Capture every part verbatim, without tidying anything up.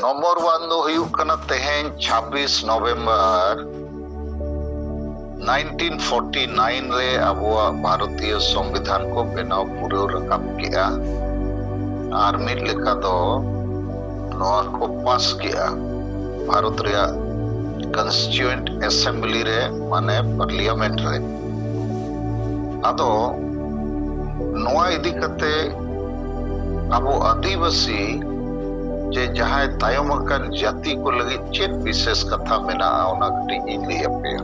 Number one ᱫᱚ ᱦᱩᱭᱩᱜ ᱠᱟᱱᱟ, ᱛᱮᱦᱮᱧ ᱪᱷᱟᱵᱵᱤᱥ ᱱᱚᱵᱷᱮᱢᱵᱚᱨ ᱱᱟᱭᱤᱱᱴᱤᱱ ᱯᱷᱳᱨᱴᱤ ᱱᱟᱭᱤᱱ ᱨᱮ ᱟᱵᱚᱣᱟᱜ ᱵᱷᱟᱨᱚᱛᱤᱭᱚ ᱥᱚᱝᱵᱤᱫᱷᱟᱱ ᱠᱚ ᱵᱮᱱᱟᱣ ᱯᱩᱨᱟᱹᱣ ᱨᱟᱠᱟᱵ ᱠᱮᱜᱼᱟ᱾ ᱟᱨ ᱢᱤᱫ ᱞᱮᱠᱟ ᱫᱚ ᱱᱚᱣᱟ ᱠᱚ ᱯᱟᱥ ᱠᱮᱜᱼᱟ ᱵᱷᱟᱨᱚᱛ ᱨᱮᱭᱟᱜ ᱠᱚᱱᱥᱴᱤᱴᱩᱭᱮᱱᱴ ᱮᱥᱮᱢᱵᱞᱤ ᱨᱮ, ᱢᱟᱱᱮ ᱯᱟᱨᱞᱤᱭᱟᱢᱮᱱᱴ ᱨᱮ᱾ ᱟᱫᱚ ᱱᱚᱣᱟ ᱤᱫᱤ ᱠᱟᱛᱮ ᱟᱵᱚ ᱟᱹᱫᱤᱵᱟᱹᱥᱤ ᱡᱮ ᱡᱟᱦᱟᱸᱭ ᱛᱟᱭᱚᱢ ᱟᱠᱟᱱ ᱡᱟᱹᱛᱤ ᱠᱚ ᱞᱟᱹᱜᱤᱫ ᱪᱮᱫ ᱵᱤᱥᱮᱥ ᱠᱟᱛᱷᱟ ᱢᱮᱱᱟᱜᱼᱟ, ᱚᱱᱟ ᱠᱟᱹᱴᱤᱡ ᱤᱧ ᱞᱟᱹᱭ ᱟᱯᱮᱭᱟ᱾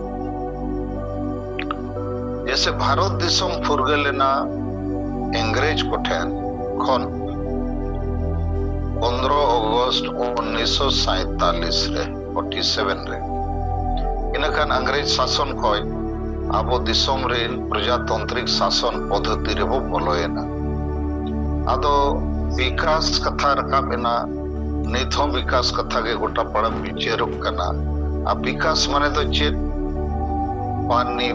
ᱡᱮᱥᱮ ᱵᱷᱟᱨᱚᱛ ᱫᱤᱥᱚᱢ ᱯᱷᱩᱨᱜᱟᱹᱞ ᱮᱱᱟ ᱤᱝᱨᱮᱡᱽ ᱠᱚᱴᱷᱮᱱ ᱠᱷᱚᱱ ᱯᱚᱱᱫᱽᱨᱚ ᱟᱜᱚᱥᱴ ᱩᱱᱤᱥᱥᱚ ᱥᱟᱭᱛᱟᱞᱤᱥ ᱨᱮ, ᱯᱷᱳᱨᱴᱤ ᱥᱮᱵᱷᱮᱱ ᱨᱮ᱾ ᱤᱱᱟᱹᱠᱷᱟᱱ ᱤᱝᱨᱮᱡᱽ ᱥᱟᱥᱚᱱ ᱠᱷᱚᱱ ᱟᱵᱚ ᱫᱤᱥᱚᱢ ᱨᱮᱱ ᱯᱨᱚᱡᱟᱛᱚᱱᱛᱨᱤᱠ ᱥᱟᱥᱚᱱ ᱯᱚᱫᱽᱫᱷᱚᱛᱤ ᱨᱮᱵᱚ ᱵᱚᱞᱚᱭᱮᱱᱟ᱾ ᱟᱫᱚ ᱵᱤᱠᱟᱥ ᱠᱟᱛᱷᱟ ᱨᱟᱠᱟᱵ ᱮᱱᱟ᱾ ᱱᱤᱛ ᱦᱚᱸ ᱵᱤᱠᱟᱥ ᱠᱟᱛᱷᱟ ᱜᱮ ᱜᱚᱴᱟ ᱯᱟᱲᱟ ᱵᱤᱪᱟᱹᱨᱚᱜ ᱠᱟᱱᱟ᱾ ᱟᱨ ᱵᱤᱠᱟᱥ ᱢᱟᱱᱮ ᱫᱚ ᱪᱮᱫ? ᱯᱟᱱᱤ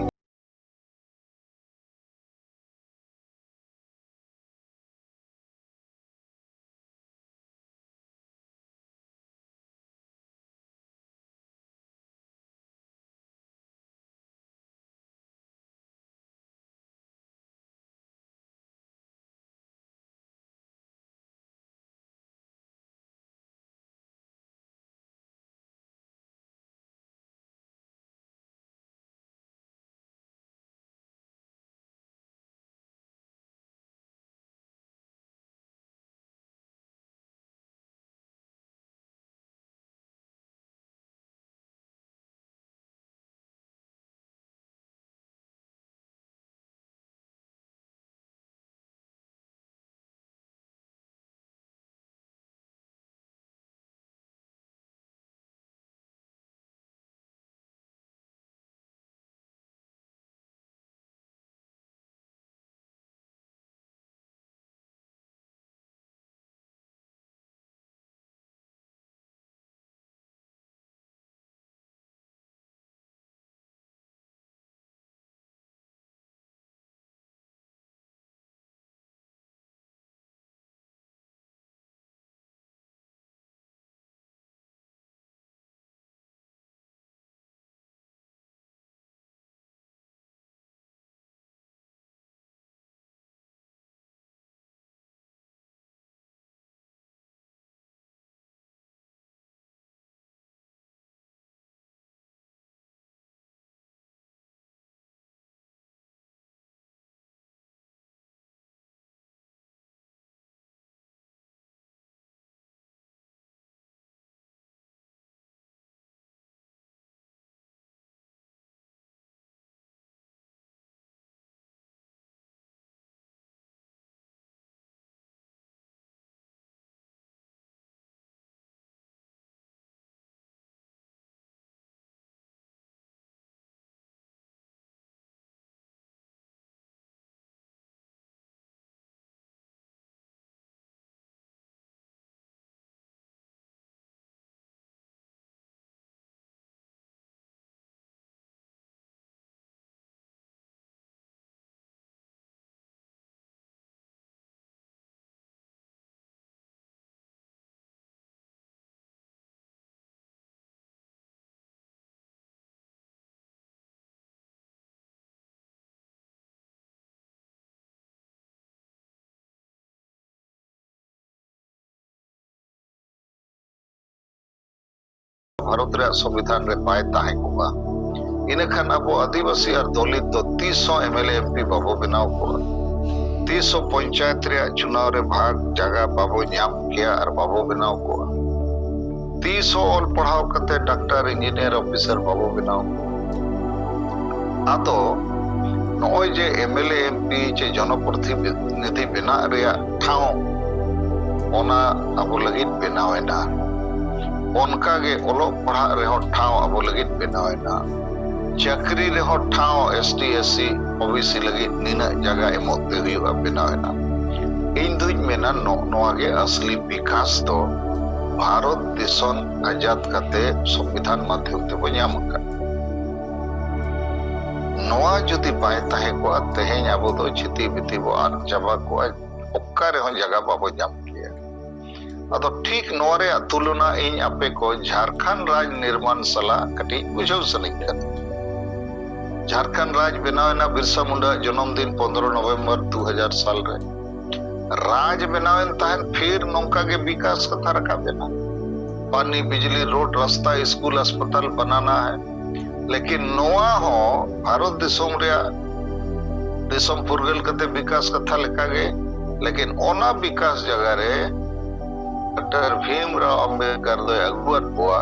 ᱵᱷᱟᱨᱚᱛ ᱨᱮᱭᱟᱜ ᱥᱚᱝᱵᱤᱫᱷᱟᱱ ᱨᱮ ᱵᱟᱭ ᱛᱟᱦᱮᱸ ᱠᱚᱜᱼᱟ, ᱤᱱᱟᱹᱠᱷᱟᱱ ᱟᱵᱚ ᱟᱹᱫᱤᱵᱟᱹᱥᱤ ᱟᱨ ᱫᱚᱞᱤᱛ ᱫᱚ ᱛᱤᱥ ᱦᱚᱸ ᱮᱢ ᱮᱞ ᱮ ᱮᱢ ᱯᱤ ᱵᱟᱵᱚ ᱵᱮᱱᱟᱣ ᱠᱚᱜᱼᱟ᱾ ᱛᱤᱥ ᱦᱚᱸ ᱯᱚᱧᱪᱟᱭᱮᱛ ᱨᱮᱭᱟᱜ ᱪᱩᱱᱟᱣ ᱨᱮ ᱵᱷᱟᱜᱽ ᱡᱟᱭᱜᱟ ᱵᱟᱵᱚ ᱧᱟᱢ ᱠᱮᱭᱟ ᱟᱨ ᱵᱟᱵᱚ ᱵᱮᱱᱟᱣ ᱠᱚᱜᱼᱟ᱾ ᱛᱤᱥ ᱦᱚᱸ ᱚᱞ ᱯᱟᱲᱦᱟᱣ ᱠᱟᱛᱮ ᱰᱟᱠᱛᱟᱨ, ᱤᱧᱡᱤᱱᱤᱭᱟᱨ, ᱚᱯᱷᱤᱥᱟᱨ ᱵᱟᱵᱚ ᱵᱮᱱᱟᱣ ᱠᱚᱜᱼᱟ᱾ ᱟᱫᱚ ᱱᱚᱜᱼᱚᱭ ᱡᱮ ᱮᱢ ᱮᱞ ᱮ, ᱮᱢ ᱯᱤ ᱪᱮ ᱡᱚᱱᱚᱯᱨᱚᱛᱤᱱᱤᱫᱷᱤ ᱵᱮᱱᱟᱜ ᱨᱮᱭᱟᱜ ᱴᱷᱟᱶ, ᱚᱱᱟ ᱟᱵᱚ ᱞᱟᱹᱜᱤᱫ ᱵᱮᱱᱟᱣ ᱮᱱᱟ᱾ ᱚᱱᱠᱟ ᱜᱮ ᱚᱞᱚᱜ ᱯᱟᱲᱦᱟᱜ ᱨᱮᱦᱚᱸ ᱴᱷᱟᱶ ᱟᱵᱚ ᱞᱟᱹᱜᱤᱫ ᱵᱮᱱᱟᱣ ᱮᱱᱟ᱾ ᱪᱟᱹᱠᱨᱤ ᱨᱮᱦᱚᱸ ᱴᱷᱟᱶ S T, S C, O B C ᱞᱟᱹᱜᱤᱫ ᱱᱤᱱᱟᱹᱜ ᱡᱟᱭᱜᱟ ᱮᱢᱚᱜ ᱛᱮ ᱦᱩᱭᱩᱜᱼᱟ, ᱵᱮᱱᱟᱣ ᱮᱱᱟ᱾ ᱤᱧ ᱫᱩᱧ ᱢᱮᱱᱟ, ᱱᱚᱜᱼᱚ ᱱᱚᱣᱟ ᱜᱮ ᱟᱥᱞᱤ ᱵᱤᱠᱟᱥ ᱫᱚ ᱵᱷᱟᱨᱚᱛ ᱫᱤᱥᱚᱢ ᱟᱡᱟᱫ ᱠᱟᱛᱮ ᱥᱚᱝᱵᱤᱫᱷᱟᱱ ᱢᱟᱫᱷᱭᱚᱢ ᱛᱮᱵᱚ ᱧᱟᱢ ᱟᱠᱟᱫ᱾ ᱱᱚᱣᱟ ᱡᱩᱫᱤ ᱵᱟᱭ ᱛᱟᱦᱮᱸ ᱠᱚᱜᱼᱟ, ᱛᱮᱦᱮᱧ ᱟᱵᱚ ᱫᱚ ᱪᱷᱤᱛᱤ ᱵᱤᱛᱤ ᱵᱚ ᱟᱫ ᱪᱟᱵᱟ ᱠᱚᱜᱼᱟ, ᱚᱠᱟ ᱨᱮᱦᱚᱸ ᱡᱟᱭᱜᱟ ᱵᱟᱵᱚ ᱧᱟᱢ ᱠᱮᱭᱟ᱾ ᱟᱫᱚ ᱴᱷᱤᱠ ᱱᱚᱣᱟ ᱨᱮᱭᱟᱜ ᱛᱩᱞᱚᱱᱟ ᱤᱧ ᱟᱯᱮ ᱠᱚ ᱡᱷᱟᱲᱠᱷᱚᱸᱰ ᱨᱟᱡᱽ ᱱᱤᱨᱢᱟᱱ ᱥᱟᱞᱟᱜ ᱠᱟᱹᱴᱤᱡ ᱵᱩᱡᱷᱟᱹᱣ ᱥᱟᱱᱟᱧ ᱠᱟᱱᱟ᱾ ᱡᱷᱟᱲᱠᱷᱚᱸᱰ ᱨᱟᱡᱽ ᱵᱮᱱᱟᱣ ᱮᱱᱟ ᱵᱤᱨᱥᱟ ᱢᱩᱱᱰᱟᱣᱟᱜ ᱡᱚᱱᱚᱢ ᱫᱤᱱ ᱯᱚᱱᱫᱽᱨᱚ ᱱᱚᱵᱷᱮᱢᱵᱚᱨ ᱫᱩ ᱦᱟᱡᱟᱨ ᱥᱟᱞ ᱨᱮ᱾ ᱨᱟᱡᱽ ᱵᱮᱱᱟᱣ ᱮᱱ ᱛᱟᱦᱮᱸᱱ, ᱯᱷᱤᱨ ᱱᱚᱝᱠᱟ ᱜᱮ ᱵᱤᱠᱟᱥ ᱠᱟᱛᱷᱟ ᱨᱟᱠᱟᱵ ᱮᱱᱟ᱾ ᱯᱟᱱᱤ, ᱵᱤᱡᱽᱞᱤ, ᱨᱳᱰ, ᱨᱟᱥᱛᱟ, ᱥᱠᱩᱞ, ᱟᱥᱯᱟᱛᱟᱞ ᱵᱟᱱᱟᱱᱟ ᱦᱮ᱾ ᱞᱮᱠᱤᱱ ᱱᱚᱣᱟ ᱦᱚᱸ ᱵᱷᱟᱨᱚᱛ ᱫᱤᱥᱚᱢ ᱨᱮᱭᱟᱜ, ᱫᱤᱥᱚᱢ ᱯᱷᱩᱨᱜᱟᱹᱞ ᱠᱟᱛᱮ ᱵᱤᱠᱟᱥ ᱠᱟᱛᱷᱟ ᱞᱮᱠᱟᱜᱮ, ᱞᱮᱠᱤᱱ ᱚᱱᱟ ᱵᱤᱠᱟᱥ ᱡᱟᱭᱜᱟ ᱨᱮ ᱰᱟᱠᱛᱟᱨ ᱵᱷᱤᱢ ᱨᱟᱣ ᱟᱢᱵᱮᱫᱠᱟᱨ ᱫᱚᱭ ᱟᱹᱜᱩᱣᱟᱫ ᱵᱚᱣᱟ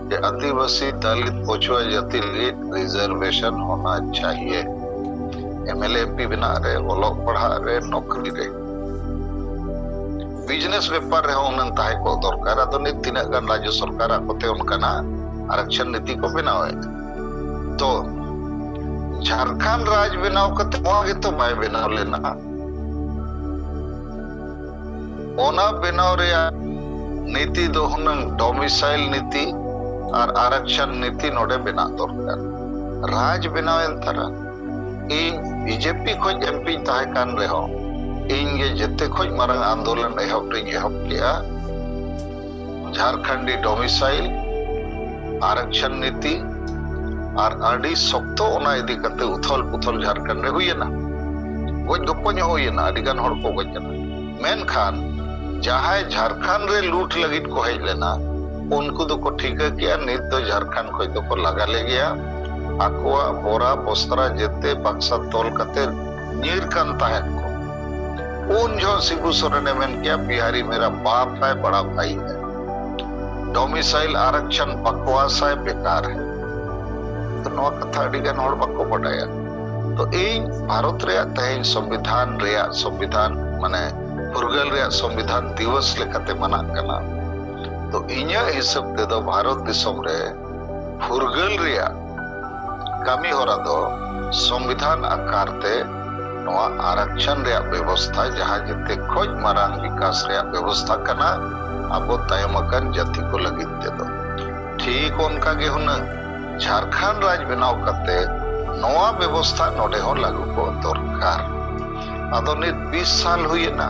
ᱡᱮ ᱟᱹᱫᱤᱵᱟᱹᱥᱤ, ᱫᱟᱞᱤᱛ, ᱯᱚᱪᱷᱩᱣᱟ ᱡᱟᱹᱛᱤ ᱞᱟᱹᱜᱤᱫ ᱨᱤᱡᱟᱨᱵᱷᱮᱥᱚᱱ ᱦᱳᱱᱟ ᱪᱟᱦᱤᱭᱮ᱾ M L A, M P ᱵᱮᱱᱟᱜ ᱨᱮ, ᱚᱞᱚᱜ ᱯᱟᱲᱦᱟᱜ ᱨᱮ, ᱱᱚᱠᱨᱤ ᱨᱮ᱾ ᱵᱤᱡᱽᱱᱮᱥ ᱵᱮᱯᱟᱨ ᱨᱮᱦᱚᱸ ᱦᱩᱱᱟᱹᱝ ᱛᱟᱦᱮᱸ ᱠᱚᱜ ᱫᱚᱨᱠᱟᱨ᱾ ᱟᱫᱚ ᱱᱤᱛ ᱛᱤᱱᱟᱹᱜ ᱜᱟᱱ ᱨᱟᱡᱽᱡᱚ ᱥᱚᱨᱠᱟᱨ ᱟᱠᱚᱛᱮ ᱚᱱᱠᱟᱱᱟᱜ ᱟᱨᱟᱠᱥᱚᱱ ᱱᱤᱛᱤ ᱠᱚ ᱵᱮᱱᱟᱣᱮᱫ? ᱛᱚ, ᱡᱷᱟᱲᱠᱷᱚᱸᱰ ᱨᱟᱡᱽ ᱵᱮᱱᱟᱣ ᱠᱟᱛᱮ ᱱᱚᱣᱟ ᱜᱮᱛᱚ ᱵᱟᱭ ᱵᱮᱱᱟᱣ ᱞᱮᱱᱟ᱾ ᱚᱱᱟ ᱵᱮᱱᱟᱣ ᱨᱮᱭᱟᱜ ᱱᱤᱛᱤ ᱫᱚ ᱦᱩᱱᱟᱹᱝ ᱰᱚᱢᱤᱥᱟᱭᱤᱞ ᱱᱤᱛᱤ ᱟᱨ ᱟᱨᱟᱠᱥᱚᱱ ᱱᱤᱛᱤ ᱱᱚᱰᱮ ᱵᱮᱱᱟᱜ ᱫᱚᱨᱠᱟᱨ᱾ ᱨᱟᱡᱽ ᱵᱮᱱᱟᱣ ᱮᱱ ᱛᱟᱨᱟ, ᱤᱧ ᱵᱤ ᱡᱮ ᱯᱤ ᱠᱷᱚᱱ ᱮᱢ ᱯᱤᱧ ᱛᱟᱦᱮᱸ ᱠᱟᱱ ᱨᱮᱦᱚᱸ, ᱤᱧ ᱜᱮ ᱡᱮᱛᱮ ᱠᱷᱚᱱ ᱢᱟᱨᱟᱝ ᱟᱱᱫᱳᱞᱚᱱ ᱮᱦᱚᱵ ᱨᱤᱧ ᱮᱦᱚᱵ ᱠᱮᱜᱼᱟ᱾ ᱡᱷᱟᱨᱠᱷᱚᱸᱰᱤ ᱰᱚᱢᱤᱥᱟᱭᱤᱞ, ᱟᱨᱟᱠᱥᱚᱱ ᱱᱤᱛᱤ, ᱟᱨ ᱟᱹᱰᱤ ᱥᱚᱠᱛᱚ ᱚᱱᱟ ᱤᱫᱤ ᱠᱟᱛᱮ ᱩᱛᱷᱚᱞ ᱯᱩᱛᱷᱚᱞ ᱡᱷᱟᱨᱠᱷᱚᱸᱰ ᱨᱮ ᱦᱩᱭᱮᱱᱟ᱾ ᱜᱚᱡ ᱜᱚᱯᱚᱡ ᱦᱚᱸ ᱦᱩᱭᱮᱱᱟ, ᱟᱹᱰᱤ ᱜᱟᱱ ᱦᱚᱲ ᱠᱚ ᱜᱚᱡ ᱮᱱᱟ᱾ ᱢᱮᱱᱠᱷᱟᱱ ᱡᱟᱦᱟᱸᱭ ᱡᱷᱟᱨᱠᱷᱚᱸᱰ ᱨᱮ ᱞᱩᱴ ᱞᱟᱹᱜᱤᱫ ᱠᱚ ᱦᱮᱡ ᱞᱮᱱᱟ, ᱩᱱᱠᱩ ᱫᱚᱠᱚ ᱴᱷᱤᱠᱟᱹ ᱠᱮᱜᱼᱟ, ᱱᱤᱛ ᱫᱚ ᱡᱷᱟᱲᱠᱷᱚᱸᱰ ᱠᱷᱚᱱ ᱫᱚᱠᱚ ᱞᱟᱜᱟ ᱞᱮᱜᱮᱭᱟ᱾ ᱟᱠᱚᱣᱟᱜ ᱵᱚᱨᱟ ᱵᱚᱥᱛᱨᱟ ᱡᱮᱛᱮ ᱵᱟᱠᱥᱟ ᱛᱚᱞ ᱠᱟᱛᱮ ᱧᱤᱨ ᱠᱟᱱ ᱛᱟᱦᱮᱸᱫ ᱠᱚ᱾ ᱩᱱ ᱡᱚᱦᱚᱜ ᱥᱤᱵᱩ ᱥᱚᱨᱮᱱᱮ ᱢᱮᱱ ᱠᱮᱜᱼᱟ, "ᱵᱤᱦᱟᱨᱤ ᱢᱮᱨᱟ ᱵᱟᱯ ᱦᱟᱭ, ᱵᱟᱲᱟ ᱵᱷᱟᱭᱤ ᱦᱟᱭ, ᱰᱚᱢᱤᱥᱟᱭᱤᱞ ᱟᱨᱟᱠᱥᱚᱱ ᱵᱟᱠᱣᱟᱥ ᱦᱟᱭ, ᱵᱮᱠᱟᱨ ᱦᱟᱭ᱾" ᱛᱚ ᱱᱚᱣᱟ ᱠᱟᱛᱷᱟ ᱟᱹᱰᱤ ᱜᱟᱱ ᱦᱚᱲ ᱵᱟᱠᱚ ᱵᱟᱰᱟᱭᱟ᱾ ᱛᱚ ᱤᱧ ᱵᱷᱟᱨᱚᱛ ᱨᱮᱭᱟᱜ ᱛᱮᱦᱮᱧ ᱥᱚᱝᱵᱤᱫᱷᱟᱱ ᱨᱮᱭᱟᱜ, ᱥᱚᱝᱵᱤᱫᱷᱟᱱ ᱢᱟᱱᱮ ᱯᱷᱩᱨᱜᱟᱹᱞ ᱨᱮᱭᱟᱜ ᱥᱚᱝᱵᱤᱫᱷᱟᱱ ᱫᱤᱵᱚᱥ ᱞᱮᱠᱟᱛᱮ ᱢᱟᱱᱟᱜ ᱠᱟᱱᱟ᱾ ᱛᱚ ᱤᱧᱟᱹᱜ ᱦᱤᱥᱟᱹᱵ ᱛᱮᱫᱚ ᱵᱷᱟᱨᱚᱛ ᱫᱤᱥᱚᱢ ᱨᱮ ᱯᱷᱩᱨᱜᱟᱹᱞ ᱨᱮᱭᱟᱜ ᱠᱟᱹᱢᱤ ᱦᱚᱨᱟ ᱫᱚ ᱥᱚᱝᱵᱤᱫᱷᱟᱱ ᱟᱠᱟᱨ ᱛᱮ ᱱᱚᱣᱟ ᱟᱨᱟᱠᱥᱚᱱ ᱨᱮᱭᱟᱜ ᱵᱮᱵᱚᱥᱛᱷᱟ, ᱡᱟᱦᱟᱸ ᱡᱮᱛᱮ ᱠᱷᱚᱡ ᱢᱟᱨᱟᱝ ᱵᱤᱠᱟᱥ ᱨᱮᱭᱟᱜ ᱵᱮᱵᱚᱥᱛᱷᱟ ᱠᱟᱱᱟ ᱟᱵᱚ ᱛᱟᱭᱚᱢ ᱟᱠᱟᱱ ᱡᱟᱹᱛᱤ ᱠᱚ ᱞᱟᱹᱜᱤᱫ ᱛᱮᱫᱚ᱾ ᱴᱷᱤᱠ ᱚᱱᱠᱟ ᱜᱮ ᱦᱩᱱᱟᱹᱝ ᱡᱷᱟᱲᱠᱷᱚᱸᱰ ᱨᱟᱡᱽ ᱵᱮᱱᱟᱣ ᱠᱟᱛᱮ ᱱᱚᱣᱟ ᱵᱮᱵᱚᱥᱛᱷᱟ ᱱᱚᱰᱮ ᱦᱚᱸ ᱞᱟᱹᱜᱩ ᱠᱚᱜ ᱫᱚᱨᱠᱟᱨ᱾ ᱟᱫᱚ ᱱᱤᱛ ᱵᱤᱥ ᱥᱟᱞ ᱦᱩᱭᱮᱱᱟ,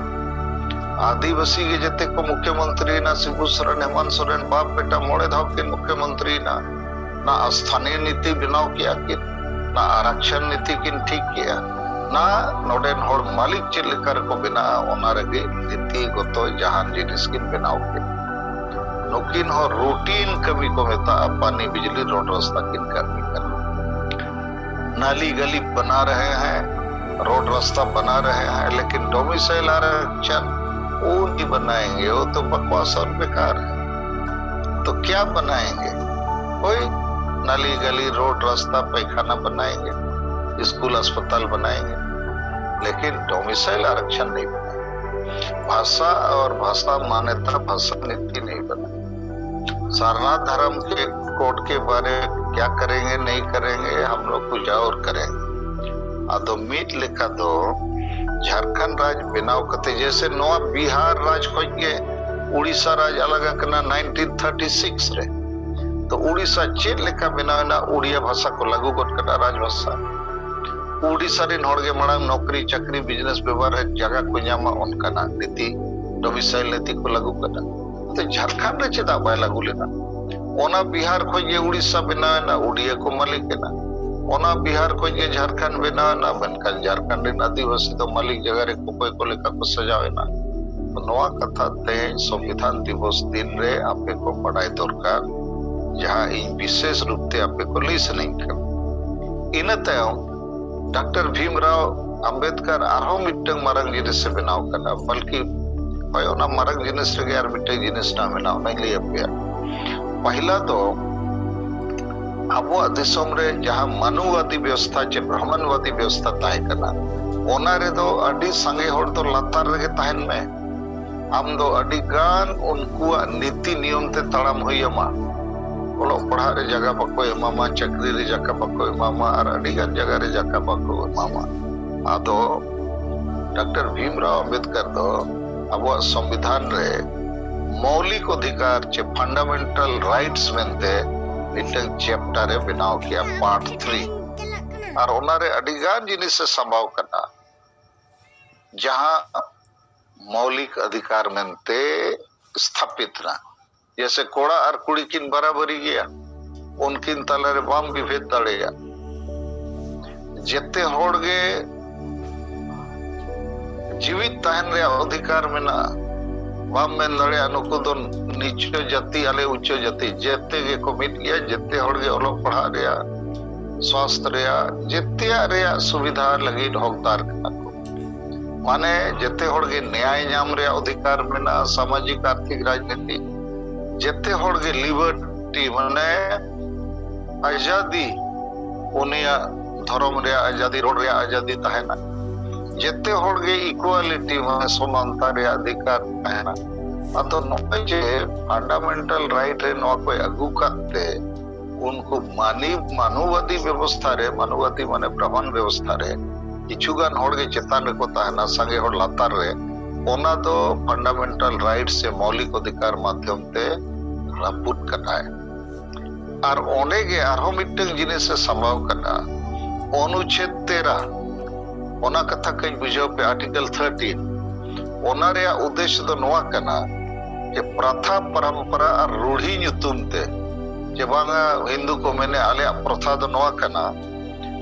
ᱟᱹᱫᱤᱵᱟᱹᱥᱤ ᱜᱮ ᱡᱮᱛᱮ ᱠᱚ ᱢᱩᱠᱷᱭᱚᱢᱚᱱᱛᱨᱤᱭᱮᱱᱟ, ᱥᱤᱵᱩ ᱥᱚᱨᱮᱱ, ᱦᱮᱢᱟᱱᱛ ᱥᱚᱨᱮᱱ ᱵᱟᱯ ᱵᱮᱴᱟ ᱢᱚᱬᱮ ᱫᱷᱟᱣ ᱠᱤᱱ ᱢᱩᱠᱷᱭᱚᱢᱚᱱᱛᱨᱤᱭᱮᱱᱟ᱾ ᱱᱟ ᱥᱛᱷᱟᱱᱤᱭ ᱱᱤᱛᱤ ᱵᱮᱱᱟᱣ ᱠᱮᱜᱼᱟ ᱠᱤᱱ, ᱱᱟ ᱟᱨᱟᱠᱥᱚᱱ ᱱᱤᱛᱤ ᱠᱤᱱ ᱴᱷᱤᱠ ᱠᱮᱜᱼᱟ, ᱱᱟ ᱱᱚᱰᱮᱱ ᱦᱚᱲ ᱢᱟᱹᱞᱤᱠ ᱪᱮᱫ ᱞᱮᱠᱟ ᱨᱮᱠᱚ ᱵᱮᱱᱟᱜᱼᱟ, ᱚᱱᱟ ᱨᱮᱜᱮ ᱱᱤᱛᱤ ᱜᱚᱛᱚ ᱡᱟᱦᱟᱱ ᱡᱤᱱᱤᱥ ᱠᱤᱱ ᱵᱮᱱᱟᱣ ᱠᱮᱫ᱾ ᱱᱩᱠᱤᱱ ᱦᱚᱸ ᱨᱩᱴᱤᱱ ᱠᱟᱹᱢᱤ ᱠᱚ ᱢᱮᱛᱟᱜᱼᱟ, ᱯᱟᱱᱤ ᱵᱤᱡᱽᱞᱤ ᱨᱳᱰ ᱨᱟᱥᱛᱟ ᱠᱤᱱ ᱠᱟᱹᱢᱤ ᱠᱟᱱᱟ᱾ नाली गली बना रहे हैं, रोड रास्ता बना रहे हैं, लेकिन डोमिसाइल आरक्षण वो नहीं बनाएंगे, वो तो बकवास और बेकार है। तो क्या बनाएंगे? वही नाली गली, रोड रास्ता, पैखाना बनाएंगे, स्कूल अस्पताल बनाएंगे, लेकिन डोमिसाइल आरक्षण नहीं बनाएंगे। भाषा और भाषा मान्यता, भाषा नीति नहीं बनाएंगे। सारनाथ धर्म के कोड के बारे में क्या करेंगे, नहीं करेंगे, हम लोग कुछ और करेंगे। ᱟᱫᱚ ᱢᱤᱫ ᱞᱮᱠᱟ ᱫᱚ ᱡᱷᱟᱲᱠᱷᱚᱸᱰ ᱨᱟᱡᱽ ᱵᱮᱱᱟᱣ ᱠᱟᱛᱮ, ᱡᱮᱭᱥᱮ ᱱᱚᱣᱟ ᱵᱤᱦᱟᱨ ᱨᱟᱡᱽ ᱠᱷᱚᱡ ᱜᱮ ᱩᱲᱤᱥᱥᱟ ᱨᱟᱡᱽ ᱟᱞᱟᱜ ᱟᱠᱟᱱᱟ nineteen thirty six ᱨᱮ, ᱛᱚ ᱩᱲᱤᱥᱥᱟ ᱪᱮᱫ ᱞᱮᱠᱟ ᱵᱮᱱᱟᱣ ᱮᱱᱟ? ᱩᱲᱤᱭᱟ ᱵᱷᱟᱥᱟ ᱠᱚ ᱞᱟᱹᱜᱩ ᱜᱚᱫ ᱠᱟᱫᱟ ᱨᱟᱡᱽ ᱵᱷᱟᱥᱟ᱾ ᱩᱲᱤᱥᱥᱟ ᱨᱮᱱ ᱦᱚᱲ ᱜᱮ ᱢᱟᱲᱟᱝ ᱱᱚᱠᱨᱤ ᱪᱟᱠᱨᱤ ᱵᱤᱡᱽᱱᱮᱥ ᱵᱮᱣᱦᱟᱨ ᱨᱮ ᱡᱟᱭᱜᱟ ᱠᱚ ᱧᱟᱢᱟ, ᱚᱱᱠᱟᱱᱟᱜ ᱱᱤᱛᱤ, ᱰᱚᱢᱤᱥᱟᱭᱤᱞ ᱱᱤᱛᱤ ᱠᱚ ᱞᱟᱹᱜᱩ ᱠᱟᱫᱟ᱾ ᱛᱚ ᱡᱷᱟᱲᱠᱷᱚᱸᱰ ᱨᱮ ᱪᱮᱫᱟᱜ ᱵᱟᱭ ᱞᱟᱹᱜᱩ ᱞᱮᱱᱟ? ᱚᱱᱟ ᱵᱤᱦᱟᱨ ᱠᱷᱚᱡ ᱜᱮ ᱩᱲᱤᱥᱥᱟ ᱵᱮᱱᱟᱣ ᱮᱱᱟ, ᱩᱲᱤᱭᱟ ᱠᱚ ᱢᱟᱹᱞᱤᱠ ᱮᱱᱟ᱾ ᱚᱱᱟ ᱵᱤᱦᱟᱨ ᱠᱷᱚᱡ ᱜᱮ ᱡᱷᱟᱲᱠᱷᱚᱸᱰ ᱵᱮᱱᱟᱣ ᱮᱱᱟ, ᱢᱮᱱᱠᱷᱟᱱ ᱡᱷᱟᱲᱠᱷᱚᱸᱰ ᱨᱮᱱ ᱟᱹᱫᱤᱵᱟᱹᱥᱤ ᱫᱚ ᱢᱟᱹᱞᱤᱠ ᱡᱟᱭᱜᱟ ᱨᱮ ᱚᱠᱚᱭ ᱠᱚ ᱞᱮᱠᱟ ᱠᱚ ᱥᱟᱡᱟᱣ ᱮᱱᱟ᱾ ᱱᱚᱣᱟ ᱠᱟᱛᱷᱟ ᱛᱮᱦᱮᱧ ᱥᱚᱝᱵᱤᱫᱷᱟᱱ ᱫᱤᱵᱚᱥ ᱫᱤᱱ ᱨᱮ ᱟᱯᱮ ᱠᱚ ᱵᱟᱰᱟᱭ ᱫᱚᱨᱠᱟᱨ, ᱡᱟᱦᱟᱸ ᱤᱧ ᱵᱤᱥᱮᱥ ᱨᱩᱯ ᱛᱮ ᱟᱯᱮ ᱠᱚ ᱞᱟᱹᱭ ᱥᱟᱱᱟᱧ ᱠᱟᱱᱟ᱾ ᱤᱱᱟᱹ ᱛᱟᱭᱚᱢ ᱰᱟᱠᱛᱟᱨ ᱵᱷᱤᱢᱨᱟᱣ ᱟᱢᱵᱮᱫᱠᱟᱨ ᱟᱨᱦᱚᱸ ᱢᱤᱫᱴᱟᱝ ᱢᱟᱨᱟᱝ ᱡᱤᱱᱤᱥ ᱮ ᱵᱮᱱᱟᱣ ᱠᱟᱫᱟ, ᱵᱟᱞᱠᱤ ᱦᱳᱭ, ᱚᱱᱟ ᱢᱟᱨᱟᱝ ᱡᱤᱱᱤᱥ ᱨᱮᱜᱮ ᱟᱨ ᱢᱤᱫᱴᱟᱝ ᱡᱤᱱᱤᱥ ᱱᱟᱜ ᱢᱮᱱᱟᱜᱼᱟ, ᱚᱱᱟᱧ ᱞᱟᱹᱭ ᱟᱯᱮᱭᱟ᱾ ᱯᱟᱹᱦᱤᱞᱟ ᱫᱚ ᱟᱵᱚᱣᱟᱜ ᱫᱤᱥᱚᱢ ᱨᱮ ᱡᱟᱦᱟᱸ ᱢᱟᱱᱩᱣᱟᱫᱤ ᱵᱮᱵᱚᱥᱛᱷᱟ ᱪᱮ ᱵᱨᱟᱦᱢᱚᱱᱣᱟᱫᱤ ᱵᱮᱵᱚᱥᱛᱷᱟ ᱛᱟᱦᱮᱸ ᱠᱟᱱᱟ, ᱚᱱᱟ ᱨᱮᱫᱚ ᱟᱹᱰᱤ ᱥᱟᱸᱜᱮ ᱦᱚᱲ ᱫᱚ ᱞᱟᱛᱟᱨ ᱨᱮᱜᱮ ᱛᱟᱦᱮᱱ ᱢᱮ, ᱟᱢ ᱫᱚ ᱟᱹᱰᱤ ᱜᱟᱱ ᱩᱱᱠᱩᱣᱟᱜ ᱱᱤᱛᱤ ᱱᱤᱭᱚᱢ ᱛᱮ ᱛᱟᱲᱟᱢ ᱦᱩᱭ ᱟᱢᱟ᱾ ᱚᱞᱚᱜ ᱯᱟᱲᱦᱟᱜ ᱨᱮ ᱡᱟᱭᱜᱟ ᱵᱟᱠᱚ ᱮᱢᱟᱢᱟ, ᱪᱟᱹᱠᱨᱤ ᱨᱮ ᱡᱟᱭᱜᱟ ᱵᱟᱠᱚ ᱮᱢᱟᱢᱟ, ᱟᱨ ᱟᱹᱰᱤ ᱜᱟᱱ ᱡᱟᱭᱜᱟ ᱨᱮ ᱡᱟᱭᱜᱟ ᱵᱟᱠᱚ ᱮᱢᱟᱢᱟ᱾ ᱟᱫᱚ ᱰᱟᱠᱛᱟᱨ ᱵᱷᱤᱢᱨᱟᱣ ᱟᱢᱵᱮᱫᱠᱟᱨ ᱫᱚ ᱟᱵᱚᱣᱟᱜ ᱥᱚᱝᱵᱤᱫᱷᱟᱱ ᱨᱮ ᱢᱳᱣᱞᱤᱠ ᱚᱫᱷᱤᱠᱟᱨ ᱪᱮ ᱯᱷᱟᱱᱰᱟᱢᱮᱱᱴᱟᱞ ᱨᱟᱭᱤᱴᱥ ᱢᱮᱱᱛᱮ ᱢᱤᱫᱴᱟᱝ ᱪᱮᱯᱴᱟᱨ ᱮ ᱵᱮᱱᱟᱣ ᱠᱮᱜᱼᱟ, ᱯᱟᱨᱴ ᱛᱷᱨᱤ᱾ ᱟᱨ ᱚᱱᱟᱨᱮ ᱟᱹᱰᱤ ᱜᱟᱱ ᱡᱤᱱᱤᱥ ᱮ ᱥᱟᱢᱵᱟᱣ ᱠᱟᱫᱟ, ᱡᱟᱦᱟᱸ ᱢᱳᱣᱞᱤᱠ ᱚᱫᱷᱤᱠᱟᱨ ᱢᱮᱱᱛᱮ ᱥᱛᱷᱟᱯᱤᱛ ᱮᱱᱟ᱾ ᱡᱮᱭᱥᱮ ᱠᱚᱲᱟ ᱟᱨ ᱠᱩᱲᱤ ᱠᱤᱱ ᱵᱟᱨᱟᱵᱟᱨᱤ ᱜᱮᱭᱟ, ᱩᱱᱠᱤᱱ ᱛᱟᱞᱟᱨᱮ ᱵᱟᱢ ᱵᱤᱵᱷᱮᱫ ᱫᱟᱲᱮᱭᱟᱜᱼᱟ᱾ ᱡᱮᱛᱮ ᱦᱚᱲ ᱜᱮ ᱡᱤᱣᱤᱫ ᱛᱟᱦᱮᱱ ᱨᱮᱭᱟᱜ ᱚᱫᱷᱤᱠᱟᱨ ᱢᱮᱱᱟᱜᱼᱟ᱾ ᱵᱟᱢ ᱢᱮᱱ ᱫᱟᱲᱮᱭᱟᱜᱼᱟ, "ᱱᱩᱠᱩ ᱫᱚ ᱱᱤᱪᱪᱚ ᱡᱟᱹᱛᱤ, ᱟᱞᱮ ᱩᱪᱪᱚ ᱡᱟᱹᱛᱤ᱾" ᱡᱮᱛᱮ ᱜᱮᱠᱚ ᱢᱤᱫ ᱜᱮᱭᱟ, ᱡᱮᱛᱮ ᱦᱚᱲ ᱜᱮ ᱚᱞᱚᱜ ᱯᱟᱲᱦᱟᱜ ᱨᱮᱭᱟᱜ, ᱥᱟᱥᱛᱷ ᱨᱮᱭᱟᱜ, ᱡᱮᱛᱮᱭᱟᱜ ᱨᱮᱭᱟᱜ ᱥᱩᱵᱤᱫᱷᱟ ᱞᱟᱹᱜᱤᱫ ᱦᱚᱠᱫᱟᱨ ᱠᱟᱱᱟ ᱠᱚ᱾ ᱢᱟᱱᱮ ᱡᱮᱛᱮ ᱦᱚᱲ ᱜᱮ ᱱᱮᱭᱟᱭ ᱧᱟᱢ ᱨᱮᱭᱟᱜ ᱚᱫᱷᱤᱠᱟᱨ ᱢᱮᱱᱟᱜᱼᱟ, ᱥᱟᱢᱟᱡᱤᱠ, ᱟᱨᱛᱷᱤᱠ, ᱨᱟᱡᱽᱱᱤᱛᱤ, ᱡᱮᱛᱮ ᱦᱚᱲ ᱜᱮ ᱞᱤᱵᱟᱨᱴᱤ, ᱢᱟᱱᱮ ᱟᱡᱟᱫᱤ, ᱩᱱᱤᱭᱟᱜ ᱫᱷᱚᱨᱚᱢ ᱨᱮᱭᱟᱜ ᱟᱡᱟᱫᱤ, ᱨᱚᱲ ᱨᱮᱭᱟᱜ ᱟᱡᱟᱫᱤ ᱛᱟᱦᱮᱱᱟ᱾ ᱡᱮᱛᱮ ᱦᱚᱲ ᱜᱮ ᱤᱠᱩᱣᱟᱞᱤᱴᱤ, ᱢᱟᱱᱮ ᱥᱚᱢᱟᱱᱛᱟ ᱨᱮᱭᱟᱜ ᱚᱫᱷᱤᱠᱟᱨ ᱛᱟᱦᱮᱱᱟ᱾ ᱟᱫᱚ ᱱᱚᱜᱼᱚᱭ ᱡᱮ ᱯᱷᱟᱱᱰᱟᱢᱮᱱᱴᱟᱞ ᱨᱟᱭᱤᱴ ᱨᱮ ᱱᱚᱣᱟ ᱠᱚᱭ ᱟᱹᱜᱩ ᱠᱟᱫ ᱛᱮ, ᱩᱱᱠᱩ ᱢᱟᱱᱤ-, ᱢᱟᱱᱩᱣᱟᱫᱤ ᱵᱮᱵᱚᱥᱛᱷᱟ ᱨᱮ, ᱢᱟᱱᱩᱣᱟᱫᱤ ᱢᱟᱱᱮ ᱵᱨᱟᱦᱢᱚᱱ ᱵᱮᱵᱚᱥᱛᱷᱟ ᱨᱮ, ᱠᱤᱪᱷᱩ ᱜᱟᱱ ᱦᱚᱲ ᱜᱮ ᱪᱮᱛᱟᱱ ᱨᱮᱠᱚ ᱛᱟᱦᱮᱱᱟ, ᱥᱟᱸᱜᱮ ᱦᱚᱲ ᱞᱟᱛᱟᱨ ᱨᱮ, ᱚᱱᱟ ᱫᱚ ᱯᱷᱟᱱᱰᱟᱢᱮᱱᱴᱟᱞ ᱨᱟᱭᱤᱴ ᱥᱮ ᱢᱳᱣᱞᱤᱠ ᱚᱫᱷᱤᱠᱟᱨ ᱢᱟᱫᱽᱫᱷᱚᱢ ᱛᱮ ᱨᱟᱹᱯᱩᱫ ᱠᱟᱫᱟᱭ᱾ ᱟᱨ ᱚᱸᱰᱮ ᱜᱮ ᱟᱨᱦᱚᱸ ᱢᱤᱫᱴᱟᱝ ᱡᱤᱱᱤᱥ ᱮ ᱥᱟᱢᱵᱟᱣ ᱠᱟᱫᱟ, ᱚᱱᱩᱪᱷᱮᱫ ᱛᱮᱨᱟ᱾ ᱚᱱᱟ ᱠᱟᱛᱷᱟ ᱠᱟᱹᱡ ᱵᱩᱡᱷᱟᱹᱣ ᱯᱮ, ᱟᱨᱴᱤᱠᱮᱞ ᱛᱷᱟᱨᱴᱤᱱ᱾ ᱚᱱᱟ ᱨᱮᱭᱟᱜ ᱩᱫᱽᱫᱮᱥᱥᱚ ᱫᱚ ᱱᱚᱣᱟ ᱠᱟᱱᱟ ᱡᱮ ᱯᱨᱟᱛᱷᱟ, ᱯᱚᱨᱚᱢᱯᱚᱨᱟ ᱟᱨ ᱨᱩᱲᱦᱤ ᱧᱩᱛᱩᱢ ᱛᱮ, ᱡᱮ ᱵᱟᱝᱟ ᱦᱤᱱᱫᱩ ᱠᱚ ᱢᱮᱱᱮ ᱟᱞᱮᱭᱟᱜ ᱯᱨᱚᱛᱷᱟ ᱫᱚ ᱱᱚᱣᱟ ᱠᱟᱱᱟ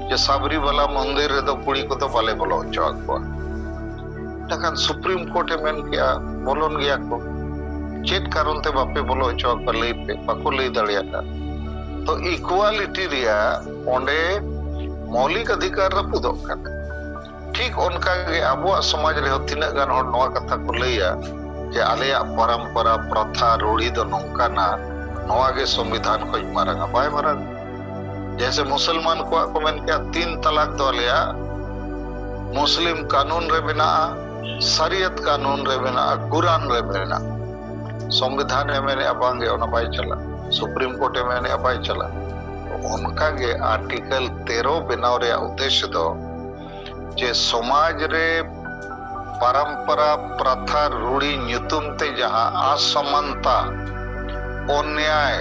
ᱡᱮ ᱥᱟᱵᱨᱤᱵᱟᱞᱟ ᱢᱚᱱᱫᱤᱨ ᱨᱮᱫᱚ ᱠᱩᱲᱤ ᱠᱚᱫᱚ ᱵᱟᱞᱮ ᱵᱚᱞᱚ ᱦᱚᱪᱚ ᱟᱠᱚᱣᱟ᱾ ᱮᱱᱠᱷᱟᱱ ᱥᱩᱯᱨᱤᱢ ᱠᱳᱨᱴ ᱮ ᱢᱮᱱ ᱠᱮᱜᱼᱟ, ᱵᱚᱞᱚᱱ ᱜᱮᱭᱟ ᱠᱚ᱾ ᱪᱮᱫ ᱠᱟᱨᱚᱱ ᱛᱮ ᱵᱟᱯᱮ ᱵᱚᱞᱚ ᱦᱚᱪᱚ ᱟᱠᱚᱣᱟ? ᱞᱟᱹᱭ ᱯᱮ᱾ ᱵᱟᱠᱚ ᱞᱟᱹᱭ ᱫᱟᱲᱮᱭᱟᱜᱼᱟ᱾ ᱛᱚ, ᱤᱠᱩᱣᱟᱞᱤᱴᱤ ᱨᱮᱭᱟᱜ ᱚᱸᱰᱮ ᱢᱳᱣᱞᱤᱠ ᱚᱫᱷᱤᱠᱟᱨ ᱨᱟᱹᱯᱩᱫᱚᱜ ᱠᱟᱱᱟ᱾ ᱴᱷᱤᱠ ᱚᱱᱠᱟ ᱜᱮ ᱟᱵᱚᱣᱟᱜ ᱥᱚᱢᱟᱡᱽ ᱨᱮᱦᱚᱸ ᱛᱤᱱᱟᱹᱜ ᱜᱟᱱ ᱦᱚᱲ ᱱᱚᱣᱟ ᱠᱟᱛᱷᱟ ᱠᱚ ᱞᱟᱹᱭᱟ ᱡᱮ ᱟᱞᱮᱭᱟᱜ ᱯᱚᱨᱚᱢᱯᱚᱨᱟ, ᱯᱨᱚᱛᱷᱟ, ᱨᱩᱲᱤ ᱫᱚ ᱱᱚᱝᱠᱟᱱᱟ, ᱱᱚᱣᱟ ᱜᱮ ᱥᱚᱝᱵᱤᱫᱷᱟᱱ ᱠᱷᱚᱱ ᱢᱟᱨᱟᱝᱟ᱾ ᱵᱟᱭ ᱢᱟᱨᱟᱝᱟ᱾ ᱡᱮᱭᱥᱮ ᱢᱩᱥᱚᱞᱢᱟᱱ ᱠᱚᱣᱟᱜ ᱠᱚ ᱢᱮᱱ ᱠᱮᱜᱼᱟ, ᱛᱤᱱ ᱛᱟᱞᱟᱠ ᱫᱚ ᱟᱞᱮᱭᱟᱜ ᱢᱩᱥᱞᱤᱢ ᱠᱟᱹᱱᱩᱱ ᱨᱮ ᱢᱮᱱᱟᱜᱼᱟ, ᱥᱟᱨᱤᱭᱟᱛ ᱠᱟᱹᱱᱩᱱ ᱨᱮ ᱢᱮᱱᱟᱜᱼᱟ, ᱠᱩᱨᱟᱱ ᱨᱮ ᱢᱮᱱᱟᱜᱼᱟ᱾ ᱥᱚᱝᱵᱤᱫᱷᱟᱱ ᱮ ᱢᱮᱱᱮᱜᱼᱟ ᱵᱟᱝᱜᱮ, ᱚᱱᱟ ᱵᱟᱭ ᱪᱟᱞᱟᱜᱼᱟ᱾ ᱥᱩᱯᱨᱤᱢ ᱠᱳᱨᱴ ᱮ ᱢᱮᱱᱮᱜᱼᱟ ᱵᱟᱭ ᱪᱟᱞᱟᱜᱼᱟ᱾ ᱚᱱᱠᱟᱜᱮ ᱟᱨᱴᱤᱠᱮᱞ ᱛᱮᱨᱚ ᱵᱮᱱᱟᱣ ᱨᱮᱭᱟᱜ ᱩᱫᱽᱫᱮᱥᱥᱚ ᱫᱚ ᱡᱮ ᱥᱚᱢᱟᱡᱽ ᱨᱮ ᱯᱚᱨᱚᱢᱯᱚᱨᱟ, ᱯᱨᱚᱛᱷᱟ, ᱨᱩᱲᱤ ᱧᱩᱛᱩᱢ ᱛᱮ ᱡᱟᱦᱟᱸ ᱚᱥᱚᱢᱟᱱᱛᱟ, ᱚᱱᱱᱭᱟᱭ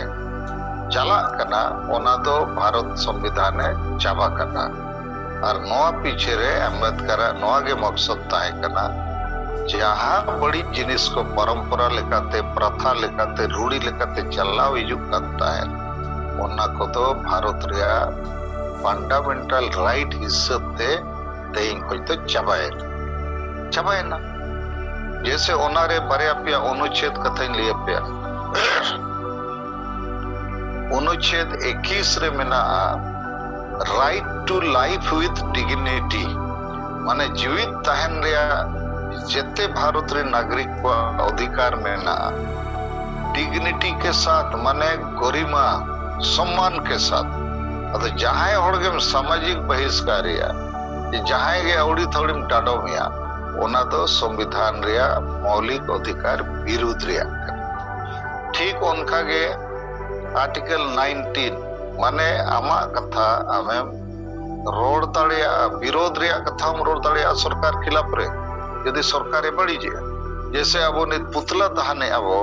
ᱪᱟᱞᱟᱜ ᱠᱟᱱᱟ, ᱚᱱᱟ ᱫᱚ ᱵᱷᱟᱨᱚᱛ ᱥᱚᱝᱵᱤᱫᱷᱟᱱ ᱮ ᱪᱟᱵᱟ ᱠᱟᱜᱼᱟ᱾ ᱟᱨ ᱱᱚᱣᱟ ᱯᱤᱪᱷᱮ ᱨᱮ ᱟᱢᱵᱮᱫᱠᱟᱨᱟᱜ ᱱᱚᱣᱟ ᱜᱮ ᱢᱚᱠᱥᱚᱫ ᱛᱟᱦᱮᱸ ᱠᱟᱱᱟ, ᱡᱟᱦᱟᱸ ᱵᱟᱹᱲᱤᱡ ᱡᱤᱱᱤᱥ ᱠᱚ ᱯᱚᱨᱚᱢᱯᱚᱨᱟ ᱞᱮᱠᱟᱛᱮ, ᱯᱨᱚᱛᱷᱟ ᱞᱮᱠᱟᱛᱮ, ᱨᱩᱲᱤ ᱞᱮᱠᱟᱛᱮ ᱪᱟᱞᱟᱣ ᱦᱤᱡᱩᱜ ᱠᱟᱱ ᱛᱟᱦᱮᱸᱫ, ᱚᱱᱟ ᱠᱚᱫᱚ ᱵᱷᱟᱨᱚᱛ ᱨᱮᱭᱟᱜ ᱯᱷᱟᱱᱰᱟᱢᱮᱱᱴᱟᱞ ᱨᱟᱭᱤᱴ ᱦᱤᱥᱟᱹᱵ ᱛᱮ ᱛᱮᱦᱮᱧ ᱠᱷᱚᱱ ᱫᱚ ᱪᱟᱵᱟᱭᱮᱱᱟ, ᱪᱟᱵᱟᱭᱮᱱᱟ᱾ ᱡᱮᱭᱥᱮ ᱚᱱᱟᱨᱮ ᱵᱟᱨᱭᱟ ᱯᱮᱭᱟ ᱚᱱᱩᱪᱷᱮᱫ ᱠᱟᱛᱷᱟᱧ ᱞᱟᱹᱭ ᱟᱯᱮᱭᱟ᱾ ᱚᱱᱩᱪᱷᱮᱫ ᱮᱠᱤᱥ ᱨᱮ ᱢᱮᱱᱟᱜᱼᱟ, right to life with dignity, ᱢᱟᱱᱮ ᱡᱤᱣᱤᱫ ᱛᱟᱦᱮᱱ ᱨᱮᱭᱟᱜ ᱡᱮᱛᱮ ᱵᱷᱟᱨᱚᱛ ᱨᱮᱱ ᱱᱟᱜᱚᱨᱤᱠ ᱠᱚᱣᱟᱜ ᱚᱫᱷᱤᱠᱟᱨ ᱢᱮᱱᱟᱜᱼᱟ, ᱰᱤᱜᱽᱱᱤᱴᱤ ᱠᱮ ᱥᱟᱛᱷ, ᱢᱟᱱᱮ ᱜᱚᱨᱤᱢᱟ, ᱥᱚᱢᱢᱟᱱ ᱠᱮ ᱥᱟᱛᱷ᱾ ᱟᱫᱚ ᱡᱟᱦᱟᱸᱭ ᱦᱚᱲ ᱜᱮᱢ ᱥᱟᱢᱟᱡᱤᱠ ᱵᱚᱦᱤᱥᱠᱟᱨᱮᱭᱟ, ᱡᱟᱦᱟᱸᱭ ᱜᱮ ᱟᱹᱣᱲᱤ ᱛᱷᱟᱹᱣᱲᱤᱢ ᱰᱟᱰᱚᱢᱮᱭᱟ, ᱚᱱᱟ ᱫᱚ ᱥᱚᱝᱵᱤᱫᱷᱟᱱ ᱨᱮᱭᱟᱜ ᱢᱳᱣᱞᱤᱠ ᱚᱫᱷᱤᱠᱟᱨ ᱵᱤᱨᱩᱫᱷ ᱨᱮᱭᱟᱜ ᱠᱟᱱᱟ᱾ ᱴᱷᱤᱠ ᱚᱱᱠᱟ ᱜᱮ ᱟᱨᱴᱤᱠᱮᱞ ᱱᱟᱭᱤᱱᱴᱤᱱ, ᱢᱟᱱᱮ ᱟᱢᱟᱜ ᱠᱟᱛᱷᱟ ᱟᱢᱮᱢ ᱨᱚᱲ ᱫᱟᱲᱮᱭᱟᱜᱼᱟ, ᱵᱤᱨᱳᱫᱷ ᱨᱮᱭᱟᱜ ᱠᱟᱛᱷᱟᱢ ᱨᱚᱲ ᱫᱟᱲᱮᱭᱟᱜᱼᱟ ᱥᱚᱨᱠᱟᱨ ᱠᱷᱤᱞᱟᱯ ᱨᱮ, ᱡᱩᱫᱤ ᱥᱚᱨᱠᱟᱨᱮ ᱵᱟᱹᱲᱤᱡᱮᱜᱼᱟ᱾ ᱡᱮᱭᱥᱮ ᱟᱵᱚ ᱱᱤᱛ ᱯᱩᱛᱞᱟᱹ ᱫᱟᱦᱟᱱᱮ ᱟᱵᱚ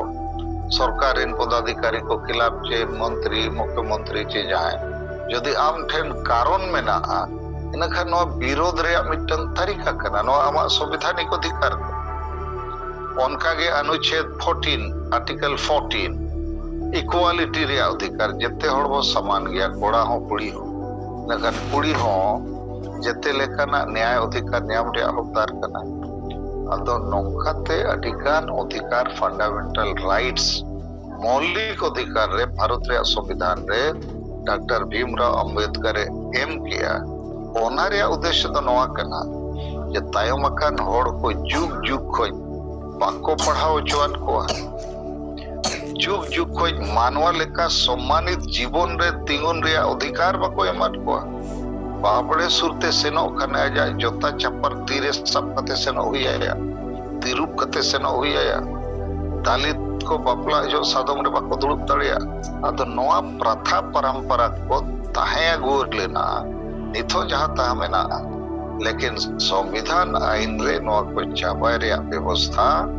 ᱥᱚᱨᱠᱟᱨ ᱨᱮᱱ ᱯᱚᱫᱟᱫᱷᱤᱠᱟᱨᱤ ᱠᱚ ᱠᱷᱤᱞᱟᱯ ᱪᱮ ᱢᱚᱱᱛᱨᱤ, ᱢᱩᱠᱷᱭᱚᱢᱚᱱᱛᱨᱤ ᱪᱮ ᱡᱟᱦᱟᱸᱭ, ᱡᱩᱫᱤ ᱟᱢ ᱴᱷᱮᱱ ᱠᱟᱨᱚᱱ ᱢᱮᱱᱟᱜᱼᱟ, ᱤᱱᱟᱹᱠᱷᱟᱱ ᱱᱚᱣᱟ ᱵᱤᱨᱳᱫᱷ ᱨᱮᱭᱟᱜ ᱢᱤᱫᱴᱟᱝ ᱛᱟᱹᱨᱤᱠᱟ ᱠᱟᱱᱟ, ᱱᱚᱣᱟ ᱟᱢᱟᱜ ᱥᱚᱝᱵᱤᱫᱷᱟᱱᱤᱠ ᱚᱫᱷᱤᱠᱟᱨ ᱠᱟᱱᱟ᱾ ᱚᱱᱠᱟᱜᱮ ᱚᱱᱩᱪᱷᱮᱫ ᱯᱷᱳᱨᱴᱤᱱ, ᱟᱨᱴᱤᱠᱮᱞ ᱯᱷᱳᱨᱴᱤᱱ, ᱤᱠᱩᱣᱟᱞᱤᱴᱤ ᱨᱮᱭᱟᱜ ᱚᱫᱷᱤᱠᱟᱨ, ᱡᱮᱛᱮ ᱦᱚᱲ ᱵᱚ ᱥᱚᱢᱟᱱ ᱜᱮᱭᱟ, ᱠᱚᱲᱟ ᱦᱚᱸ ᱠᱩᱲᱤ ᱦᱚᱸ᱾ ᱤᱱᱟᱹᱠᱷᱟᱱ ᱠᱩᱲᱤ ᱦᱚᱸ ᱡᱮᱛᱮ ᱞᱮᱠᱟᱱᱟᱜ ᱱᱮᱭᱟᱭ ᱚᱫᱷᱤᱠᱟᱨ ᱧᱟᱢ ᱨᱮᱭᱟᱜ ᱦᱚᱠᱫᱟᱨ ᱠᱟᱱᱟ᱾ ᱟᱫᱚ ᱱᱚᱝᱠᱟᱛᱮ ᱟᱹᱰᱤᱜᱟᱱ ᱚᱫᱷᱤᱠᱟᱨ, ᱯᱷᱟᱱᱰᱟᱢᱮᱱᱴᱟᱞ ᱨᱟᱭᱤᱴᱥ, ᱢᱳᱣᱞᱤᱠ ᱚᱫᱷᱤᱠᱟᱨ ᱨᱮ ᱵᱷᱟᱨᱚᱛ ᱨᱮᱭᱟᱜ ᱥᱚᱝᱵᱤᱫᱷᱟᱱ ᱨᱮ ᱰᱟᱠᱛᱟᱨ ᱵᱷᱤᱢᱨᱟᱣ ᱟᱢᱵᱮᱫᱠᱟᱨ ᱮ ᱮᱢ ᱠᱮᱜᱼᱟ᱾ ᱚᱱᱟ ᱨᱮᱭᱟᱜ ᱩᱫᱽᱫᱮᱥᱥᱚ ᱫᱚ ᱱᱚᱣᱟ ᱠᱟᱱᱟ ᱡᱮ ᱛᱟᱭᱚᱢ ᱟᱠᱟᱱ ᱦᱚᱲ ᱠᱚ ᱡᱩᱜᱽ ᱡᱩᱜᱽ ᱠᱷᱚᱱ ᱵᱟᱠᱚ ᱯᱟᱲᱦᱟᱣ ᱦᱚᱪᱚᱣᱟᱫ ᱠᱚᱣᱟ᱾ ᱡᱩᱜᱽ ᱡᱩᱜᱽ ᱠᱷᱚᱱ ᱢᱟᱱᱣᱟ ᱞᱮᱠᱟ ᱥᱚᱢᱢᱟᱱᱤᱛ ᱡᱤᱵᱚᱱ ᱨᱮ ᱛᱤᱸᱜᱩᱱ ᱨᱮᱭᱟᱜ ᱚᱫᱷᱤᱠᱟᱨ ᱵᱟᱠᱚ ᱮᱢᱟᱫ ᱠᱚᱣᱟ᱾ ᱵᱟᱵᱲᱮ ᱥᱩᱨ ᱛᱮ ᱥᱮᱱᱚᱜ ᱠᱷᱟᱱ ᱟᱡᱟᱜ ᱡᱚᱛᱟ ᱪᱟᱯᱟᱨ ᱛᱤᱨᱮ ᱥᱟᱵ ᱠᱟᱛᱮ ᱥᱮᱱᱚᱜ ᱦᱩᱭ ᱟᱭᱟ, ᱛᱤᱨᱩᱵ ᱠᱟᱛᱮ ᱥᱮᱱᱚᱜ ᱦᱩᱭ ᱟᱭᱟ᱾ ᱫᱟᱞᱤᱛ ᱠᱚ ᱵᱟᱯᱞᱟ ᱡᱚᱦᱚᱜ ᱥᱟᱫᱚᱢ ᱨᱮ ᱵᱟᱠᱚ ᱫᱩᱲᱩᱵ ᱫᱟᱲᱮᱭᱟᱜᱼᱟ᱾ ᱟᱫᱚ ᱱᱚᱣᱟ ᱯᱨᱟᱛᱷᱟ ᱯᱟᱨᱟᱢᱯᱟᱨᱟ ᱠᱚ ᱛᱟᱦᱮᱸ ᱟᱹᱜᱩ ᱞᱮᱱᱟ, ᱱᱤᱛᱚᱜ ᱡᱟᱦᱟᱸ ᱛᱟᱦᱮᱸ ᱢᱮᱱᱟᱜᱼᱟ, ᱞᱮᱠᱤᱱ ᱥᱚᱝᱵᱤᱫᱷᱟᱱ ᱟᱭᱤᱱ ᱨᱮ ᱱᱚᱣᱟ ᱠᱚ ᱪᱟᱵᱟᱭ ᱨᱮᱭᱟᱜ ᱵᱮᱵᱚᱥᱛᱷᱟ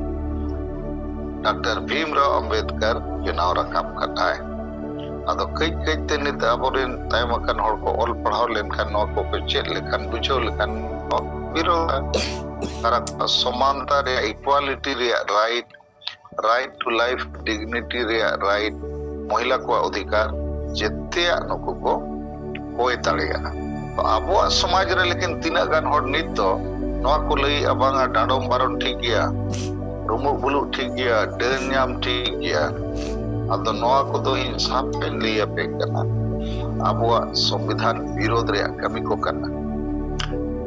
ᱰᱟᱠᱛᱟᱨ ᱵᱷᱤᱢᱨᱟᱣ ᱟᱢᱵᱮᱫᱠᱟᱨ ᱵᱮᱱᱟᱣ ᱨᱟᱠᱟᱵ ᱠᱟᱫᱟᱭ᱾ ᱟᱫᱚ ᱠᱟᱹᱡ ᱠᱟᱹᱡ ᱛᱮ ᱱᱤᱛ ᱟᱵᱚᱨᱮᱱ ᱛᱟᱭᱚᱢ ᱟᱠᱟᱱ ᱦᱚᱲ ᱠᱚ ᱚᱞ ᱯᱟᱲᱦᱟᱣ ᱞᱮᱱᱠᱷᱟᱱ, ᱱᱚᱣᱟ ᱠᱚᱠᱚ ᱪᱮᱫ ᱞᱮᱠᱷᱟᱱ, ᱵᱩᱡᱷᱟᱹᱣ ᱞᱮᱠᱷᱟᱱ, ᱱᱚᱣᱟ ᱵᱤᱨᱳᱫᱷ ᱟᱨ ᱥᱚᱢᱟᱱᱛᱟ ᱨᱮᱭᱟᱜ, ᱤᱠᱣᱟᱞᱤᱴᱤ ᱨᱮᱭᱟᱜ ᱨᱟᱭᱤᱴ, ᱨᱟᱭᱤᱴ ᱴᱩ ᱞᱟᱭᱤᱯᱷ ᱰᱤᱜᱱᱤᱴᱤ ᱨᱮᱭᱟᱜ ᱨᱟᱭᱤᱴ, ᱢᱚᱦᱤᱞᱟ ᱠᱚᱣᱟᱜ ᱚᱫᱷᱤᱠᱟᱨ, ᱡᱮᱛᱮᱭᱟᱜ ᱱᱩᱠᱩ ᱠᱚ ᱦᱩᱭ ᱫᱟᱲᱮᱭᱟᱜᱼᱟ᱾ ᱛᱚ ᱟᱵᱚᱣᱟᱜ ᱥᱚᱢᱟᱡᱽ ᱨᱮ ᱞᱮᱠᱤᱱ ᱛᱤᱱᱟᱹᱜ ᱜᱟᱱ ᱦᱚᱲ ᱱᱤᱛ ᱫᱚ ᱱᱚᱣᱟ ᱠᱚ ᱞᱟᱹᱭᱮᱜᱼᱟ, ᱵᱟᱝᱟ, ᱰᱟᱸᱰᱚᱢ ᱵᱟᱨᱚᱱ ᱴᱷᱤᱠ ᱜᱮᱭᱟ, ᱨᱩᱢᱩᱜ ᱵᱩᱞᱩᱜ ᱴᱷᱤᱠ ᱜᱮᱭᱟ, ᱰᱟᱹᱱ ᱧᱟᱢ ᱴᱷᱤᱠ ᱜᱮᱭᱟ᱾ ᱟᱫᱚ ᱱᱚᱣᱟ ᱠᱚᱫᱚ ᱤᱧ ᱥᱟᱯ ᱤᱧ ᱞᱟᱹᱭ ᱟᱯᱮ ᱠᱟᱱᱟ, ᱟᱵᱚᱣᱟᱜ ᱥᱚᱝᱵᱤᱫᱷᱟᱱ ᱵᱤᱨᱳᱫᱷ ᱨᱮᱭᱟᱜ ᱠᱟᱹᱢᱤ ᱠᱚ ᱠᱟᱱᱟ᱾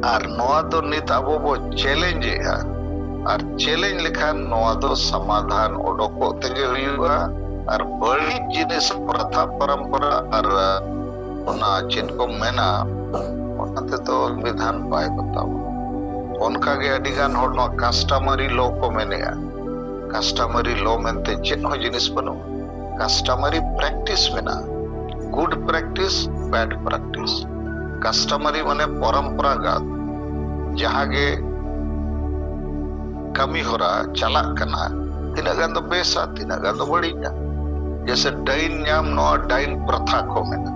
ᱟᱨ ᱱᱚᱣᱟ ᱫᱚ ᱱᱤᱛ ᱟᱵᱚ ᱵᱚ ᱪᱮᱞᱮᱧᱡᱽ ᱮᱜᱼᱟ᱾ ᱟᱨ ᱪᱮᱞᱮᱧᱡᱽ ᱞᱮᱠᱷᱟᱱ ᱱᱚᱣᱟ ᱫᱚ ᱥᱚᱢᱟᱫᱷᱟᱱ ᱚᱰᱚᱠᱚᱜ ᱛᱮᱜᱮ ᱦᱩᱭᱩᱜᱼᱟ᱾ ᱟᱨ ᱵᱟᱹᱲᱤᱡ ᱡᱤᱱᱤᱥ, ᱯᱨᱟᱛᱷᱟ ᱯᱚᱨᱚᱢᱯᱚᱨᱟ ᱟᱨ ᱚᱱᱟ ᱪᱮᱫ ᱠᱚ ᱢᱮᱱᱟ, ᱚᱱᱟ ᱛᱮᱫᱚ ᱥᱚᱝᱵᱤᱫᱷᱟᱱ ᱵᱟᱭ ᱵᱟᱛᱟᱣᱟ᱾ ᱚᱱᱠᱟᱜᱮ ᱟᱹᱰᱤᱜᱟᱱ ᱦᱚᱲ ᱱᱚᱣᱟ ᱠᱟᱥᱴᱟᱢᱟᱨᱤ ᱞᱚ ᱠᱚ ᱢᱮᱱᱮᱜᱼᱟ᱾ ᱠᱟᱥᱴᱟᱢᱟᱨᱤ ᱞᱚ ᱢᱮᱱᱛᱮ ᱪᱮᱫ ᱦᱚᱸ ᱡᱤᱱᱤᱥ ᱵᱟᱹᱱᱩᱜᱼᱟ᱾ ᱠᱟᱥᱴᱟᱢᱟᱨᱤ ᱯᱨᱮᱠᱴᱤᱥ ᱢᱮᱱᱟᱜᱼᱟ, ᱜᱩᱰ ᱯᱨᱮᱠᱴᱤᱥ, ᱵᱮᱰ ᱯᱨᱮᱠᱴᱤᱥ᱾ ᱠᱟᱥᱴᱟᱢᱟᱨᱤ ᱢᱟᱱᱮ ᱯᱚᱨᱚᱢᱯᱚᱨᱟᱜᱟᱛ, ᱡᱟᱦᱟᱸ ᱜᱮ ᱠᱟᱹᱢᱤ ᱦᱚᱨᱟ ᱪᱟᱞᱟᱜ ᱠᱟᱱᱟ, ᱛᱤᱱᱟᱹᱜ ᱜᱟᱱ ᱫᱚ ᱵᱮᱥᱟ, ᱛᱤᱱᱟᱹᱜ ᱜᱟᱱ ᱫᱚ ᱵᱟᱹᱲᱤᱡᱟ᱾ ᱡᱮᱭᱥᱮ ᱰᱟᱹᱭᱤᱱ ᱧᱟᱢ, ᱱᱚᱣᱟ ᱰᱟᱹᱭᱤᱱ ᱯᱨᱚᱛᱷᱟ ᱠᱚ ᱢᱮᱱᱟ,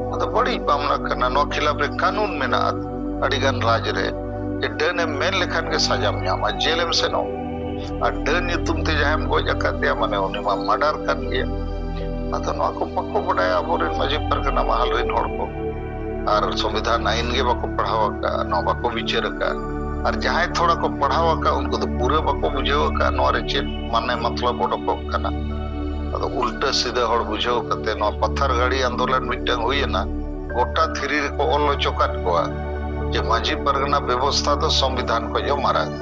ᱱᱚᱣᱟ ᱫᱚ ᱵᱟᱹᱲᱤᱡ ᱢᱟᱢᱞᱟ ᱠᱟᱱᱟ, ᱱᱚᱣᱟ ᱠᱷᱤᱞᱟᱯ ᱨᱮ ᱠᱟᱹᱱᱩᱱ ᱢᱮᱱᱟᱜᱼᱟ ᱟᱹᱰᱤᱜᱟᱱ ᱨᱟᱡᱽ ᱨᱮ, ᱡᱮ ᱰᱟᱹᱱ ᱮᱢ ᱢᱮᱱ ᱞᱮᱠᱷᱟᱱ ᱜᱮ ᱥᱟᱡᱟᱢ ᱧᱟᱢᱟ, ᱡᱮᱞ ᱮᱢ ᱥᱮᱱᱚᱜ᱾ ᱟᱨ ᱰᱟᱹᱱ ᱧᱩᱛᱩᱢ ᱛᱮ ᱡᱟᱦᱟᱸᱭᱮᱢ ᱜᱚᱡ ᱟᱠᱟᱫᱮᱭᱟ, ᱢᱟᱱᱮ ᱩᱱᱤ ᱢᱟ ᱢᱟᱨᱰᱟᱨ ᱠᱟᱱ ᱜᱮᱭᱟ᱾ ᱟᱫᱚ ᱱᱚᱣᱟ ᱠᱚ ᱵᱟᱠᱚ ᱵᱟᱰᱟᱭᱟ ᱟᱵᱚᱨᱮᱱ ᱢᱟᱹᱡᱷᱤ ᱯᱟᱨᱜᱟᱱᱟ ᱢᱟᱦᱟᱞ ᱨᱮᱱ ᱦᱚᱲ ᱠᱚ, ᱟᱨ ᱥᱚᱝᱵᱤᱫᱷᱟᱱ ᱟᱭᱤᱱ ᱜᱮ ᱵᱟᱠᱚ ᱯᱟᱲᱦᱟᱣ ᱟᱠᱟᱫᱼᱟ, ᱱᱚᱣᱟ ᱵᱟᱠᱚ ᱵᱤᱪᱟᱹᱨ ᱟᱠᱟᱫᱼᱟ᱾ ᱟᱨ ᱡᱟᱦᱟᱸᱭ ᱛᱷᱚᱲᱟ ᱠᱚ ᱯᱟᱲᱦᱟᱣ ᱟᱠᱟᱫ, ᱩᱱᱠᱩ ᱫᱚ ᱯᱩᱨᱟᱹ ᱵᱟᱠᱚ ᱵᱩᱡᱷᱟᱹᱣ ᱟᱠᱟᱫ ᱱᱚᱣᱟ ᱨᱮ ᱪᱮᱫ ᱢᱟᱱᱮ ᱢᱚᱛᱞᱚᱵ ᱚᱰᱚᱠᱚᱜ ᱠᱟᱱᱟ᱾ ᱟᱫᱚ ᱩᱞᱴᱟᱹ ᱥᱤᱫᱷᱟᱹ ᱦᱚᱲ ᱵᱩᱡᱷᱟᱹᱣ ᱠᱟᱛᱮ ᱱᱚᱣᱟ ᱯᱟᱛᱷᱟᱨ ᱜᱟᱹᱲᱤ ᱟᱱᱫᱳᱞᱚᱱ ᱢᱤᱫᱴᱟᱝ ᱦᱩᱭ ᱮᱱᱟ, ᱜᱚᱴᱟ ᱫᱷᱤᱨᱤ ᱨᱮᱠᱚ ᱚᱞ ᱦᱚᱪᱚ ᱠᱟᱫ ᱠᱚᱣᱟ ᱡᱮ ᱢᱟᱹᱡᱷᱤ ᱯᱟᱨᱜᱟᱱᱟ ᱵᱮᱵᱚᱥᱛᱷᱟ ᱫᱚ ᱥᱚᱝᱵᱤᱫᱷᱟᱱ ᱠᱷᱚᱱ ᱦᱚᱸ ᱢᱟᱨᱟᱝ᱾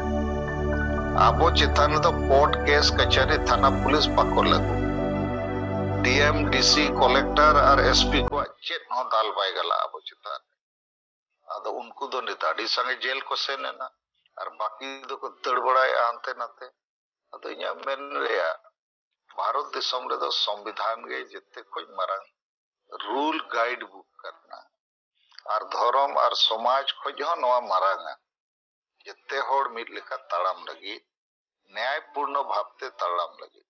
ᱟᱵᱚ ᱪᱮᱛᱟᱱ ᱨᱮᱫᱚ ᱠᱳᱨᱴ, ᱠᱮᱥ, ᱠᱟᱪᱷᱟᱨᱤ, ᱛᱷᱟᱱᱟ, ᱯᱩᱞᱤᱥ ᱵᱟᱠᱚ ᱞᱟᱹᱜᱩ᱾ ᱰᱤ ᱮᱢ, ᱰᱤ ᱥᱤ, ᱠᱚᱞᱮᱠᱴᱚᱨ ᱟᱨ ᱮᱥ ᱯᱤ ᱠᱚᱣᱟᱜ ᱪᱮᱫ ᱦᱚᱸ ᱫᱟᱞ ᱵᱟᱭ ᱜᱟᱞᱟ ᱟᱵᱚ ᱪᱮᱛᱟᱱ ᱨᱮ᱾ ᱟᱫᱚ ᱩᱱᱠᱩ ᱫᱚ ᱱᱤᱛ ᱟᱹᱰᱤ ᱥᱟᱸᱜᱮ ᱡᱮᱞ ᱠᱚ ᱥᱮᱱ ᱮᱱᱟ, ᱟᱨ ᱵᱟᱹᱠᱤ ᱫᱚᱠᱚ ᱫᱟᱹᱲ ᱵᱟᱲᱟᱭᱮᱫᱼᱟ ᱦᱟᱱᱛᱮ ᱱᱟᱛᱮ᱾ ᱟᱫᱚ ᱤᱧᱟᱹᱜ ᱢᱮᱱ ᱨᱮᱭᱟᱜ, ᱵᱷᱟᱨᱚᱛ ᱫᱤᱥᱚᱢ ᱨᱮᱫᱚ ᱥᱚᱝᱵᱤᱫᱷᱟᱱ ᱜᱮ ᱡᱮᱛᱮ ᱠᱷᱚᱱ ᱢᱟᱨᱟᱝ ᱨᱩᱞ ᱜᱟᱭᱤᱰ ᱵᱩᱠ ᱠᱟᱱᱟ᱾ ᱟᱨ ᱫᱷᱚᱨᱚᱢ ᱟᱨ ᱥᱚᱢᱟᱡᱽ ᱠᱷᱚᱱ ᱦᱚᱸ ᱱᱚᱣᱟ ᱢᱟᱨᱟᱝᱟ, ᱡᱮᱛᱮ ᱦᱚᱲ ᱢᱤᱫ ᱞᱮᱠᱟ ᱛᱟᱲᱟᱢ ᱞᱟᱹᱜᱤᱫ, ᱱᱮᱭᱟᱭᱯᱩᱨᱱᱚ ᱵᱷᱟᱵᱽᱛᱮ ᱛᱟᱲᱟᱢ ᱞᱟᱹᱜᱤᱫ᱾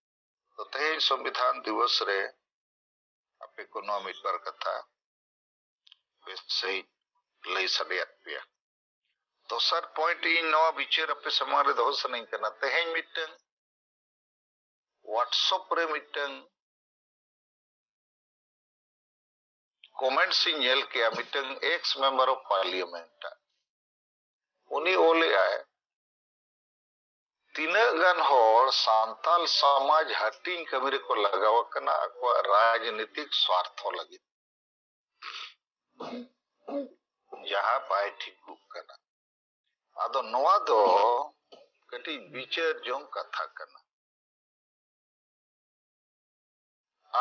ᱛᱚ, ᱛᱮᱦᱮᱧ ᱥᱚᱝᱵᱤᱫᱷᱟᱱ ᱫᱤᱵᱚᱥ ᱨᱮ ᱟᱯᱮ ᱠᱚ ᱱᱚᱣᱟ ᱢᱤᱫ ᱵᱟᱨ ᱠᱟᱛᱷᱟ ᱵᱮᱥ ᱥᱟᱺᱦᱤᱡ ᱞᱟᱹᱭ ᱥᱟᱰᱮᱭᱟᱫ ᱯᱮᱭᱟ᱾ ᱫᱚᱥᱟᱨ ᱯᱚᱭᱮᱱᱴ ᱤᱧ ᱱᱚᱣᱟ ᱵᱤᱪᱟᱹᱨ ᱟᱯᱮ ᱥᱟᱢᱟᱝ ᱨᱮ ᱫᱚᱦᱚ ᱥᱟᱱᱟᱧ ᱠᱟᱱᱟ᱾ ᱛᱮᱦᱮᱧ ᱢᱤᱫᱴᱟᱝ WhatsApp ᱨᱮ ᱢᱤᱫᱴᱟᱝ ᱠᱚᱢᱮᱱᱴᱥ ᱤᱧ ᱧᱮᱞ ᱠᱮᱜᱼᱟ, ᱢᱤᱫᱴᱟᱝ ᱮᱠᱥ ᱢᱮᱢᱵᱟᱨ ᱚᱯᱷ ᱯᱟᱨᱞᱤᱭᱟᱢᱮᱱᱴ ᱟᱜ᱾ ᱩᱱᱤ ᱚᱞᱮᱜᱼᱟᱭ, ᱛᱤᱱᱟᱹᱜ ᱜᱟᱱ ᱦᱚᱲ ᱥᱟᱱᱛᱟᱞ ᱥᱚᱢᱟᱡᱽ ᱦᱟᱹᱴᱤᱧ ᱠᱟᱹᱢᱤ ᱨᱮᱠᱚ ᱞᱟᱜᱟᱣ ᱟᱠᱟᱱᱟ ᱟᱠᱚᱣᱟᱜ ᱨᱟᱡᱽᱱᱤᱛᱤᱠ ᱥᱣᱟᱨᱛᱷᱚ ᱞᱟᱹᱜᱤᱫ, ᱡᱟᱦᱟᱸ ᱵᱟᱭ ᱴᱷᱤᱠᱚᱜ ᱠᱟᱱᱟ᱾ ᱟᱫᱚ ᱱᱚᱣᱟ ᱫᱚ ᱠᱟᱹᱴᱤᱡ ᱵᱤᱪᱟᱹᱨ ᱡᱚᱝ ᱠᱟᱛᱷᱟ ᱠᱟᱱᱟ᱾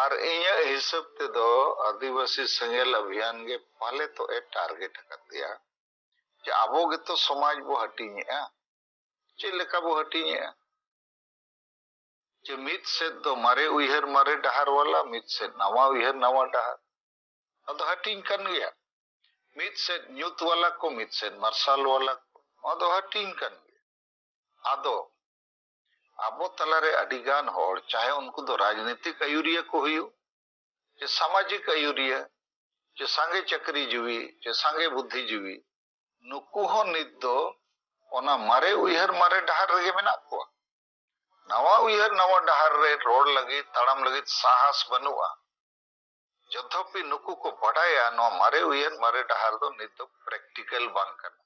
ᱟᱨ ᱤᱧᱟᱹᱜ ᱦᱤᱥᱟᱹᱵ ᱛᱮᱫᱚ ᱟᱹᱫᱤᱵᱟᱹᱥᱤ ᱥᱮᱸᱜᱮᱞ ᱚᱵᱷᱤᱭᱟᱱ ᱜᱮ ᱯᱟᱞᱮ ᱛᱚ ᱮ ᱴᱟᱨᱜᱮᱴ ᱟᱠᱟᱫᱮᱭᱟ, ᱡᱮ ᱟᱵᱚ ᱜᱮᱛᱚ ᱥᱚᱢᱟᱡᱽ ᱵᱚ ᱦᱟᱹᱴᱤᱧᱮᱜᱼᱟ᱾ ᱪᱮᱫ ᱞᱮᱠᱟ ᱵᱚ ᱦᱟᱹᱴᱤᱧᱮᱜᱼᱟ? ᱡᱮ ᱢᱤᱫ ᱥᱮᱫ ᱫᱚ ᱢᱟᱨᱮ ᱩᱭᱦᱟᱹᱨ ᱢᱟᱨᱮ ᱰᱟᱦᱟᱨ ᱣᱟᱞᱟ, ᱢᱤᱫ ᱥᱮᱫ ᱱᱟᱣᱟ ᱩᱭᱦᱟᱹᱨ ᱱᱟᱣᱟ ᱰᱟᱦᱟᱨ᱾ ᱟᱫᱚ ᱦᱟᱹᱴᱤᱧ ᱠᱟᱱ ᱜᱮᱭᱟ, ᱢᱤᱫ ᱥᱮᱫ ᱧᱩᱛ ᱣᱟᱞᱟ ᱠᱚ, ᱢᱤᱫ ᱥᱮᱫ ᱢᱟᱨᱥᱟᱞ ᱣᱟᱞᱟ ᱠᱚ, ᱱᱚᱣᱟ ᱫᱚ ᱦᱟᱹᱴᱤᱧ ᱠᱟᱱ ᱜᱮᱭᱟ᱾ ᱟᱫᱚ ᱟᱵᱚ ᱛᱟᱞᱟᱨᱮ ᱟᱹᱰᱤ ᱜᱟᱱ ᱦᱚᱲ, ᱪᱟᱦᱮ ᱩᱱᱠᱩ ᱫᱚ ᱨᱟᱡᱽᱱᱤᱛᱤᱠ ᱟᱹᱭᱩᱨᱤᱭᱟᱹ ᱠᱚ ᱦᱩᱭᱩᱜ, ᱪᱮ ᱥᱟᱢᱟᱡᱤᱠ ᱟᱹᱭᱩᱨᱤᱭᱟᱹ, ᱪᱮ ᱥᱟᱸᱜᱮ ᱪᱟᱹᱠᱨᱤ ᱡᱤᱣᱤ, ᱪᱮ ᱥᱟᱸᱜᱮ ᱵᱩᱫᱽᱫᱷᱤ ᱡᱤᱣᱤ, ᱱᱩᱠᱩ ᱦᱚᱸ ᱱᱤᱛ ᱫᱚ ᱚᱱᱟ ᱢᱟᱨᱮ ᱩᱭᱦᱟᱹᱨ ᱢᱟᱨᱮ ᱰᱟᱦᱟᱨ ᱨᱮᱜᱮ ᱢᱮᱱᱟᱜ ᱠᱚᱣᱟ᱾ ᱱᱟᱣᱟ ᱩᱭᱦᱟᱹᱨ ᱱᱟᱣᱟ ᱰᱟᱦᱟᱨ ᱨᱮ ᱨᱚᱲ ᱞᱟᱹᱜᱤᱫ, ᱛᱟᱲᱟᱢ ᱞᱟᱹᱜᱤᱫ ᱥᱟᱦᱟᱥ ᱵᱟᱹᱱᱩᱜᱼᱟ᱾ ᱡᱚᱛᱚᱯᱤ ᱱᱩᱠᱩ ᱠᱚ ᱵᱟᱰᱟᱭᱟ ᱱᱚᱣᱟ ᱢᱟᱨᱮ ᱩᱭᱦᱟᱹᱨ ᱢᱟᱨᱮ ᱰᱟᱦᱟᱨ ᱫᱚ ᱱᱤᱛ ᱫᱚ ᱯᱨᱮᱠᱴᱤᱠᱮᱞ ᱵᱟᱝ ᱠᱟᱱᱟ᱾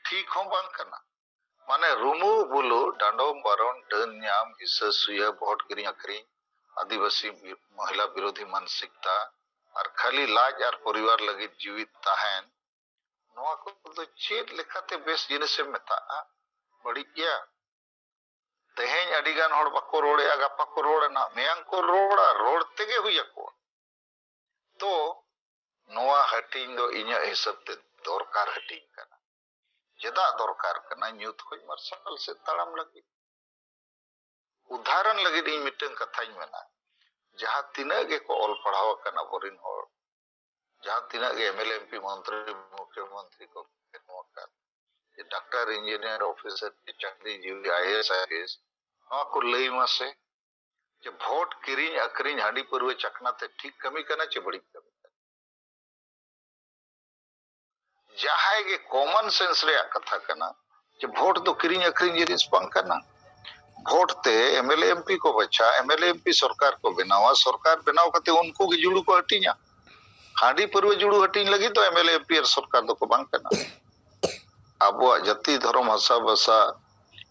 ᱴᱷᱤᱠ ᱦᱚᱸ ᱵᱟᱝ ᱠᱟᱱᱟ᱾ ᱢᱟᱱᱮ ᱨᱩᱢᱩ ᱵᱩᱞᱩ, ᱰᱟᱸᱰᱚᱢ ᱵᱟᱨᱚᱱ, ᱰᱟᱹᱱ ᱧᱟᱢ, ᱦᱤᱥᱟᱹ ᱥᱩᱭᱟᱹ, ᱵᱷᱳᱴ ᱠᱤᱨᱤᱧ ᱟᱹᱠᱷᱨᱤᱧ, ᱟᱹᱫᱤᱵᱟᱹᱥᱤ ᱵᱤ-, ᱢᱚᱦᱤᱞᱟ ᱵᱤᱨᱳᱫᱷᱤ ᱢᱟᱱᱥᱤᱠᱛᱟ, ᱟᱨ ᱠᱷᱟᱹᱞᱤ ᱞᱟᱡ ᱟᱨ ᱯᱚᱨᱤᱵᱟᱨ ᱞᱟᱹᱜᱤᱫ ᱡᱤᱣᱤᱫ ᱛᱟᱦᱮᱱ, ᱱᱚᱣᱟ ᱠᱚᱫᱚ ᱪᱮᱫ ᱞᱮᱠᱟᱛᱮ ᱵᱮᱥ ᱡᱤᱱᱤᱥᱮᱢ ᱢᱮᱛᱟᱜᱼᱟ? ᱵᱟᱹᱲᱤᱡ ᱜᱮᱭᱟ᱾ ᱛᱮᱦᱮᱧ ᱟᱹᱰᱤ ᱜᱟᱱ ᱦᱚᱲ ᱵᱟᱠᱚ ᱨᱚᱲᱮᱜᱼᱟ, ᱜᱟᱯᱟ ᱠᱚ ᱨᱚᱲᱟ, ᱱᱟᱦᱟᱜ ᱢᱮᱭᱟᱝ ᱠᱚ ᱨᱚᱲᱟ, ᱨᱚᱲ ᱛᱮᱜᱮ ᱦᱩᱭ ᱟᱠᱚᱣᱟ᱾ ᱛᱚ ᱱᱚᱣᱟ ᱦᱟᱹᱴᱤᱧ ᱫᱚ ᱤᱧᱟᱹᱜ ᱦᱤᱥᱟᱹᱵ ᱛᱮ ᱫᱚᱨᱠᱟᱨ ᱦᱟᱹᱴᱤᱧ ᱠᱟᱱᱟ᱾ ᱪᱮᱫᱟᱜ ᱫᱚᱨᱠᱟᱨ ᱠᱟᱱᱟ? ᱧᱩᱛ ᱠᱷᱚᱱ ᱢᱟᱨᱥᱟᱞ ᱥᱮᱫ ᱛᱟᱲᱟᱢ ᱞᱟᱹᱜᱤᱫ᱾ ᱩᱫᱟᱦᱚᱨᱚᱱ ᱞᱟᱹᱜᱤᱫ ᱤᱧ ᱢᱤᱫᱴᱟᱝ ᱠᱟᱛᱷᱟᱧ ᱢᱮᱱᱟ, ᱡᱟᱦᱟᱸ ᱛᱤᱱᱟᱹᱜ ᱜᱮᱠᱚ ᱚᱞ ᱯᱟᱲᱦᱟᱣ ᱟᱠᱟᱱ ᱟᱵᱚᱨᱮᱱ ᱦᱚᱲ, ᱡᱟᱦᱟᱸ ᱛᱤᱱᱟᱹᱜ ᱜᱮ ᱮᱢ ᱮᱞ ᱮ, ᱮᱢ ᱯᱤ, ᱢᱚᱱᱛᱨᱤ, ᱢᱩᱠᱷᱭᱚᱢᱚᱱᱛᱨᱤ ᱠᱚ ᱵᱮᱱᱟᱣ ᱟᱠᱟᱫ, ᱰᱟᱠᱛᱟᱨ, ᱤᱧᱡᱤᱱᱤᱭᱟᱨ, ᱚᱯᱷᱤᱥᱟᱨ, ᱪᱟᱹᱠᱨᱤᱡᱤᱵᱤ, I A S, I P S, ᱱᱚᱣᱟ ᱠᱚ ᱞᱟᱹᱭ ᱢᱟᱥᱮ, ᱡᱮ ᱵᱷᱳᱴ ᱠᱤᱨᱤᱧ ᱟᱹᱠᱷᱨᱤᱧ, ᱦᱟᱺᱰᱤ ᱯᱟᱹᱨᱣᱟᱹ ᱪᱟᱠᱷᱱᱟ ᱛᱮ ᱴᱷᱤᱠ ᱠᱟᱹᱢᱤ ᱠᱟᱱᱟ ᱪᱮ ᱵᱟᱹᱲᱤᱡ ᱠᱟᱹᱢᱤ ᱠᱟᱱᱟ? ᱡᱟᱦᱟᱸᱭ ᱜᱮ ᱠᱚᱢᱚᱱ ᱥᱮᱱᱥ ᱨᱮᱭᱟᱜ ᱠᱟᱛᱷᱟ ᱠᱟᱱᱟ ᱡᱮ ᱵᱷᱳᱴ ᱫᱚ ᱠᱤᱨᱤᱧ ᱟᱹᱠᱷᱨᱤᱧ ᱡᱤᱱᱤᱥ ᱵᱟᱝ ᱠᱟᱱᱟ᱾ ᱵᱷᱳᱴ ᱛᱮ ᱮᱢ ᱮᱞ ᱮ, ᱮᱢ ᱯᱤ ᱠᱚ ᱵᱟᱪᱷᱟ, ᱮᱢ ᱮᱞ ᱮ, ᱮᱢ ᱯᱤ ᱥᱚᱨᱠᱟᱨ ᱠᱚ ᱵᱮᱱᱟᱣᱟ, ᱥᱚᱨᱠᱟᱨ ᱵᱮᱱᱟᱣ ᱠᱟᱛᱮ ᱩᱱᱠᱩ ᱜᱮ ᱡᱩᱲᱩ ᱠᱚ ᱦᱟᱹᱴᱤᱧᱟ᱾ ᱦᱟᱺᱰᱤ ᱯᱟᱹᱨᱣᱟᱹ ᱡᱩᱲᱩ ᱦᱟᱹᱴᱤᱧ ᱞᱟᱹᱜᱤᱫ ᱫᱚ ᱮᱢ L A, M P R ᱥᱚᱨᱠᱟᱨ ᱫᱚᱠᱚ ᱵᱟᱝ ᱠᱟᱱᱟ᱾ ᱟᱵᱚᱣᱟᱜ ᱡᱟᱹᱛᱤ, ᱫᱷᱚᱨᱚᱢ, ᱦᱟᱥᱟ ᱵᱷᱟᱥᱟ,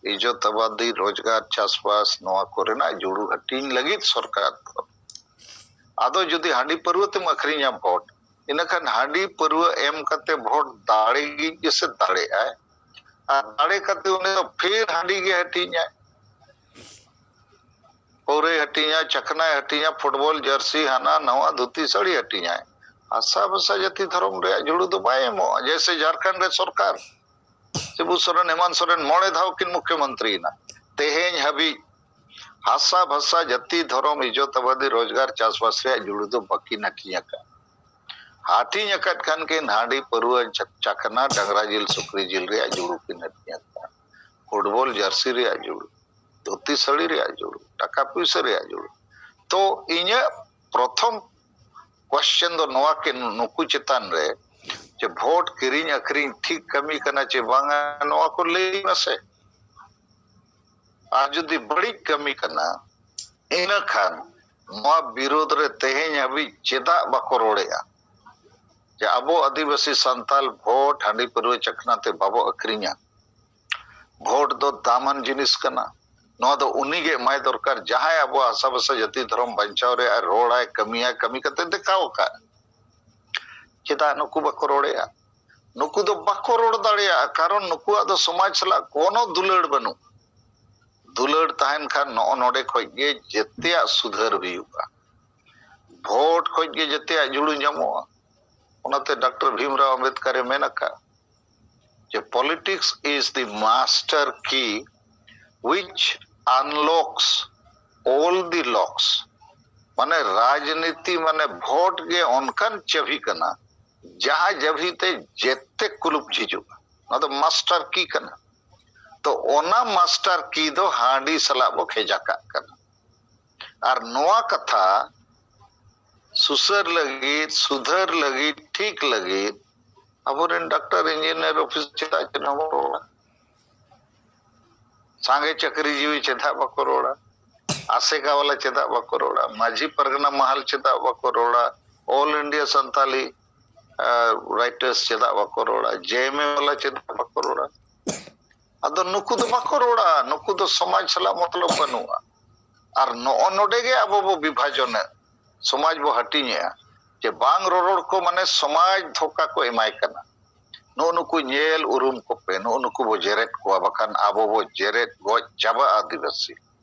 ᱤᱡᱽᱡᱚᱛ ᱟᱵᱟᱫᱤ, ᱨᱳᱡᱽᱜᱟᱨ, ᱪᱟᱥᱵᱟᱥ, ᱱᱚᱣᱟ ᱠᱚᱨᱮᱱᱟᱜ ᱡᱩᱲᱩ ᱦᱟᱹᱴᱤᱧ ᱞᱟᱹᱜᱤᱫ ᱥᱚᱨᱠᱟᱨ ᱫᱚ᱾ ᱟᱫᱚ ᱡᱩᱫᱤ ᱦᱟᱺᱰᱤ ᱯᱟᱹᱨᱣᱟᱹ ᱛᱮᱢ ᱟᱹᱠᱷᱨᱤᱧᱟ ᱵᱷᱳᱴ, ᱤᱱᱟᱹᱠᱷᱟᱱ ᱦᱟᱺᱰᱤ ᱯᱟᱹᱨᱣᱟᱹ ᱮᱢ ᱠᱟᱛᱮ ᱵᱷᱳᱴ ᱫᱟᱲᱮ ᱜᱮ ᱥᱮ ᱫᱟᱲᱮᱜᱼᱟᱭ, ᱟᱨ ᱫᱟᱲᱮ ᱠᱟᱛᱮ ᱩᱱᱤ ᱫᱚ ᱯᱷᱤᱨ ᱦᱟᱺᱰᱤ ᱜᱮ ᱦᱟᱹᱴᱤᱧᱟᱭ᱾ ᱯᱟᱹᱣᱨᱟᱹᱭ ᱦᱟᱹᱴᱤᱧᱟ, ᱪᱟᱠᱷᱱᱟᱭ ᱦᱟᱹᱴᱤᱧᱟ, ᱯᱷᱩᱴᱵᱚᱞ ᱡᱟᱹᱨᱥᱤ, ᱦᱟᱱᱟ ᱱᱟᱣᱟ ᱫᱷᱩᱛᱤ ᱥᱟᱹᱲᱤ ᱦᱟᱹᱴᱤᱧᱟᱭ᱾ ᱦᱟᱥᱟ ᱵᱷᱟᱥᱟ ᱡᱟᱹᱛᱤ ᱫᱷᱚᱨᱚᱢ ᱨᱮᱭᱟᱜ ᱡᱩᱲᱩ ᱫᱚ ᱵᱟᱭ ᱮᱢᱚᱜᱼᱟ᱾ ᱡᱮᱭᱥᱮ ᱡᱷᱟᱲᱠᱷᱚᱸᱰ ᱨᱮ ᱥᱚᱨᱠᱟᱨ, ᱥᱤᱵᱩ ᱥᱚᱨᱮᱱ, ᱦᱮᱢᱟᱱᱛ ᱥᱚᱨᱮᱱ ᱢᱚᱬᱮ ᱫᱷᱟᱣ ᱠᱤᱱ ᱢᱩᱠᱷᱭᱚᱢᱚᱱᱛᱨᱤᱭᱮᱱᱟ᱾ ᱛᱮᱦᱮᱧ ᱦᱟᱹᱵᱤᱡ ᱦᱟᱥᱟ ᱵᱷᱟᱥᱟ, ᱡᱟᱹᱛᱤ ᱫᱷᱚᱨᱚᱢ, ᱤᱡᱽᱡᱚᱛ ᱟᱵᱟᱫᱤ, ᱨᱳᱡᱽᱜᱟᱨ, ᱪᱟᱥᱵᱟᱥ ᱨᱮᱭᱟᱜ ᱡᱩᱲᱩ ᱫᱚ ᱵᱟᱹᱠᱤᱱ ᱦᱟᱹᱴᱤᱧ ᱟᱠᱟᱫ᱾ ᱦᱟᱹᱴᱤᱧ ᱟᱠᱟᱫ ᱠᱷᱟᱱ ᱠᱤᱱ ᱦᱟᱺᱰᱤ ᱯᱟᱹᱨᱣᱟᱹ, ᱪᱟ-, ᱪᱟᱠᱷᱱᱟ, ᱰᱟᱝᱨᱟ ᱡᱤᱞ, ᱥᱩᱠᱨᱤ ᱡᱤᱞ ᱨᱮᱭᱟᱜ ᱡᱩᱲᱩ ᱠᱤᱱ ᱦᱟᱹᱴᱤᱧ ᱟᱠᱟᱫ᱾ ᱯᱷᱩᱴᱵᱚᱞ ᱡᱟᱹᱨᱥᱤ ᱨᱮᱭᱟᱜ ᱡᱩᱲᱩ, ᱫᱷᱩᱛᱤ ᱥᱟᱹᱲᱤ ᱨᱮᱭᱟᱜ ᱡᱩᱲᱩ, ᱴᱟᱠᱟ ᱯᱩᱭᱥᱟᱹ ᱨᱮᱭᱟᱜ ᱡᱩᱲᱩ᱾ ᱛᱚ ᱤᱧᱟᱹᱜ ᱯᱨᱚᱛᱷᱚᱢ ᱠᱚᱥᱪᱮᱱ ᱫᱚ ᱱᱚᱣᱟ ᱠᱤᱱ, ᱱᱩᱠᱩ ᱪᱮᱛᱟᱱ ᱨᱮ, ᱡᱮ ᱵᱷᱳᱴ ᱠᱤᱨᱤᱧ ᱟᱹᱠᱷᱨᱤᱧ ᱴᱷᱤᱠ ᱠᱟᱹᱢᱤ ᱠᱟᱱᱟ ᱪᱮ ᱵᱟᱝᱟ, ᱱᱚᱣᱟ ᱠᱚ ᱞᱟᱹᱭ ᱢᱮᱥᱮ᱾ ᱟᱨ ᱡᱩᱫᱤ ᱵᱟᱹᱲᱤᱡ ᱠᱟᱹᱢᱤ ᱠᱟᱱᱟ, ᱤᱱᱟᱹᱠᱷᱟᱱ ᱱᱚᱣᱟ ᱵᱤᱨᱳᱫᱷ ᱨᱮ ᱛᱮᱦᱮᱧ ᱦᱟᱹᱵᱤᱡ ᱪᱮᱫᱟᱜ ᱵᱟᱠᱚ ᱨᱚᱲᱮᱜᱼᱟ? ᱡᱮ ᱟᱵᱚ ᱟᱹᱫᱤᱵᱟᱹᱥᱤ ᱥᱟᱱᱛᱟᱞ ᱵᱷᱳᱴ ᱦᱟᱺᱰᱤ ᱯᱟᱹᱨᱣᱟᱹ ᱪᱟᱠᱷᱱᱟ ᱛᱮ ᱵᱟᱵᱚ ᱟᱹᱠᱷᱨᱤᱧᱟ᱾ ᱵᱷᱳᱴ ᱫᱚ ᱫᱟᱢᱟᱱ ᱡᱤᱱᱤᱥ ᱠᱟᱱᱟ᱾ ᱱᱚᱣᱟ ᱫᱚ ᱩᱱᱤ ᱜᱮ ᱮᱢᱟᱭ ᱫᱚᱨᱠᱟᱨ, ᱡᱟᱦᱟᱸᱭ ᱟᱵᱚᱣᱟᱜ ᱦᱟᱥᱟ ᱵᱷᱟᱥᱟ ᱡᱟᱹᱛᱤ ᱫᱷᱚᱨᱚᱢ ᱵᱟᱧᱪᱟᱣ ᱨᱮ ᱟᱨ ᱨᱚᱲᱟᱭ, ᱠᱟᱹᱢᱤᱭᱟᱭ, ᱠᱟᱹᱢᱤ ᱠᱟᱛᱮ ᱫᱮᱠᱷᱟᱣ ᱟᱠᱟᱫ᱾ ᱪᱮᱫᱟᱜ ᱱᱩᱠᱩ ᱵᱟᱠᱚ ᱨᱚᱲᱮᱜᱼᱟ? ᱱᱩᱠᱩ ᱫᱚ ᱵᱟᱠᱚ ᱨᱚᱲ ᱫᱟᱲᱮᱭᱟᱜᱼᱟ, ᱠᱟᱨᱚᱱ ᱱᱩᱠᱩᱣᱟᱜ ᱫᱚ ᱥᱚᱢᱟᱡᱽ ᱥᱟᱞᱟᱜ ᱠᱳᱱᱳ ᱫᱩᱞᱟᱹᱲ ᱵᱟᱹᱱᱩᱜ᱾ ᱫᱩᱞᱟᱹᱲ ᱛᱟᱦᱮᱱ ᱠᱷᱟᱱ ᱱᱚᱜᱼᱚ ᱱᱚᱰᱮ ᱠᱷᱚᱡ ᱜᱮ ᱡᱮᱛᱮᱭᱟᱜ ᱥᱩᱫᱷᱟᱹᱨ ᱦᱩᱭᱩᱜᱼᱟ᱾ ᱵᱷᱳᱴ ᱠᱷᱚᱡ ᱜᱮ ᱡᱮᱛᱮᱭᱟᱜ ᱡᱩᱲᱩ ᱧᱟᱢᱚᱜᱼᱟ᱾ ᱚᱱᱟᱛᱮ ᱰᱟᱠᱛᱟᱨ ᱵᱷᱤᱢᱨᱟᱣ ᱟᱢᱵᱮᱫᱠᱟᱨ ᱮ ᱢᱮᱱ ᱟᱠᱟᱫ ᱡᱮ politics is the master key which unlocks all the locks. ᱢᱟᱱᱮ ᱨᱟᱡᱽᱱᱤᱛᱤ ᱢᱟᱱᱮ ᱵᱷᱳᱴ ᱜᱮ ᱚᱱᱠᱟᱱ ᱪᱟᱹᱵᱤ ᱠᱟᱱᱟ, ᱡᱟᱦᱟᱸ ᱪᱟᱹᱵᱤ ᱛᱮ ᱡᱮᱛᱮ ᱠᱩᱞᱩᱯ ᱡᱷᱤᱡᱚᱜᱼᱟ᱾ ᱱᱚᱣᱟ ᱫᱚ ᱢᱟᱥᱴᱟᱨ ᱠᱤ ᱠᱟᱱᱟ᱾ ᱛᱚ ᱚᱱᱟ ᱢᱟᱥᱴᱟᱨ ᱠᱤ ᱫᱚ ᱦᱟᱺᱰᱤ ᱥᱟᱞᱟᱜ ᱵᱚ ᱠᱷᱮᱡᱟ ᱠᱟᱜ ᱠᱟᱱᱟ᱾ ᱟᱨ ᱱᱚᱣᱟ ᱠᱟᱛᱷᱟ ᱥᱩᱥᱟᱹᱨ ᱞᱟᱹᱜᱤᱫ, ᱥᱩᱫᱷᱟᱹᱨ ᱞᱟᱹᱜᱤᱫ, ᱴᱷᱤᱠ ᱞᱟᱹᱜᱤᱫ ᱟᱵᱚᱨᱮᱱ ᱰᱟᱠᱛᱟᱨ, ᱤᱧᱡᱤᱱᱤᱭᱟᱨ, ᱚᱯᱷᱤᱥ ᱪᱮᱫᱟᱜ ᱪᱮᱫ ᱦᱚᱸ ᱵᱟᱠᱚ ᱨᱚᱲᱟ? ᱥᱟᱸᱜᱮ ᱪᱟᱹᱠᱨᱤ ᱡᱤᱣᱤ ᱪᱮᱫᱟᱜ ᱵᱟᱠᱚ ᱨᱚᱲᱟ? ᱟᱥᱮᱠᱟ ᱵᱟᱞᱟ ᱪᱮᱫᱟᱜ ᱵᱟᱠᱚ ᱨᱚᱲᱟ? ᱢᱟᱹᱡᱷᱤ ᱯᱟᱨᱜᱟᱱᱟ ᱢᱟᱦᱟᱞ ᱪᱮᱫᱟᱜ ᱵᱟᱠᱚ ᱨᱚᱲᱟ? ᱚᱞ ᱤᱱᱰᱤᱭᱟ ᱥᱟᱱᱛᱟᱞᱤ ᱨᱟᱭᱴᱟᱨᱥ ᱪᱮᱫᱟᱜ ᱵᱟᱠᱚ ᱨᱚᱲᱟ? ᱡᱮ ᱮᱢ ᱮ ᱵᱟᱞᱟ ᱪᱮᱫᱟᱜ ᱵᱟᱠᱚ ᱨᱚᱲᱟ? ᱟᱫᱚ ᱱᱩᱠᱩ ᱫᱚ ᱵᱟᱠᱚ ᱨᱚᱲᱟ, ᱱᱩᱠᱩ ᱫᱚ ᱥᱚᱢᱟᱡᱽ ᱥᱟᱞᱟᱜ ᱢᱚᱛᱞᱚᱵ ᱵᱟᱹᱱᱩᱜᱼᱟ᱾ ᱟᱨ ᱱᱚᱜᱼᱚ ᱱᱚᱰᱮ ᱜᱮ ᱟᱵᱚ ᱵᱚ ᱵᱤᱵᱷᱟᱡᱚᱱᱮᱫ, ᱥᱚᱢᱟᱡᱽ ᱵᱚ ᱦᱟᱹᱴᱤᱧᱮᱜᱼᱟ, ᱡᱮ ᱵᱟᱝ ᱨᱚᱨᱚᱲ ᱠᱚ ᱢᱟᱱᱮ ᱥᱚᱢᱟᱡᱽ ᱫᱷᱳᱠᱟ ᱠᱚ ᱮᱢᱟᱭ ᱠᱟᱱᱟ᱾ ᱱᱩᱜᱼᱩ ᱱᱩᱠᱩ ᱧᱮᱞ ᱩᱨᱩᱢ ᱠᱚᱯᱮ, ᱱᱩᱜᱼᱩ ᱱᱩᱠᱩ ᱵᱚ ᱡᱮᱨᱮᱫ ᱠᱚᱣᱟ, ᱵᱟᱠᱷᱟᱱ ᱟᱵᱚ ᱵᱚ ᱡᱮᱨᱮᱫ ᱜᱚᱡ ᱪᱟᱵᱟᱜᱼᱟ ᱟᱹᱫᱤᱵᱟᱹᱥᱤ᱾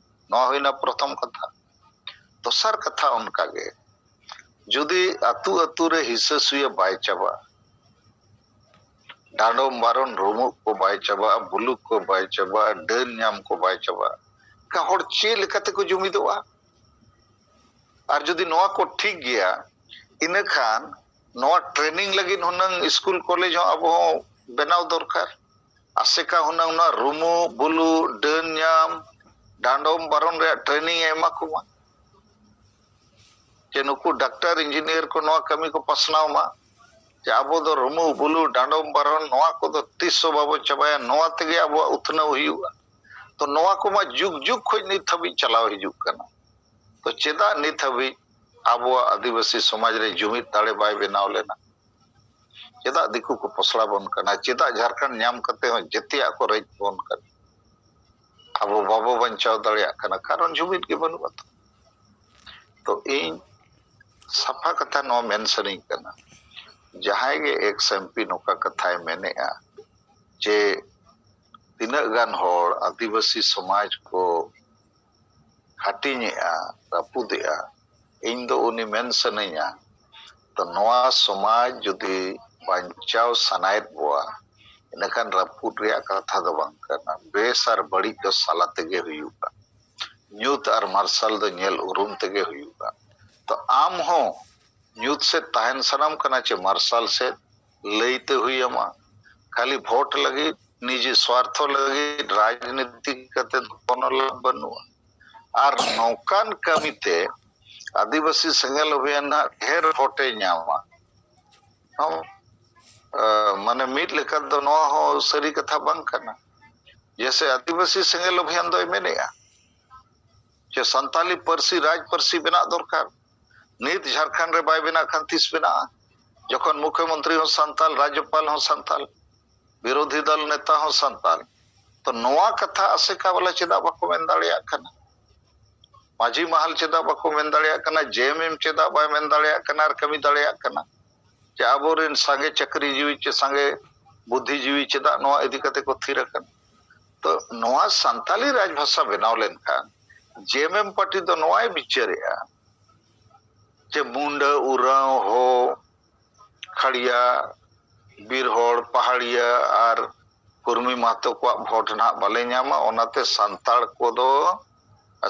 ᱱᱚᱣᱟ ᱦᱩᱭᱱᱟ ᱯᱨᱚᱛᱷᱚᱢ ᱠᱟᱛᱷᱟ᱾ ᱫᱚᱥᱟᱨ ᱠᱟᱛᱷᱟ ᱚᱱᱠᱟ ᱜᱮ, ᱡᱩᱫᱤ ᱟᱹᱛᱩ ᱟᱹᱛᱩ ᱨᱮ ᱦᱤᱥᱟᱹ ᱥᱩᱭᱟᱹ ᱵᱟᱭ ᱪᱟᱵᱟᱜᱼᱟ, ᱰᱟᱸᱰᱚᱢ ᱵᱟᱨᱚᱱ ᱨᱩᱢᱩᱜ ᱠᱚ ᱵᱟᱭ ᱪᱟᱵᱟᱜᱼᱟ, ᱵᱩᱞᱩᱠ ᱠᱚ ᱵᱟᱭ ᱪᱟᱵᱟᱜᱼᱟ, ᱰᱟᱹᱱ ᱧᱟᱢ ᱠᱚ ᱵᱟᱭ ᱪᱟᱵᱟᱜᱼᱟ, ᱮᱱᱠᱷᱟᱱ ᱦᱚᱲ ᱪᱮᱫ ᱞᱮᱠᱟ ᱛᱮᱠᱚ ᱡᱩᱢᱤᱫᱚᱜᱼᱟ? ᱟᱨ ᱡᱩᱫᱤ ᱱᱚᱣᱟ ᱠᱚ ᱴᱷᱤᱠ ᱜᱮᱭᱟ, ᱤᱱᱟᱹ ᱠᱷᱟᱱ ᱱᱚᱣᱟ ᱴᱨᱮᱱᱤᱝ ᱞᱟᱹᱜᱤᱫ ᱦᱩᱱᱟᱹᱝ ᱥᱠᱩᱞ ᱠᱚᱞᱮᱡᱽ ᱦᱚᱸ ᱟᱵᱚ ᱦᱚᱸ ᱵᱮᱱᱟᱣ ᱫᱚᱨᱠᱟᱨ᱾ ᱟᱥᱮᱠᱟ ᱦᱩᱱᱟᱹᱝ ᱱᱚᱣᱟ ᱨᱩᱢᱩᱜ, ᱵᱩᱞᱩᱜ, ᱰᱟᱹᱱ ᱧᱟᱢ, ᱰᱟᱸᱰᱚᱢ ᱵᱟᱨᱚᱱ ᱨᱮᱭᱟᱜ ᱴᱨᱮᱱᱤᱝ ᱮ ᱮᱢᱟ ᱠᱚᱢᱟ᱾ ᱡᱮ ᱱᱩᱠᱩ ᱰᱟᱠᱛᱟᱨ, ᱤᱧᱡᱤᱱᱤᱭᱟᱨ ᱠᱚ ᱱᱚᱣᱟ ᱠᱟᱹᱢᱤ ᱠᱚ ᱯᱟᱥᱱᱟᱣ ᱢᱟ, ᱡᱮ ᱟᱵᱚ ᱫᱚ ᱨᱩᱢᱩᱜ, ᱵᱩᱞᱩᱜ, ᱰᱟᱸᱰᱚᱢ ᱵᱟᱨᱚᱱ, ᱱᱚᱣᱟ ᱠᱚᱫᱚ ᱛᱤᱥ ᱦᱚᱸ ᱵᱟᱵᱚ ᱪᱟᱵᱟᱭᱟ, ᱱᱚᱣᱟ ᱛᱮᱜᱮ ᱟᱵᱚᱣᱟᱜ ᱩᱛᱱᱟᱹᱣ ᱦᱩᱭᱩᱜᱼᱟ᱾ ᱛᱚ ᱱᱚᱣᱟ ᱠᱚᱢᱟ ᱡᱩᱜᱽ ᱡᱩᱜᱽ ᱠᱷᱚᱱ ᱱᱤᱛ ᱦᱟᱹᱵᱤᱡ ᱪᱟᱞᱟᱣ ᱦᱤᱡᱩᱜ ᱠᱟᱱᱟ᱾ ᱛᱚ ᱪᱮᱫᱟᱜ ᱱᱤᱛ ᱦᱟᱹᱵᱤᱡ ᱟᱵᱚᱣᱟᱜ ᱟᱹᱫᱤᱵᱟᱹᱥᱤ ᱥᱚᱢᱟᱡᱽ ᱨᱮ ᱡᱩᱢᱤᱫ ᱫᱟᱲᱮ ᱵᱟᱭ ᱵᱮᱱᱟᱣ ᱞᱮᱱᱟ? ᱪᱮᱫᱟᱜ ᱫᱤᱠᱩ ᱠᱚ ᱯᱚᱥᱲᱟ ᱵᱚᱱ ᱠᱟᱱᱟ? ᱪᱮᱫᱟᱜ ᱡᱷᱟᱲᱠᱷᱚᱸᱰ ᱧᱟᱢ ᱠᱟᱛᱮ ᱦᱚᱸ ᱡᱮᱛᱮᱭᱟᱜ ᱠᱚ ᱨᱮᱡ ᱵᱚᱱ ᱠᱟᱱᱟ? ᱟᱵᱚ ᱵᱟᱵᱚ ᱵᱟᱧᱪᱟᱣ ᱫᱟᱲᱮᱭᱟᱜ ᱠᱟᱱᱟ, ᱠᱟᱨᱚᱱ ᱡᱩᱢᱤᱫ ᱜᱮ ᱵᱟᱹᱱᱩᱜ ᱟᱛᱚ᱾ ᱛᱚ ᱤᱧ ᱥᱟᱯᱷᱟ ᱠᱟᱛᱷᱟ ᱱᱚᱣᱟ ᱢᱮᱱ ᱥᱟᱱᱟᱧ ᱠᱟᱱᱟ, ᱡᱟᱦᱟᱸᱭ ᱜᱮ ᱮᱠᱥ ᱮᱢ ᱯᱤ ᱱᱚᱝᱠᱟ ᱠᱟᱛᱷᱟᱭ ᱢᱮᱱᱮᱜᱼᱟ ᱡᱮ ᱛᱤᱱᱟᱹᱜ ᱜᱟᱱ ᱦᱚᱲ ᱟᱹᱫᱤᱵᱟᱹᱥᱤ ᱥᱚᱢᱟᱡᱽ ᱠᱚ ᱦᱟᱹᱴᱤᱧᱮᱜᱼᱟ, ᱨᱟᱹᱯᱩᱫᱮᱜᱼᱟ, ᱤᱧ ᱫᱚ ᱩᱱᱤ ᱢᱮᱱ ᱥᱟᱱᱟᱧᱟ, ᱛᱚ ᱱᱚᱣᱟ ᱥᱚᱢᱟᱡᱽ ᱡᱩᱫᱤ ᱵᱟᱧᱪᱟᱣ ᱥᱟᱱᱟᱭᱮᱫ ᱵᱚᱣᱟ, ᱤᱱᱟᱹᱠᱷᱟᱱ ᱨᱟᱹᱯᱩᱫ ᱨᱮᱭᱟᱜ ᱠᱟᱛᱷᱟ ᱫᱚ ᱵᱟᱝ ᱠᱟᱱᱟ᱾ ᱵᱮᱥ ᱟᱨ ᱵᱟᱹᱲᱤᱡ ᱫᱚ ᱥᱟᱞᱟ ᱛᱮᱜᱮ ᱦᱩᱭᱩᱜᱼᱟ᱾ ᱧᱩᱛ ᱟᱨ ᱢᱟᱨᱥᱟᱞ ᱫᱚ ᱧᱮᱞ ᱩᱨᱩᱢ ᱛᱮᱜᱮ ᱦᱩᱭᱩᱜᱼᱟ᱾ ᱛᱚ ᱟᱢ ᱦᱚᱸ ᱧᱩᱛ ᱥᱮᱫ ᱛᱟᱦᱮᱱ ᱥᱟᱱᱟᱢ ᱠᱟᱱᱟ ᱪᱮ ᱢᱟᱨᱥᱟᱞ ᱥᱮᱫ, ᱞᱟᱹᱭᱛᱮ ᱦᱩᱭ ᱟᱢᱟ᱾ ᱠᱷᱟᱹᱞᱤ ᱵᱷᱳᱴ ᱞᱟᱹᱜᱤᱫ, ᱱᱤᱡᱮ ᱥᱣᱟᱨᱛᱷᱚ ᱞᱟᱹᱜᱤᱫ ᱨᱟᱡᱽᱱᱤᱛᱤ ᱠᱟᱛᱮ ᱫᱚ ᱠᱳᱱᱳ ᱞᱟᱵᱷ ᱵᱟᱹᱱᱩᱜᱼᱟ᱾ ᱟᱨ ᱱᱚᱝᱠᱟᱱ ᱠᱟᱹᱢᱤᱛᱮ ᱟᱹᱫᱤᱵᱟᱹᱥᱤ ᱥᱮᱸᱜᱮᱞ ᱚᱵᱷᱤᱭᱟᱱ ᱱᱟᱦᱟᱜ ᱰᱷᱮᱨ ᱵᱷᱳᱴᱮ ᱧᱟᱢᱟ᱾ ᱦᱚᱸ, ᱮ, ᱢᱟᱱᱮ ᱢᱤᱫ ᱞᱮᱠᱟ ᱫᱚ ᱱᱚᱣᱟ ᱦᱚᱸ ᱥᱟᱹᱨᱤ ᱠᱟᱛᱷᱟ ᱵᱟᱝ ᱠᱟᱱᱟ᱾ ᱡᱮᱥᱮ ᱟᱹᱫᱤᱵᱟᱹᱥᱤ ᱥᱮᱸᱜᱮᱞ ᱚᱵᱷᱤᱭᱟᱱ ᱫᱚᱭ ᱢᱮᱱᱮᱜᱼᱟ ᱡᱮ ᱥᱟᱱᱛᱟᱞᱤ ᱯᱟᱹᱨᱥᱤ ᱨᱟᱡᱽ ᱯᱟᱹᱨᱥᱤ ᱵᱮᱱᱟᱜ ᱫᱚᱨᱠᱟᱨ᱾ ᱱᱤᱛ ᱡᱷᱟᱲᱠᱷᱚᱸᱰ ᱨᱮ ᱵᱟᱭ ᱵᱮᱱᱟᱜ ᱠᱷᱟᱱ ᱛᱤᱥ ᱵᱮᱱᱟᱜᱼᱟ? ᱡᱚᱠᱷᱚᱱ ᱢᱩᱠᱷᱭᱚᱢᱚᱱᱛᱨᱤ ᱦᱚᱸ ᱥᱟᱱᱛᱟᱞ, ᱨᱟᱡᱽᱡᱚᱯᱟᱞ ᱦᱚᱸ ᱥᱟᱱᱛᱟᱞ, ᱵᱤᱨᱳᱫᱷᱤ ᱫᱚᱞ ᱱᱮᱛᱟ ᱦᱚᱸ ᱥᱟᱱᱛᱟᱞ, ᱛᱚ ᱱᱚᱣᱟ ᱠᱟᱛᱷᱟ ᱟᱥᱮᱠᱟ ᱵᱟᱞᱟ ᱪᱮᱫᱟᱜ ᱵᱟᱠᱚ ᱢᱮᱱ ᱫᱟᱲᱮᱭᱟᱜ ᱠᱟᱱᱟ? ᱢᱟᱹᱡᱷᱤ ᱢᱟᱦᱟᱞ ᱪᱮᱫᱟᱜ ᱵᱟᱠᱚ ᱢᱮᱱ ᱫᱟᱲᱮᱭᱟᱜ ᱠᱟᱱᱟ? ᱡᱮ ᱮᱢ ᱮᱢ ᱪᱮᱫᱟᱜ ᱵᱟᱭ ᱢᱮᱱ ᱫᱟᱲᱮᱭᱟᱜ ᱠᱟᱱᱟ ᱟᱨ ᱠᱟᱹᱢᱤ ᱫᱟᱲᱮᱭᱟᱜ ᱠᱟᱱᱟ? ᱡᱮ ᱟᱵᱚᱨᱮᱱ ᱥᱟᱸᱜᱮ ᱪᱟᱹᱠᱨᱤ ᱡᱤᱣᱤ ᱪᱮ ᱥᱟᱸᱜᱮ ᱵᱩᱫᱽᱫᱷᱤ ᱡᱤᱣᱤ ᱪᱮᱫᱟᱜ ᱱᱚᱣᱟ ᱤᱫᱤ ᱠᱟᱛᱮ ᱠᱚ ᱛᱷᱤᱨ ᱟᱠᱟᱱᱟ? ᱛᱚ ᱱᱚᱣᱟ ᱥᱟᱱᱛᱟᱞᱤ ᱨᱟᱡᱽ ᱵᱷᱟᱥᱟ ᱵᱮᱱᱟᱣ ᱞᱮᱱᱠᱷᱟᱱ ᱡᱮ ᱮᱢ ᱮᱢ ᱯᱟᱨᱴᱤ ᱫᱚ ᱱᱚᱣᱟᱭ ᱵᱤᱪᱟᱹᱨᱮᱜᱼᱟ ᱡᱮ ᱢᱩᱱᱰᱟᱹ, ᱩᱨᱟᱸᱣ, ᱦᱳ, ᱠᱷᱟᱲᱤᱭᱟ, ᱵᱤᱨ ᱦᱚᱲ, ᱯᱟᱦᱟᱲᱤᱭᱟᱹ ᱟᱨ ᱠᱩᱨᱢᱤ ᱢᱟᱦᱛᱚ ᱠᱚᱣᱟᱜ ᱵᱷᱳᱴ ᱱᱟᱦᱟᱜ ᱵᱟᱞᱮ ᱧᱟᱢᱟ, ᱚᱱᱟᱛᱮ ᱥᱟᱱᱛᱟᱲ ᱠᱚᱫᱚ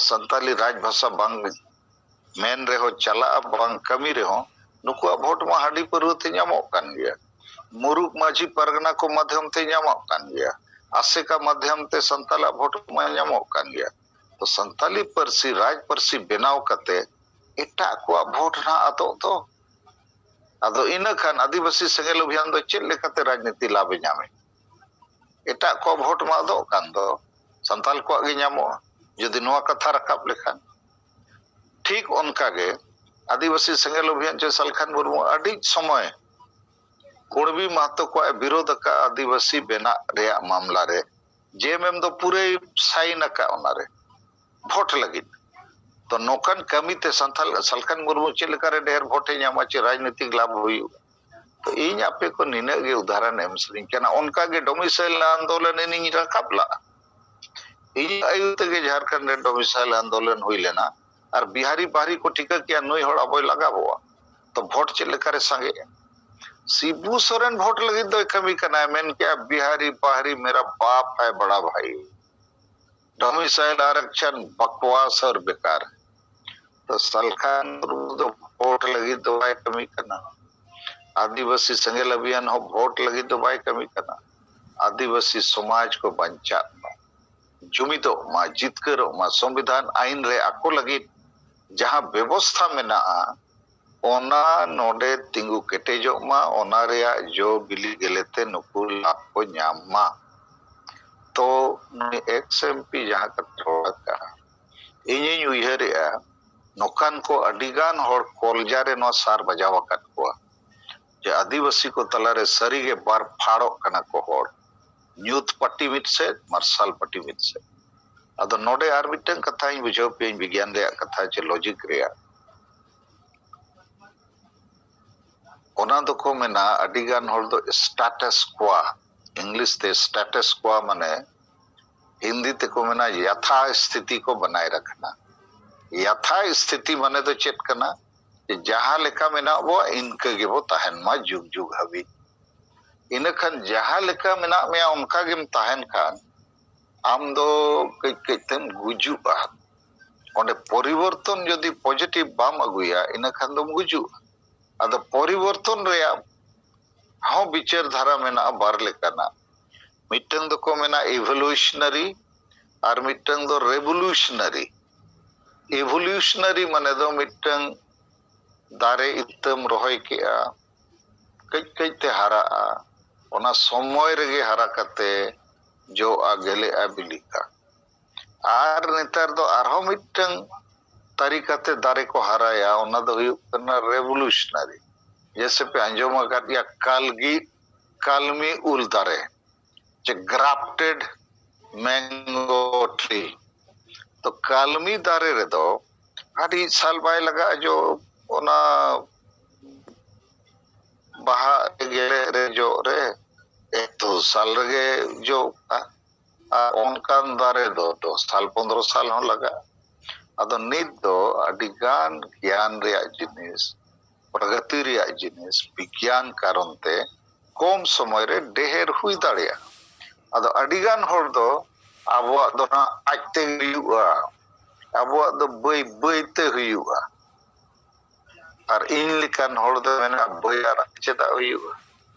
ᱥᱟᱱᱛᱟᱞᱤ ᱨᱟᱡᱽ ᱵᱷᱟᱥᱟ ᱵᱟᱝ ᱢᱮᱱ ᱨᱮᱦᱚᱸ ᱪᱟᱞᱟᱜᱼᱟ, ᱵᱟᱝ ᱠᱟᱹᱢᱤ ᱨᱮᱦᱚᱸ ᱱᱩᱠᱩᱣᱟᱜ ᱵᱷᱳᱴ ᱢᱟ ᱦᱟᱺᱰᱤ ᱯᱟᱹᱨᱣᱟᱹ ᱛᱮ ᱧᱟᱢᱚᱜ ᱠᱟᱱ ᱜᱮᱭᱟ, ᱢᱩᱨᱩᱠ ᱢᱟᱹᱡᱷᱤ ᱯᱟᱨᱜᱟᱱᱟ ᱠᱚ ᱢᱟᱫᱷᱭᱚᱢ ᱛᱮ ᱧᱟᱢᱚᱜ ᱠᱟᱱ ᱜᱮᱭᱟ, ᱟᱥᱮᱠᱟ ᱢᱟᱫᱷᱭᱚᱢ ᱛᱮ ᱥᱟᱱᱛᱟᱞᱟᱜ ᱵᱷᱳᱴ ᱢᱟ ᱧᱟᱢᱚᱜ ᱠᱟᱱ ᱜᱮᱭᱟ᱾ ᱛᱚ ᱥᱟᱱᱛᱟᱞᱤ ᱯᱟᱹᱨᱥᱤ ᱨᱟᱡᱽ ᱯᱟᱹᱨᱥᱤ ᱵᱮᱱᱟᱣ ᱠᱟᱛᱮ ᱮᱴᱟᱜ ᱠᱚᱣᱟᱜ ᱵᱷᱳᱴ ᱱᱟᱦᱟᱜ ᱟᱫᱚᱜ ᱫᱚ᱾ ᱟᱫᱚ ᱤᱱᱟᱹ ᱠᱷᱟᱱ ᱟᱹᱫᱤᱵᱟᱹᱥᱤ ᱥᱮᱸᱜᱮᱞ ᱚᱵᱷᱤᱭᱟᱱ ᱫᱚ ᱪᱮᱫ ᱞᱮᱠᱟᱛᱮ ᱨᱟᱡᱽᱱᱤᱛᱤ ᱞᱟᱵᱷ ᱮ ᱧᱟᱢᱮ? ᱮᱴᱟᱜ ᱠᱚᱣᱟᱜ ᱵᱷᱳᱴ ᱢᱟ ᱟᱫᱚᱜ ᱠᱟᱱ ᱫᱚ, ᱥᱟᱱᱛᱟᱞ ᱠᱚᱣᱟᱜ ᱜᱮ ᱧᱟᱢᱚᱜᱼᱟ ᱡᱩᱫᱤ ᱱᱚᱣᱟ ᱠᱟᱛᱷᱟ ᱨᱟᱠᱟᱵ ᱞᱮᱠᱷᱟᱱ᱾ ᱴᱷᱤᱠ ᱚᱱᱠᱟ ᱜᱮ ᱟᱹᱫᱤᱵᱟᱹᱥᱤ ᱥᱮᱸᱜᱮᱞ ᱚᱵᱷᱤᱭᱟᱱ ᱪᱮ ᱥᱟᱞᱠᱷᱟᱱ ᱢᱩᱨᱢᱩ ᱟᱹᱰᱤ ᱥᱚᱢᱚᱭ ᱠᱩᱬᱵᱤ ᱢᱟᱦᱟᱛᱚ ᱠᱚᱣᱟᱜ ᱮ ᱵᱤᱨᱳᱫᱷ ᱟᱠᱟᱫ ᱟᱹᱫᱤᱵᱟᱹᱥᱤ ᱵᱮᱱᱟᱜ ᱨᱮᱭᱟᱜ ᱢᱟᱢᱞᱟ ᱨᱮ᱾ ᱡᱮ ᱮᱢ ᱮᱢ ᱫᱚ ᱯᱩᱨᱟᱹᱭ ᱥᱟᱭᱤᱱ ᱟᱠᱟᱫ ᱚᱱᱟᱨᱮ ᱵᱷᱳᱴ ᱞᱟᱹᱜᱤᱫ᱾ ᱛᱚ ᱱᱚᱝᱠᱟᱱ ᱠᱟᱹᱢᱤᱛᱮ ᱥᱟᱱᱛᱟᱞ ᱥᱟᱞᱠᱷᱟᱱ ᱢᱩᱨᱢᱩ ᱪᱮᱫ ᱞᱮᱠᱟᱨᱮ ᱰᱷᱮᱨ ᱵᱷᱳᱴ ᱮ ᱧᱟᱢᱟ, ᱪᱮᱫ ᱨᱟᱡᱽᱱᱤᱛᱤᱠ ᱞᱟᱵᱷ ᱦᱩᱭᱩᱜᱼᱟ? ᱛᱚ ᱤᱧ ᱟᱯᱮ ᱠᱚ ᱱᱤᱱᱟᱹᱜ ᱜᱮ ᱩᱫᱟᱦᱚᱨᱚᱱ ᱮᱢ ᱥᱟᱱᱟᱧ ᱠᱟᱱᱟ᱾ ᱚᱱᱠᱟ ᱜᱮ ᱰᱚᱢᱤᱥᱟᱭᱤᱞ ᱟᱱᱫᱳᱞᱚᱱ ᱤᱧ ᱨᱟᱠᱟᱵ ᱞᱟᱜᱼᱟ᱾ ᱤᱧ ᱟᱹᱭᱩᱨ ᱛᱮᱜᱮ ᱡᱷᱟᱲᱠᱷᱚᱸᱰ ᱨᱮ ᱰᱚᱢᱤᱥᱟᱭᱤᱞ ᱟᱱᱫᱳᱞᱚᱱ ᱦᱩᱭ ᱞᱮᱱᱟ᱾ ᱟᱨ ᱵᱤᱦᱟᱨᱤ ᱵᱟᱦᱨᱤ ᱠᱚ ᱴᱷᱤᱠᱟᱹ ᱠᱮᱜᱼᱟ, ᱱᱩᱭ ᱦᱚᱲ ᱟᱵᱚᱭ ᱞᱟᱜᱟᱵᱚᱜᱼᱟ᱾ ᱛᱚ ᱵᱷᱳᱴ ᱪᱮᱫ ᱞᱮᱠᱟᱨᱮ ᱥᱟᱸᱜᱮᱜᱼᱟ? ᱥᱤᱵᱩ ᱥᱚᱨᱮᱱ ᱵᱷᱳᱴ ᱞᱟᱹᱜᱤᱫ ᱫᱚᱭ ᱠᱟᱹᱢᱤ ᱠᱟᱱᱟᱭ, ᱢᱮᱱ ᱠᱮᱜᱼᱟ, ᱵᱤᱦᱟᱨᱤ ᱵᱟᱦᱨᱤ ᱢᱮᱨᱟ ᱵᱟᱯ ᱦᱟᱭ ᱵᱟᱲᱟ ᱵᱷᱟᱭ, ᱰᱚᱢᱤᱥᱟᱭᱤᱞ ᱟᱨᱟᱠᱥᱚᱱ ᱵᱟᱠᱣᱟᱥ ᱟᱨ ᱵᱮᱠᱟᱨ᱾ ᱛᱚ ᱥᱟᱞᱠᱷᱟᱱ ᱢᱩᱨᱢᱩ ᱫᱚ ᱵᱷᱳᱴ ᱞᱟᱹᱜᱤᱫ ᱫᱚ ᱵᱟᱭ ᱠᱟᱹᱢᱤ ᱠᱟᱱᱟ᱾ ᱟᱹᱫᱤᱵᱟᱹᱥᱤ ᱥᱮᱸᱜᱮᱞ ᱚᱵᱷᱤᱭᱟᱱ ᱦᱚᱸ ᱵᱷᱳᱴ ᱞᱟᱹᱜᱤᱫ ᱫᱚ ᱵᱟᱭ ᱠᱟᱹᱢᱤ ᱠᱟᱱᱟ᱾ ᱟᱹᱫᱤᱵᱟᱹᱥᱤ ᱥᱚᱢᱟᱡᱽ ᱠᱚ ᱵᱟᱧᱪᱟᱜ ᱢᱟ, ᱡᱩᱢᱤᱫᱚᱜ ᱢᱟ, ᱡᱤᱛᱠᱟᱹᱨᱚᱜ ᱢᱟ, ᱥᱚᱝᱵᱤᱫᱷᱟᱱ ᱟᱹᱭᱤᱱ ᱨᱮ ᱟᱠᱚ ᱞᱟᱹᱜᱤᱫ ᱡᱟᱦᱟᱸ ᱵᱮᱵᱚᱥᱛᱷᱟ ᱢᱮᱱᱟᱜᱼᱟ, ᱚᱱᱟ ᱱᱚᱰᱮ ᱛᱤᱸᱜᱩ ᱠᱮᱴᱮᱡᱚᱜ ᱢᱟ, ᱚᱱᱟ ᱨᱮᱭᱟᱜ ᱡᱚ ᱵᱤᱞᱤ ᱜᱮᱞᱮᱛᱮ ᱱᱩᱠᱩ ᱞᱟᱵᱷ ᱠᱚ ᱧᱟᱢ ᱢᱟ᱾ ᱛᱚ ᱱᱩᱭ ᱮᱠᱥ ᱮᱢ ᱯᱤ ᱡᱟᱦᱟᱸ ᱠᱟᱛᱷᱟ ᱨᱚᱲ ᱟᱠᱟᱫᱼᱟ, ᱤᱧᱤᱧ ᱩᱭᱦᱟᱹᱨᱮᱜᱼᱟ, ᱱᱚᱝᱠᱟᱱ ᱠᱚ ᱟᱹᱰᱤᱜᱟᱱ ᱦᱚᱲ ᱠᱚᱞᱡᱟ ᱨᱮ ᱱᱚᱣᱟ ᱥᱟᱨ ᱵᱟᱡᱟᱣ ᱟᱠᱟᱫ ᱠᱚᱣᱟ ᱡᱮ ᱟᱹᱫᱤᱵᱟᱹᱥᱤ ᱠᱚ ᱛᱟᱞᱟᱨᱮ ᱥᱟᱹᱨᱤᱜᱮ ᱵᱟᱨ ᱯᱷᱟᱲᱚᱜ ᱠᱟᱱᱟ ᱠᱚ ᱦᱚᱲ, ᱧᱩᱛ ᱯᱟᱹᱴᱤ ᱢᱤᱫ ᱥᱮᱫ, ᱢᱟᱨᱥᱟᱞ ᱯᱟᱹᱴᱤ ᱢᱤᱫ ᱥᱮᱫ᱾ ᱟᱫᱚ ᱱᱚᱰᱮ ᱟᱨ ᱢᱤᱫᱴᱟᱝ ᱠᱟᱛᱷᱟᱧ ᱵᱩᱡᱷᱟᱹᱣ ᱯᱮᱭᱟᱧ, ᱵᱤᱜᱽᱭᱟᱱ ᱨᱮᱭᱟᱜ ᱠᱟᱛᱷᱟ ᱪᱮ ᱞᱚᱡᱤᱠ ᱨᱮᱭᱟᱜ᱾ ᱚᱱᱟ ᱫᱚᱠᱚ ᱢᱮᱱᱟ, ᱟᱹᱰᱤ ᱜᱟᱱ ᱦᱚᱲ ᱫᱚ ᱥᱴᱟᱴᱟᱥ ᱠᱚᱣᱟ, ᱤᱝᱞᱤᱥ ᱛᱮ ᱥᱴᱟᱴᱟᱥ ᱠᱚᱣᱟ ᱢᱟᱱᱮ ᱦᱤᱱᱫᱤ ᱛᱮᱠᱚ ᱢᱮᱱᱟ ᱭᱟᱛᱷᱟ ᱥᱛᱷᱤᱛᱤ ᱠᱚ ᱵᱟᱱᱟᱭ ᱨᱟᱠᱷᱱᱟ᱾ ᱭᱟᱛᱷᱟ ᱥᱛᱷᱤᱛᱤ ᱢᱟᱱᱮ ᱫᱚ ᱪᱮᱫ ᱠᱟᱱᱟ? ᱡᱮ ᱡᱟᱦᱟᱸ ᱞᱮᱠᱟ ᱢᱮᱱᱟᱜ ᱵᱚᱣᱟ ᱤᱱᱠᱟᱹ ᱜᱮᱵᱚ ᱛᱟᱦᱮᱱ ᱢᱟ ᱡᱩᱜᱽ ᱡᱩᱜᱽ ᱦᱟᱹᱵᱤᱡ᱾ ᱤᱱᱟᱹᱠᱷᱟᱱ ᱡᱟᱦᱟᱸ ᱞᱮᱠᱟ ᱢᱮᱱᱟᱜ ᱢᱮᱭᱟ ᱚᱱᱠᱟ ᱜᱮᱢ ᱛᱟᱦᱮᱱ ᱠᱷᱟᱱ ᱟᱢ ᱫᱚ ᱠᱟᱹᱡ ᱠᱟᱹᱡ ᱛᱮᱢ ᱜᱩᱡᱩᱜᱼᱟ᱾ ᱚᱸᱰᱮ ᱯᱚᱨᱤᱵᱚᱨᱛᱚᱱ ᱡᱩᱫᱤ ᱯᱚᱡᱤᱴᱤᱵᱷ ᱵᱟᱢ ᱟᱹᱜᱩᱭᱟ, ᱤᱱᱟᱹ ᱠᱷᱟᱱ ᱫᱚᱢ ᱜᱩᱡᱩᱜᱼᱟ᱾ ᱟᱫᱚ ᱯᱚᱨᱤᱵᱚᱨᱛᱚᱱ ᱨᱮᱭᱟᱜ ᱦᱚᱸ ᱵᱤᱪᱟᱹᱨ ᱫᱷᱟᱨᱟ ᱢᱮᱱᱟᱜᱼᱟ ᱵᱟᱨ ᱞᱮᱠᱟᱱᱟᱜ᱾ ᱢᱤᱫᱴᱟᱝ ᱫᱚᱠᱚ ᱢᱮᱱᱟ ᱤᱵᱷᱳᱞᱩᱥᱚᱱᱟᱨᱤ ᱟᱨ ᱢᱤᱫᱴᱟᱝ ᱫᱚ ᱨᱮᱵᱷᱳᱞᱩᱥᱚᱱᱟᱨᱤ᱾ ᱤᱵᱷᱳᱞᱩᱥᱚᱱᱟᱨᱤ ᱢᱟᱱᱮ ᱫᱚ ᱢᱤᱫᱴᱟᱝ ᱫᱟᱨᱮ ᱤᱛᱟᱹᱢ ᱨᱚᱦᱚᱭ ᱠᱮᱜᱼᱟ, ᱠᱟᱹᱡ ᱠᱟᱹᱡ ᱛᱮ ᱦᱟᱨᱟᱜᱼᱟ, ᱚᱱᱟ ᱥᱚᱢᱚᱭ ᱨᱮᱜᱮ ᱦᱟᱨᱟ ᱠᱟᱛᱮ ᱡᱚᱜᱼᱟ, ᱜᱮᱞᱮᱜᱼᱟ, ᱵᱤᱞᱤᱜᱼᱟ᱾ ᱟᱨ ᱱᱮᱛᱟᱨ ᱫᱚ ᱟᱨᱦᱚᱸ ᱢᱤᱫᱴᱟᱝ ᱛᱟᱹᱨᱤᱠᱟᱛᱮ ᱫᱟᱨᱮ ᱠᱚ ᱦᱟᱨᱟᱭᱟ, ᱚᱱᱟ ᱫᱚ ᱦᱩᱭᱩᱜ ᱠᱟᱱᱟ ᱨᱮᱵᱷᱳᱞᱩᱥᱚᱱᱟᱨᱤ᱾ ᱡᱮᱭᱥᱮ ᱯᱮ ᱟᱸᱡᱚᱢ ᱟᱠᱟᱫ ᱜᱮᱭᱟ ᱠᱟᱞᱜᱤ, ᱠᱟᱞᱢᱤ ᱩᱞ ᱫᱟᱨᱮ, ᱡᱮ grafted mango tree᱾ ᱛᱚ ᱠᱟᱞᱢᱤ ᱫᱟᱨᱮ ᱨᱮᱫᱚ ᱟᱹᱰᱤ ᱥᱟᱞ ᱵᱟᱭ ᱞᱟᱜᱟᱜᱼᱟ ᱡᱚ, ᱚᱱᱟ ᱵᱟᱦᱟ ᱜᱮᱞᱮ ᱨᱮ ᱡᱚᱜ ᱨᱮ ᱮᱠ ᱫᱩ ᱥᱟᱞ ᱨᱮᱜᱮ ᱡᱚᱜᱼᱟ᱾ ᱟᱨ ᱚᱱᱠᱟᱱ ᱫᱟᱨᱮ ᱫᱚ ᱫᱚᱥ ᱥᱟᱞ ᱯᱚᱱᱫᱽᱨᱚ ᱥᱟᱞ ᱦᱚᱸ ᱞᱟᱜᱟᱜᱼᱟ᱾ ᱟᱫᱚ ᱱᱤᱛ ᱫᱚ ᱟᱹᱰᱤ ᱜᱟᱱ ᱜᱮᱭᱟᱱ ᱨᱮᱭᱟᱜ ᱡᱤᱱᱤᱥ, ᱯᱨᱚᱜᱚᱛᱤ ᱨᱮᱭᱟᱜ ᱡᱤᱱᱤᱥ, ᱵᱤᱜᱽᱜᱟᱱ ᱠᱟᱨᱚᱱ ᱛᱮ ᱠᱚᱢ ᱥᱚᱢᱚᱭ ᱨᱮ ᱰᱷᱮᱨ ᱦᱩᱭ ᱫᱟᱲᱮᱭᱟᱜᱼᱟ᱾ ᱟᱫᱚ ᱟᱹᱰᱤ ᱜᱟᱱ ᱦᱚᱲ ᱫᱚ ᱟᱵᱚᱣᱟᱜ ᱫᱚ ᱱᱟᱜ ᱟᱡ ᱛᱮᱜᱮ ᱦᱩᱭᱩᱜᱼᱟ, ᱟᱵᱚᱣᱟᱜ ᱫᱚ ᱵᱟᱹᱭ ᱵᱟᱹᱭ ᱛᱮ ᱦᱩᱭᱩᱜᱼᱟ᱾ ᱟᱨ ᱤᱧ ᱞᱮᱠᱟᱱ ᱦᱚᱲ ᱫᱚ ᱢᱮᱱᱟ, ᱵᱟᱹᱭ ᱟᱨ ᱪᱮᱫᱟᱜ ᱦᱩᱭᱩᱜᱼᱟ?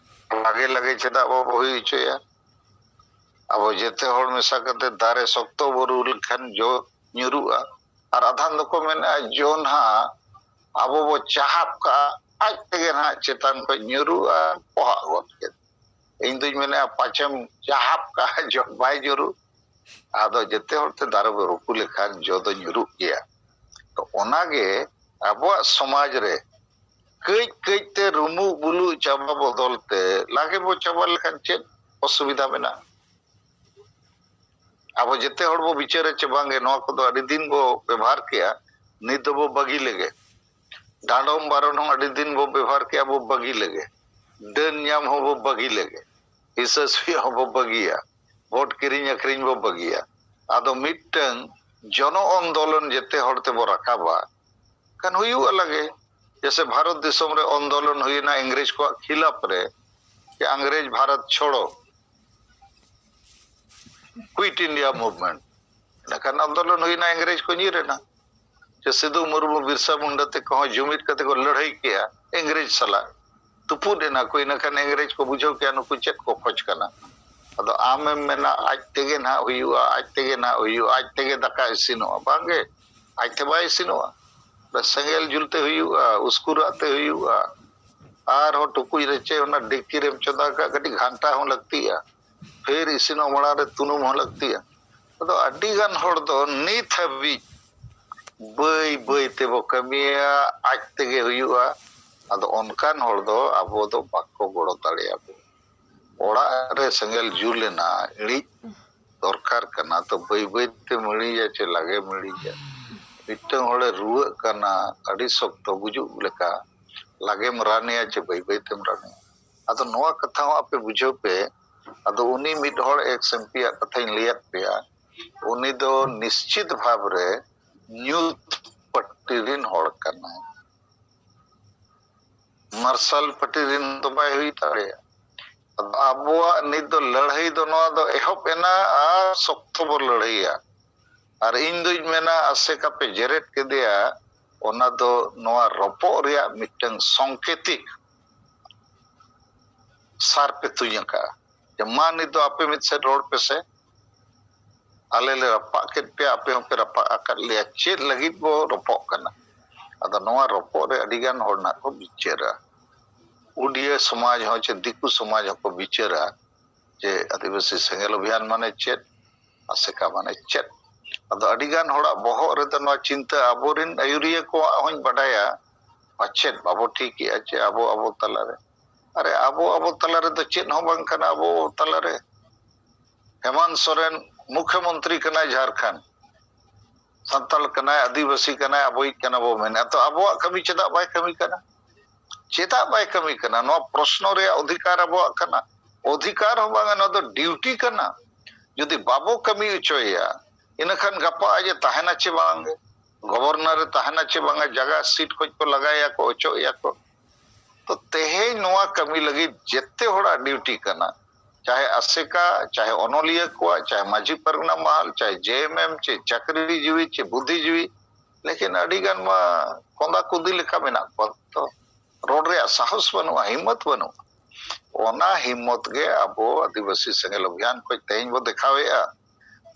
ᱞᱟᱜᱮ ᱞᱟᱜᱮ ᱪᱮᱫᱟᱜ ᱵᱟᱵᱚ ᱦᱩᱭ ᱦᱚᱪᱚᱭᱟ? ᱟᱵᱚ ᱡᱮᱛᱮ ᱦᱚᱲ ᱢᱮᱥᱟ ᱠᱟᱛᱮ ᱫᱟᱨᱮ ᱥᱚᱠᱛᱚ ᱵᱚ ᱨᱩ ᱞᱮᱠᱷᱟᱱ ᱡᱚ ᱧᱩᱨᱩᱜᱼᱟ᱾ ᱟᱨ ᱟᱫᱷᱟᱱ ᱫᱚᱠᱚ ᱢᱮᱱᱟ, ᱡᱚ ᱱᱟᱦᱟᱜ ᱟᱵᱚ ᱵᱚ ᱪᱟᱦᱟᱵ ᱠᱟᱜᱼᱟ, ᱟᱡ ᱛᱮᱜᱮ ᱱᱟᱦᱟᱜ ᱪᱮᱛᱟᱱ ᱠᱷᱚᱱ ᱧᱩᱨᱩᱜᱼᱟ, ᱯᱚᱦᱟᱜ ᱜᱚᱫ ᱠᱮᱫ᱾ ᱤᱧ ᱫᱩᱧ ᱢᱮᱱᱟ, ᱯᱟᱪᱮᱢ ᱪᱟᱦᱟᱵ ᱠᱟᱜᱼᱟ, ᱡᱚ ᱵᱟᱭ ᱧᱩᱨᱩᱜ᱾ ᱟᱫᱚ ᱡᱮᱛᱮ ᱦᱚᱲ ᱛᱮ ᱫᱟᱨᱮ ᱵᱚ ᱨᱩᱯᱩ ᱞᱮᱠᱷᱟᱱ ᱡᱚ ᱫᱚ ᱧᱩᱨᱩᱜ ᱜᱮᱭᱟ᱾ ᱛᱚ ᱚᱱᱟᱜᱮ ᱟᱵᱚᱣᱟᱜ ᱥᱚᱢᱟᱡᱽ ᱨᱮ ᱠᱟᱹᱡ ᱠᱟᱹᱡ ᱛᱮ ᱨᱩᱢᱩᱜ ᱵᱩᱞᱩᱜ ᱪᱟᱵᱟ ᱵᱚᱫᱚᱞ ᱛᱮ ᱞᱟᱜᱮ ᱵᱚ ᱪᱟᱵᱟ ᱞᱮᱠᱷᱟᱱ ᱪᱮᱫ ᱚᱥᱩᱵᱤᱫᱷᱟ ᱢᱮᱱᱟᱜᱼᱟ? ᱟᱵᱚ ᱡᱮᱛᱮ ᱦᱚᱲ ᱵᱚ ᱵᱤᱪᱟᱹᱨᱟ ᱪᱮ ᱵᱟᱝᱜᱮ, ᱱᱚᱣᱟ ᱠᱚᱫᱚ ᱟᱹᱰᱤ ᱫᱤᱱ ᱵᱚ ᱵᱮᱵᱷᱟᱨ ᱠᱮᱜᱼᱟ, ᱱᱤᱛ ᱫᱚᱵᱚ ᱵᱟᱹᱜᱤ ᱞᱮᱜᱮ᱾ ᱰᱟᱸᱰᱚᱢ ᱵᱟᱨᱚᱱ ᱦᱚᱸ ᱟᱹᱰᱤ ᱫᱤᱱ ᱵᱚ ᱵᱮᱵᱷᱟᱨ ᱠᱮᱜᱼᱟ, ᱵᱚ ᱵᱟᱹᱜᱤ ᱞᱮᱜᱮ᱾ ᱰᱟᱹᱱ ᱧᱟᱢ ᱦᱚᱸ ᱵᱚ ᱵᱟᱹᱜᱤ ᱞᱮᱜᱮ᱾ ᱦᱤᱥᱟᱹ ᱥᱩᱭᱟᱹ ᱦᱚᱸ ᱵᱚ ᱵᱟᱹᱜᱤᱭᱟ᱾ ᱵᱷᱳᱴ ᱠᱤᱨᱤᱧ ᱟᱹᱠᱷᱨᱤᱧ ᱵᱚ ᱵᱟᱹᱜᱤᱭᱟ᱾ ᱟᱫᱚ ᱢᱤᱫᱴᱟᱝ ᱡᱚᱱᱚ ᱟᱱᱫᱳᱞᱚᱱ ᱡᱮᱛᱮ ᱦᱚᱲ ᱛᱮᱵᱚ ᱨᱟᱠᱟᱵᱟ, ᱠᱷᱟᱱ ᱦᱩᱭᱩᱜᱼᱟ ᱞᱟᱜᱮ᱾ ᱡᱮᱭᱥᱮ ᱵᱷᱟᱨᱚᱛ ᱫᱤᱥᱚᱢ ᱨᱮ ᱟᱱᱫᱳᱞᱚᱱ ᱦᱩᱭᱱᱟ ᱤᱝᱨᱮᱡᱽ ᱠᱚᱣᱟᱜ ᱠᱷᱤᱞᱟᱯ ᱨᱮ, ᱡᱮ ᱤᱝᱨᱮᱡᱽ ᱵᱷᱟᱨᱚᱛ ᱪᱷᱳᱲᱳ, Quit India Movement᱾ ᱮᱸᱰᱮᱠᱷᱟᱱ ᱟᱱᱫᱳᱞᱚᱱ ᱦᱩᱭᱱᱟ, ᱤᱝᱨᱮᱡᱽ ᱠᱚ ᱧᱤᱨ ᱮᱱᱟ᱾ ᱡᱮ ᱥᱤᱫᱩ ᱢᱩᱨᱢᱩ, ᱵᱤᱨᱥᱟ ᱢᱩᱱᱰᱟ ᱛᱮᱠᱚ ᱦᱚᱸ ᱡᱩᱢᱤᱫ ᱠᱟᱛᱮ ᱠᱚ ᱞᱟᱹᱲᱦᱟᱹᱭ ᱠᱮᱜᱼᱟ ᱤᱝᱨᱮᱡᱽ ᱥᱟᱞᱟᱜ, ᱛᱩᱯᱩᱫ ᱮᱱᱟ ᱠᱚ᱾ ᱤᱱᱟᱹᱠᱷᱟᱱ ᱤᱝᱨᱮᱡᱽ ᱠᱚ ᱵᱩᱡᱷᱟᱹᱣ ᱠᱮᱜᱼᱟ ᱱᱩᱠᱩ ᱪᱮᱫ ᱠᱚ ᱠᱷᱚᱡᱽ ᱠᱟᱱᱟ᱾ ᱟᱫᱚ ᱟᱢᱮᱢ ᱢᱮᱱᱟ ᱟᱡ ᱛᱮᱜᱮ ᱱᱟᱦᱟᱜ ᱦᱩᱭᱩᱜᱼᱟ, ᱟᱡ ᱛᱮᱜᱮ ᱱᱟᱦᱟᱜ ᱦᱩᱭᱩᱜᱼᱟ, ᱟᱡ ᱛᱮᱜᱮ ᱫᱟᱠᱟ ᱤᱥᱤᱱᱚᱜᱼᱟ᱾ ᱵᱟᱝᱜᱮ, ᱟᱡ ᱛᱮ ᱵᱟᱭ ᱤᱥᱤᱱᱚᱜᱼᱟ᱾ ᱚᱱᱟ ᱥᱮᱸᱜᱮᱞ ᱡᱩᱞ ᱛᱮ ᱦᱩᱭᱩᱜᱼᱟ, ᱩᱥᱠᱩᱨᱟᱜ ᱛᱮ ᱦᱩᱭᱩᱜᱼᱟ, ᱟᱨᱦᱚᱸ ᱴᱩᱠᱩᱡ ᱨᱮ ᱪᱮ ᱚᱱᱟ ᱰᱮᱠᱪᱤ ᱨᱮᱢ ᱪᱚᱸᱫᱟ ᱠᱟᱜ, ᱠᱟᱹᱴᱤᱡ ᱜᱷᱟᱱᱴᱟ ᱦᱚᱸ ᱞᱟᱹᱠᱛᱤᱜᱼᱟ᱾ ᱯᱷᱤᱨ ᱤᱥᱤᱱᱚᱜ ᱢᱟᱲᱟᱝ ᱨᱮ ᱛᱩᱱᱩᱢ ᱦᱚᱸ ᱞᱟᱹᱠᱛᱤᱜᱼᱟ᱾ ᱟᱫᱚ ᱟᱹᱰᱤ ᱜᱟᱱ ᱦᱚᱲ ᱫᱚ ᱱᱤᱛ ᱦᱟᱹᱵᱤᱡ ᱵᱟᱹᱭ ᱵᱟᱹᱭ ᱛᱮᱵᱚ ᱠᱟᱹᱢᱤᱭᱟ, ᱟᱡ ᱛᱮᱜᱮ ᱦᱩᱭᱩᱜᱼᱟ᱾ ᱟᱫᱚ ᱚᱱᱠᱟᱱ ᱦᱚᱲ ᱫᱚ ᱟᱵᱚ ᱫᱚ ᱵᱟᱠᱚ ᱜᱚᱲᱚ ᱫᱟᱲᱮᱭᱟᱵᱚᱱᱟ᱾ ᱚᱲᱟᱜ ᱨᱮ ᱥᱮᱸᱜᱮᱞ ᱡᱩᱞ ᱮᱱᱟ, ᱤᱬᱤᱡ ᱫᱚᱨᱠᱟᱨ ᱠᱟᱱᱟ, ᱛᱚ ᱵᱟᱹᱭ ᱵᱟᱹᱭ ᱛᱮᱢ ᱤᱬᱤᱡᱟ ᱪᱮ ᱞᱟᱜᱮᱢ ᱤᱬᱤᱡᱟ? ᱢᱤᱫᱴᱟᱝ ᱦᱚᱲᱮ ᱨᱩᱣᱟᱹᱜ ᱠᱟᱱᱟ ᱟᱹᱰᱤ ᱥᱚᱠᱛᱚ ᱜᱩᱡᱩᱜ ᱞᱮᱠᱟ, ᱞᱟᱜᱮᱢ ᱨᱟᱱᱮᱭᱟ ᱪᱮ ᱵᱟᱹᱭ ᱵᱟᱹᱭ ᱛᱮᱢ ᱨᱟᱱᱮᱭᱟ? ᱟᱫᱚ ᱱᱚᱣᱟ ᱠᱟᱛᱷᱟ ᱦᱚᱸ ᱟᱯᱮ ᱵᱩᱡᱷᱟᱹᱣ ᱯᱮ᱾ ᱟᱫᱚ ᱩᱱᱤ ᱢᱤᱫ ᱦᱚᱲ ᱮᱠᱥ ᱮᱢ ᱯᱤ ᱭᱟᱜ ᱠᱟᱛᱷᱟᱧ ᱞᱟᱹᱭᱟᱫ ᱯᱮᱭᱟ, ᱩᱱᱤ ᱫᱚ ᱱᱤᱥᱪᱤᱛ ᱵᱷᱟᱵᱽ ᱨᱮ ᱧᱩᱛ ᱯᱟᱹᱴᱤ ᱨᱤᱱ ᱦᱚᱲ ᱠᱟᱱᱟᱭ᱾ ᱢᱟᱨᱥᱟᱞ ᱯᱟᱹᱴᱤ ᱨᱤᱱ ᱫᱚ ᱵᱟᱭ ᱦᱩᱭ ᱫᱟᱲᱮᱭᱟᱜᱼᱟ᱾ ᱟᱫᱚ ᱟᱵᱚᱣᱟᱜ ᱱᱤᱛ ᱫᱚ ᱞᱟᱹᱲᱦᱟᱹᱭ ᱫᱚ ᱱᱚᱣᱟ ᱫᱚ ᱮᱦᱚᱵ ᱮᱱᱟ ᱟᱨ ᱥᱚᱠᱛᱚ ᱵᱚ ᱞᱟᱹᱲᱦᱟᱹᱭᱟ᱾ ᱟᱨ ᱤᱧ ᱫᱩᱧ ᱢᱮᱱᱟ, ᱟᱥᱮᱠᱟ ᱯᱮ ᱡᱮᱨᱮᱫ ᱠᱮᱫᱮᱭᱟ, ᱚᱱᱟ ᱫᱚ ᱱᱚᱣᱟ ᱨᱚᱯᱚᱜ ᱨᱮᱭᱟᱜ ᱢᱤᱫᱴᱟᱝ ᱥᱚᱝᱠᱮᱛᱤᱠ ᱥᱟᱨ ᱯᱮ ᱛᱩᱧ ᱟᱠᱟᱫᱼᱟ᱾ ᱡᱮ ᱢᱟ ᱱᱤᱛ ᱫᱚ ᱟᱯᱮ ᱢᱤᱫ ᱥᱮᱫ ᱨᱚᱲ ᱯᱮᱥᱮ, ᱟᱞᱮ ᱞᱮ ᱨᱟᱯᱟᱜ ᱠᱮᱫ ᱯᱮᱭᱟ, ᱟᱯᱮ ᱦᱚᱸᱯᱮ ᱨᱟᱯᱟᱜ ᱟᱠᱟᱫ ᱞᱮᱭᱟ, ᱪᱮᱫ ᱞᱟᱹᱜᱤᱫ ᱵᱚ ᱨᱚᱯᱚᱜ ᱠᱟᱱᱟ? ᱟᱫᱚ ᱱᱚᱣᱟ ᱨᱚᱯᱚᱜ ᱨᱮ ᱟᱹᱰᱤ ᱜᱟᱱ ᱦᱚᱲ ᱱᱟᱜ ᱠᱚ ᱵᱤᱪᱟᱹᱨᱟ, ᱩᱰᱤᱭᱟᱹ ᱥᱚᱢᱟᱡᱽ ᱦᱚᱸ ᱪᱮ ᱫᱤᱠᱩ ᱥᱚᱢᱟᱡᱽ ᱦᱚᱸᱠᱚ ᱵᱤᱪᱟᱹᱨᱟ ᱡᱮ ᱟᱹᱫᱤᱵᱟᱹᱥᱤ ᱥᱮᱸᱜᱮᱞ ᱚᱵᱷᱤᱭᱟᱱ ᱢᱟᱱᱮ ᱪᱮᱫ, ᱟᱥᱮᱠᱟ ᱢᱟᱱᱮ ᱪᱮᱫ? ᱟᱫᱚ ᱟᱹᱰᱤ ᱜᱟᱱ ᱦᱚᱲᱟᱜ ᱵᱚᱦᱚᱜ ᱨᱮᱫᱚ ᱱᱚᱣᱟ ᱪᱤᱱᱛᱟᱹ, ᱟᱵᱚᱨᱮᱱ ᱟᱹᱭᱩᱨᱤᱭᱟᱹ ᱠᱚᱣᱟᱜ ᱦᱚᱸᱧ ᱵᱟᱰᱟᱭᱟ, ᱯᱟᱪᱮᱫ ᱵᱟᱵᱚ ᱴᱷᱤᱠᱮᱜᱼᱟ ᱪᱮ ᱟᱵᱚ ᱟᱵᱚ ᱛᱟᱞᱟᱨᱮ᱾ ᱟᱨᱮ, ᱟᱵᱚ ᱟᱵᱚ ᱛᱟᱞᱟᱨᱮ ᱫᱚ ᱪᱮᱫ ᱦᱚᱸ ᱵᱟᱝ ᱠᱟᱱᱟ ᱟᱵᱚ ᱛᱟᱞᱟᱨᱮ᱾ ᱦᱮᱢᱟᱱᱛ ᱥᱚᱨᱮᱱ ᱢᱩᱠᱷᱭᱚᱢᱚᱱᱛᱨᱤ ᱠᱟᱱᱟᱭ ᱡᱷᱟᱲᱠᱷᱚᱸᱰ, ᱥᱟᱱᱛᱟᱲ ᱠᱟᱱᱟᱭ, ᱟᱹᱫᱤᱵᱟᱹᱥᱤ ᱠᱟᱱᱟᱭ, ᱟᱵᱚᱭᱤᱡ ᱠᱟᱱᱟ ᱵᱚ ᱢᱮᱱᱟ, ᱛᱚ ᱟᱵᱚᱣᱟᱜ ᱠᱟᱹᱢᱤ ᱪᱮᱫᱟᱜ ᱵᱟᱭ ᱠᱟᱹᱢᱤ ᱠᱟᱱᱟ? ᱪᱮᱫᱟᱜ ᱵᱟᱭ ᱠᱟᱹᱢᱤ ᱠᱟᱱᱟ? ᱱᱚᱣᱟ ᱯᱨᱚᱥᱱᱚ ᱨᱮᱭᱟᱜ ᱚᱫᱷᱤᱠᱟᱨ ᱟᱵᱚᱣᱟᱜ ᱠᱟᱱᱟ᱾ ᱚᱫᱷᱤᱠᱟᱨ ᱦᱚᱸ ᱵᱟᱝᱟ, ᱱᱚᱣᱟ ᱫᱚ ᱰᱤᱭᱩᱴᱤ ᱠᱟᱱᱟ᱾ ᱡᱩᱫᱤ ᱵᱟᱵᱚ ᱠᱟᱹᱢᱤ ᱦᱚᱪᱚᱭᱮᱭᱟ, ᱤᱱᱟᱹᱠᱷᱟᱱ ᱜᱟᱯᱟ ᱟᱡ ᱮ ᱛᱟᱦᱮᱱᱟ ᱪᱮ ᱵᱟᱝ ᱜᱮ, ᱜᱚᱵᱷᱚᱨᱱᱚᱨ ᱮ ᱛᱟᱦᱮᱱᱟ ᱪᱮ ᱵᱟᱝᱟ, ᱡᱟᱭᱜᱟ ᱥᱤᱴ ᱠᱷᱚᱱ ᱠᱚ ᱞᱟᱜᱟᱭᱮᱭᱟ ᱠᱚ, ᱚᱪᱚᱜ ᱮᱭᱟ ᱠᱚ᱾ ᱛᱚ ᱛᱮᱦᱮᱧ ᱱᱚᱣᱟ ᱠᱟᱹᱢᱤ ᱞᱟᱹᱜᱤᱫ ᱡᱮᱛᱮ ᱦᱚᱲᱟᱜ ᱰᱤᱭᱩᱴᱤ ᱠᱟᱱᱟ, ᱪᱟᱦᱮ ᱟᱥᱮᱠᱟ, ᱪᱟᱦᱮ ᱚᱱᱚᱞᱤᱭᱟᱹ ᱠᱚᱣᱟᱜ, ᱪᱟᱦᱮ ᱢᱟᱹᱡᱷᱤ ᱯᱟᱨᱜᱟᱱᱟ ᱢᱟᱦᱟᱞ, ᱪᱟᱦᱮ ᱡᱮ ᱮᱢ ᱮᱢ, ᱪᱮ ᱪᱟᱹᱠᱨᱤᱡᱤᱵᱤ, ᱪᱮ ᱵᱩᱫᱽᱫᱷᱤᱡᱤᱵᱤ, ᱞᱮᱠᱤᱱ ᱟᱹᱰᱤ ᱜᱟᱱ ᱢᱟ ᱠᱚᱸᱫᱟ ᱠᱩᱫᱤ ᱞᱮᱠᱟ ᱢᱮᱱᱟᱜ ᱠᱚᱣᱟ᱾ ᱛᱚ ᱨᱚᱲ ᱨᱮᱭᱟᱜ ᱥᱟᱦᱚᱥ ᱵᱟᱹᱱᱩᱜᱼᱟ, ᱦᱤᱢᱢᱚᱛ ᱵᱟᱹᱱᱩᱜᱼᱟ᱾ ᱚᱱᱟ ᱦᱤᱢᱢᱚᱛ ᱜᱮ ᱟᱵᱚ ᱟᱹᱫᱤᱵᱟᱹᱥᱤ ᱥᱮᱸᱜᱮᱞ ᱚᱵᱷᱤᱭᱟᱱ ᱠᱷᱚᱱ ᱛᱮᱦᱮᱧ ᱵᱚ ᱫᱮᱠᱷᱟᱣᱮᱫᱼᱟ᱾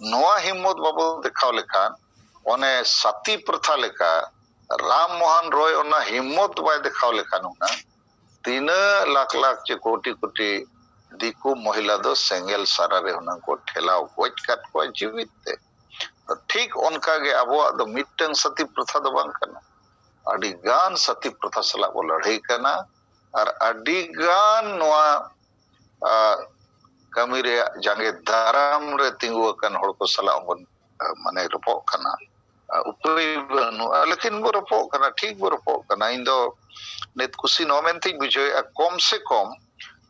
ᱱᱚᱣᱟ ᱦᱤᱢᱢᱚᱛ ᱵᱟᱵᱚ ᱫᱮᱠᱷᱟᱣ ᱞᱮᱠᱷᱟᱱ ᱚᱱᱮ ᱥᱟᱛᱤ ᱯᱨᱚᱛᱷᱟ ᱞᱮᱠᱟ ᱨᱟᱢ ᱢᱳᱦᱚᱱ ᱨᱚᱭ ᱚᱱᱟ ᱦᱤᱢᱢᱚᱛ ᱵᱟᱭ ᱫᱮᱠᱷᱟᱣ ᱞᱮᱠᱷᱟᱱ ᱦᱩᱱᱟᱹᱝ ᱛᱤᱱᱟᱹᱜ ᱞᱟᱠᱷ ᱞᱟᱠᱷ ᱪᱮ ᱠᱳᱴᱤ ᱠᱳᱴᱤ ᱫᱤᱠᱩ ᱢᱚᱦᱤᱞᱟ ᱫᱚ ᱥᱮᱸᱜᱮᱞ ᱥᱟᱨᱟ ᱨᱮ ᱦᱩᱱᱟᱹᱝ ᱠᱚ ᱴᱷᱮᱞᱟᱣ ᱜᱚᱡ ᱠᱟᱫ ᱠᱚᱣᱟ ᱡᱤᱣᱤᱫ ᱛᱮ᱾ ᱛᱚ ᱴᱷᱤᱠ ᱚᱱᱠᱟ ᱜᱮ ᱟᱵᱚᱣᱟᱜ ᱫᱚ ᱢᱤᱫᱴᱟᱝ ᱥᱟᱛᱤ ᱯᱨᱚᱛᱷᱟ ᱫᱚ ᱵᱟᱝ ᱠᱟᱱᱟ᱾ ᱟᱹᱰᱤ ᱜᱟᱱ ᱥᱟᱛᱤ ᱯᱨᱚᱛᱷᱟ ᱥᱟᱞᱟᱜ ᱵᱚ ᱞᱟᱹᱲᱦᱟᱹᱭ ᱠᱟᱱᱟ, ᱟᱨ ᱟᱹᱰᱤ ᱜᱟᱱ ᱱᱚᱣᱟ ᱟ, ᱠᱟᱹᱢᱤ ᱨᱮᱭᱟᱜ ᱡᱟᱸᱜᱮ ᱫᱟᱨᱟᱢ ᱨᱮ ᱛᱤᱸᱜᱩ ᱟᱠᱟᱱ ᱦᱚᱲ ᱠᱚ ᱥᱟᱞᱟᱜ ᱵᱚᱱ, ᱟ, ᱢᱟᱱᱮ ᱨᱚᱯᱚᱜ ᱠᱟᱱᱟ᱾ ᱟ, ᱩᱯᱟᱹᱭ ᱵᱟᱹᱱᱩᱜᱼᱟ, ᱞᱮᱠᱤᱱ ᱵᱚ ᱨᱚᱯᱚᱜ ᱠᱟᱱᱟ, ᱴᱷᱤᱠ ᱵᱚ ᱨᱚᱯᱚᱜ ᱠᱟᱱᱟ᱾ ᱤᱧ ᱫᱚ ᱱᱤᱛ ᱠᱩᱥᱤ ᱱᱚᱣᱟ ᱢᱮᱱᱛᱮᱧ ᱵᱩᱡᱷᱟᱹᱣᱮᱫᱼᱟ, ᱠᱚᱢ ᱥᱮ ᱠᱚᱢ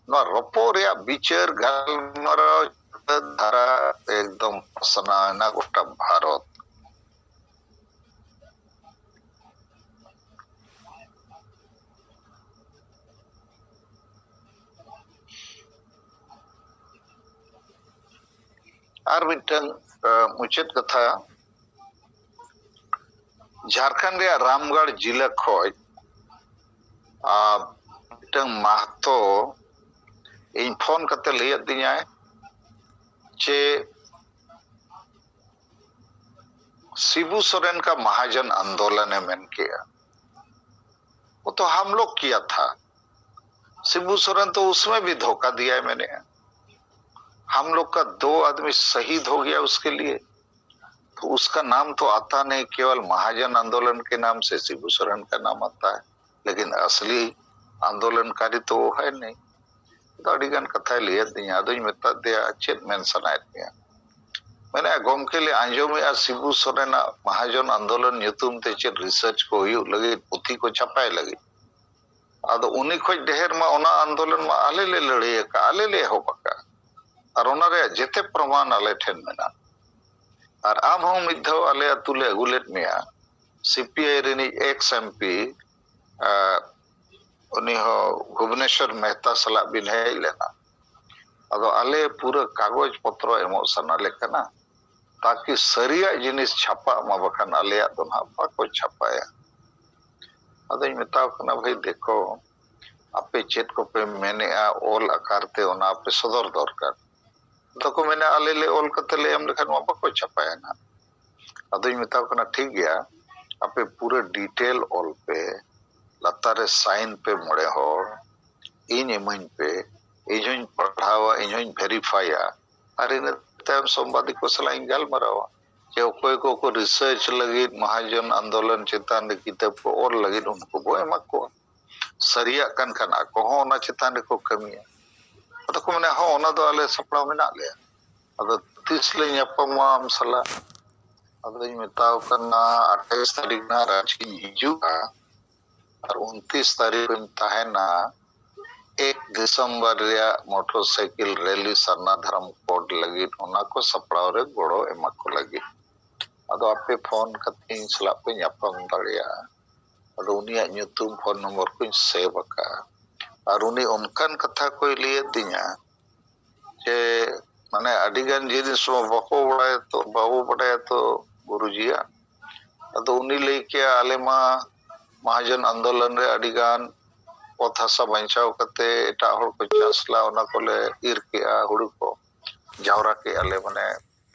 ᱱᱚᱣᱟ ᱨᱚᱯᱚᱜ ᱨᱮᱭᱟᱜ ᱵᱤᱪᱟᱹᱨ ᱜᱟᱞᱢᱟᱨᱟᱣ ᱫᱷᱟᱨᱟ ᱮᱠᱫᱚᱢ ᱯᱟᱥᱱᱟᱣ ᱮᱱᱟ ᱜᱚᱴᱟ ᱵᱷᱟᱨᱚᱛ᱾ ᱟᱨ ᱢᱤᱫᱴᱟᱝ, ᱟ, ᱢᱩᱪᱟᱹᱫ ᱠᱟᱛᱷᱟ, ᱡᱷᱟᱲᱠᱷᱚᱸᱰ ᱨᱮᱭᱟᱜ ᱨᱟᱢᱜᱟᱲ ᱡᱤᱞᱟᱹ ᱠᱷᱚᱡ, ᱟ, ᱢᱤᱫᱴᱟᱝ ᱢᱟᱦᱛᱚ ᱤᱧ ᱯᱷᱳᱱ ᱠᱟᱛᱮ ᱞᱟᱹᱭ ᱟᱹᱫᱤᱧᱟᱭ ᱡᱮ ᱥᱤᱵᱩ ᱥᱚᱨᱮᱱ ᱠᱟ ᱢᱟᱦᱟᱡᱚᱱ ᱟᱱᱫᱳᱞᱚᱱ ᱮ ᱢᱮᱱ ᱠᱮᱜᱼᱟ, ᱣᱳ ᱛᱚ ᱦᱟᱢ ᱞᱳᱜ ᱠᱤᱭᱟ ᱛᱷᱟ, ᱥᱤᱵᱩ ᱥᱚᱨᱮᱱ ᱛᱚ ᱩᱥᱢᱮ ᱵᱷᱤ ᱫᱷᱳᱠᱟ ᱫᱤᱭᱟ ᱦᱮ, ᱢᱮᱱᱮ ᱦᱟᱢ ᱞᱳᱜ ᱠᱟ ᱫᱳ ᱟᱫᱢᱤ ᱥᱟᱦᱤᱫ ᱦᱳ ᱜᱟᱭᱟ ᱩᱥᱠᱮ ᱞᱤᱭᱮ, ᱛᱚ ᱩᱥᱠᱟ ᱱᱟᱢ ᱛᱚ ᱟᱛᱟ ᱱᱟᱦᱤ, ᱠᱮᱣᱚᱞ ᱢᱟᱦᱟᱡᱚᱱ ᱟᱱᱫᱳᱞᱚᱱ ᱠᱮ ᱱᱟᱢ ᱥᱮ ᱥᱤᱵᱩ ᱥᱚᱨᱮᱱ ᱠᱟ ᱱᱟᱢ ᱟᱛᱟ ᱦᱮ, ᱞᱮᱠᱤᱱ ᱟᱥᱞᱤ ᱟᱱᱫᱳᱞᱚᱱᱠᱟᱨᱤ ᱛᱚ ᱣᱳ ᱦᱮ ᱱᱟᱦᱤ᱾ ᱟᱫᱚ ᱟᱹᱰᱤ ᱜᱟᱱ ᱠᱟᱛᱷᱟᱭ ᱞᱟᱹᱭ ᱟᱹᱫᱤᱧᱟ᱾ ᱟᱫᱚᱧ ᱢᱮᱛᱟ ᱫᱮᱭᱟ, "ᱪᱮᱫ ᱢᱮᱱ ᱥᱟᱱᱟᱭᱮᱫ ᱢᱮᱭᱟ?" ᱢᱮᱱᱮᱫᱼᱟ, "ᱜᱚᱢᱠᱮ ᱞᱮ ᱟᱸᱡᱚᱢᱮᱫᱼᱟ ᱥᱤᱵᱩ ᱥᱚᱨᱮᱱᱟᱜ ᱢᱟᱦᱟᱡᱚᱱ ᱟᱱᱫᱳᱞᱚᱱ ᱧᱩᱛᱩᱢ ᱛᱮ ᱪᱮᱫ ᱨᱤᱥᱟᱨᱪ ᱠᱚ ᱦᱩᱭᱩᱜ ᱞᱟᱹᱜᱤᱫ, ᱯᱩᱛᱷᱤ ᱠᱚ ᱪᱷᱟᱯᱟᱭ ᱞᱟᱹᱜᱤᱫ᱾ ᱟᱫᱚ ᱩᱱᱤ ᱠᱷᱚᱡ ᱰᱷᱮᱨ ᱢᱟ ᱚᱱᱟ ᱟᱱᱫᱳᱞᱚᱱ ᱢᱟ ᱟᱞᱮ ᱞᱮ ᱞᱟᱹᱲᱦᱟᱹᱭ ᱟᱠᱟᱫ, ᱟᱞᱮ ᱞᱮ ᱮᱦᱚᱵ ᱟᱠᱟᱫ, ᱟᱨ ᱚᱱᱟ ᱨᱮᱭᱟᱜ ᱡᱮᱛᱮ ᱯᱨᱚᱢᱟᱱ ᱟᱞᱮ ᱴᱷᱮᱱ ᱢᱮᱱᱟᱜᱼᱟ᱾ ᱟᱨ ᱟᱢ ᱦᱚᱸ ᱢᱤᱫ ᱫᱷᱟᱣ ᱟᱞᱮ ᱟᱹᱛᱩ ᱞᱮ ᱟᱹᱜᱩ ᱞᱮᱫ ᱢᱮᱭᱟ, ᱥᱤ ᱯᱤ ᱟᱭ ᱨᱤᱱᱤᱡ ᱮᱠᱥ ᱮᱢ ᱯᱤ, ᱟᱨ ᱩᱱᱤ ᱦᱚᱸ ᱵᱷᱩᱵᱽᱱᱮᱥᱚᱨ ᱢᱮᱦᱛᱟ ᱥᱟᱞᱟᱜ ᱵᱤᱱ ᱦᱮᱡ ᱞᱮᱱᱟ᱾ ᱟᱫᱚ ᱟᱞᱮ ᱯᱩᱨᱟᱹ ᱠᱟᱜᱚᱡᱽ ᱯᱚᱛᱨᱚ ᱮᱢᱚᱜ ᱥᱟᱱᱟ ᱞᱮ ᱠᱟᱱᱟ, ᱛᱟᱠᱤ ᱥᱟᱹᱨᱤᱭᱟᱜ ᱡᱤᱱᱤᱥ ᱪᱷᱟᱯᱟᱜ ᱢᱟ, ᱵᱟᱠᱷᱟᱱ ᱟᱞᱮᱭᱟᱜ ᱫᱚ ᱱᱟᱦᱟᱜ ᱵᱟᱠᱚ ᱪᱷᱟᱯᱟᱭᱟ᱾ ᱟᱫᱚᱧ ᱢᱮᱛᱟᱣ ᱠᱟᱱᱟ, ᱵᱷᱟᱹᱭ ᱫᱮᱠᱷᱚ, ᱟᱯᱮ ᱪᱮᱫ ᱠᱚᱯᱮ ᱢᱮᱱᱮᱜᱼᱟ ᱚᱞ ᱟᱠᱟᱨ ᱛᱮ, ᱚᱱᱟ ᱟᱯᱮ ᱥᱚᱫᱚᱨ ᱫᱚᱨᱠᱟᱨ᱾ ᱟᱫᱚ ᱠᱚ ᱢᱮᱱᱟ, ᱟᱞᱮ ᱞᱮ ᱚᱞ ᱠᱟᱛᱮ ᱞᱮ ᱮᱢ ᱞᱮᱠᱷᱟᱱ ᱢᱟ ᱵᱟᱠᱚ ᱪᱷᱟᱯᱟᱭᱟ ᱱᱟᱦᱟᱜ᱾ ᱟᱫᱚᱧ ᱢᱮᱛᱟ ᱠᱚ ᱠᱟᱱᱟ, ᱴᱷᱤᱠ ᱜᱮᱭᱟ, ᱟᱯᱮ ᱯᱩᱨᱟᱹ ᱰᱤᱴᱮᱞ ᱚᱞ ᱯᱮ, ᱞᱟᱛᱟᱨ ᱨᱮ ᱥᱟᱭᱤᱱ ᱯᱮ ᱢᱚᱬᱮ ᱦᱚᱲ, ᱤᱧ ᱤᱢᱟᱹᱧ ᱯᱮ, ᱤᱧ ᱦᱚᱧ ᱯᱟᱲᱦᱟᱣᱟ, ᱤᱧ ᱦᱚᱧ ᱵᱷᱮᱨᱤᱯᱷᱟᱭᱟ, ᱟᱨ ᱤᱱᱟᱹ ᱛᱟᱭᱚᱢ ᱥᱚᱢᱵᱟᱫᱤᱠ ᱠᱚ ᱥᱟᱞᱟᱜ ᱤᱧ ᱜᱟᱞᱢᱟᱨᱟᱣᱟ᱾ ᱡᱮ ᱚᱠᱚᱭ ᱠᱚᱠᱚ ᱨᱤᱥᱟᱨᱪ ᱞᱟᱹᱜᱤᱫ, ᱢᱚᱦᱟᱡᱚᱱ ᱟᱱᱫᱳᱞᱚᱱ ᱪᱮᱛᱟᱱ ᱨᱮ ᱠᱤᱛᱟᱹᱵ ᱠᱚ ᱚᱞ ᱞᱟᱹᱜᱤᱫ, ᱩᱱᱠᱩ ᱵᱚ ᱮᱢᱟ ᱠᱚᱣᱟ᱾ ᱥᱟᱹᱨᱤᱭᱟᱜ ᱠᱟᱱ ᱠᱷᱟᱱ ᱟᱠᱚ ᱦᱚᱸ ᱚᱱᱟ ᱪᱮᱛᱟᱱ ᱨᱮᱠᱚ ᱠᱟᱹᱢᱤᱭᱟ᱾ ᱟᱫᱚ ᱠᱚ ᱢᱮᱱᱟ, "ᱦᱚᱸ, ᱚᱱᱟ ᱫᱚ ᱟᱞᱮ ᱥᱟᱯᱲᱟᱣ ᱢᱮᱱᱟᱜ ᱞᱮᱭᱟ, ᱟᱫᱚ ᱛᱤᱥ ᱞᱮ ᱧᱟᱯᱟᱢᱟ ᱟᱢ ᱥᱟᱞᱟᱜ?" ᱟᱫᱚᱧ ᱢᱮᱛᱟᱣ ᱠᱟᱱᱟ, "ᱟᱴᱷᱟᱭᱤᱥ ᱛᱟᱹᱨᱤᱠᱷ ᱱᱟᱜ ᱨᱟᱸᱪᱤᱧ ᱦᱤᱡᱩᱜᱼᱟ, ᱟᱨ ᱩᱱᱛᱤᱥ ᱛᱟᱹᱨᱤᱠᱷ ᱨᱮᱧ ᱛᱟᱦᱮᱱᱟ ᱮᱠ ᱰᱤᱥᱮᱢᱵᱚᱨ ᱨᱮᱭᱟᱜ ᱢᱚᱴᱚᱨ ᱥᱟᱭᱠᱮᱞ ᱨᱮᱞᱤ ᱥᱟᱨᱱᱟ ᱫᱷᱚᱨᱚᱢ ᱠᱳᱰ ᱞᱟᱹᱜᱤᱫ, ᱚᱱᱟ ᱠᱚ ᱥᱟᱯᱲᱟᱣ ᱨᱮ ᱜᱚᱲᱚ ᱮᱢᱟ ᱠᱚ ᱞᱟᱹᱜᱤᱫ᱾ ᱟᱫᱚ ᱟᱯᱮ ᱯᱷᱳᱱ ᱠᱟᱛᱮ ᱤᱧ ᱥᱟᱞᱟᱜ ᱯᱮ ᱧᱟᱯᱟᱢ ᱫᱟᱲᱮᱭᱟᱜᱼᱟ᱾" ᱟᱫᱚ ᱩᱱᱤᱭᱟᱜ ᱧᱩᱛᱩᱢ, ᱯᱷᱳᱱ ᱱᱚᱢᱵᱚᱨ ᱠᱚᱧ ᱥᱮᱵᱷ ᱟᱠᱟᱫᱼᱟ᱾ ᱟᱨ ᱩᱱᱤ ᱚᱱᱠᱟᱱ ᱠᱟᱛᱷᱟ ᱠᱚᱭ ᱞᱟᱹᱭ ᱟᱹᱫᱤᱧᱟ ᱡᱮ, ᱢᱟᱱᱮ, ᱟᱹᱰᱤ ᱜᱟᱱ ᱡᱤᱱᱤᱥ ᱢᱟ ᱵᱟᱠᱚ ᱵᱟᱲᱟᱭᱟ ᱛᱚ, ᱵᱟᱵᱚ ᱵᱟᱰᱟᱭᱟ ᱛᱚ ᱜᱩᱨᱩᱡᱤᱭᱟᱜ᱾ ᱟᱫᱚ ᱩᱱᱤ ᱞᱟᱹᱭ ᱠᱮᱜᱼᱟ, "ᱟᱞᱮ ᱢᱟ ᱢᱟᱦᱟᱡᱚᱱ ᱟᱱᱫᱳᱞᱚᱱ ᱨᱮ ᱟᱹᱰᱤ ᱜᱟᱱ ᱚᱛ ᱦᱟᱥᱟ ᱵᱟᱧᱪᱟᱣ ᱠᱟᱛᱮ ᱮᱴᱟᱜ ᱦᱚᱲ ᱠᱚ ᱪᱟᱥ ᱞᱟ, ᱚᱱᱟ ᱠᱚᱞᱮ ᱤᱨ ᱠᱮᱜᱼᱟ, ᱦᱩᱲᱩ ᱠᱚ ᱡᱟᱣᱨᱟ ᱠᱮᱜᱼᱟ ᱞᱮ, ᱢᱟᱱᱮ,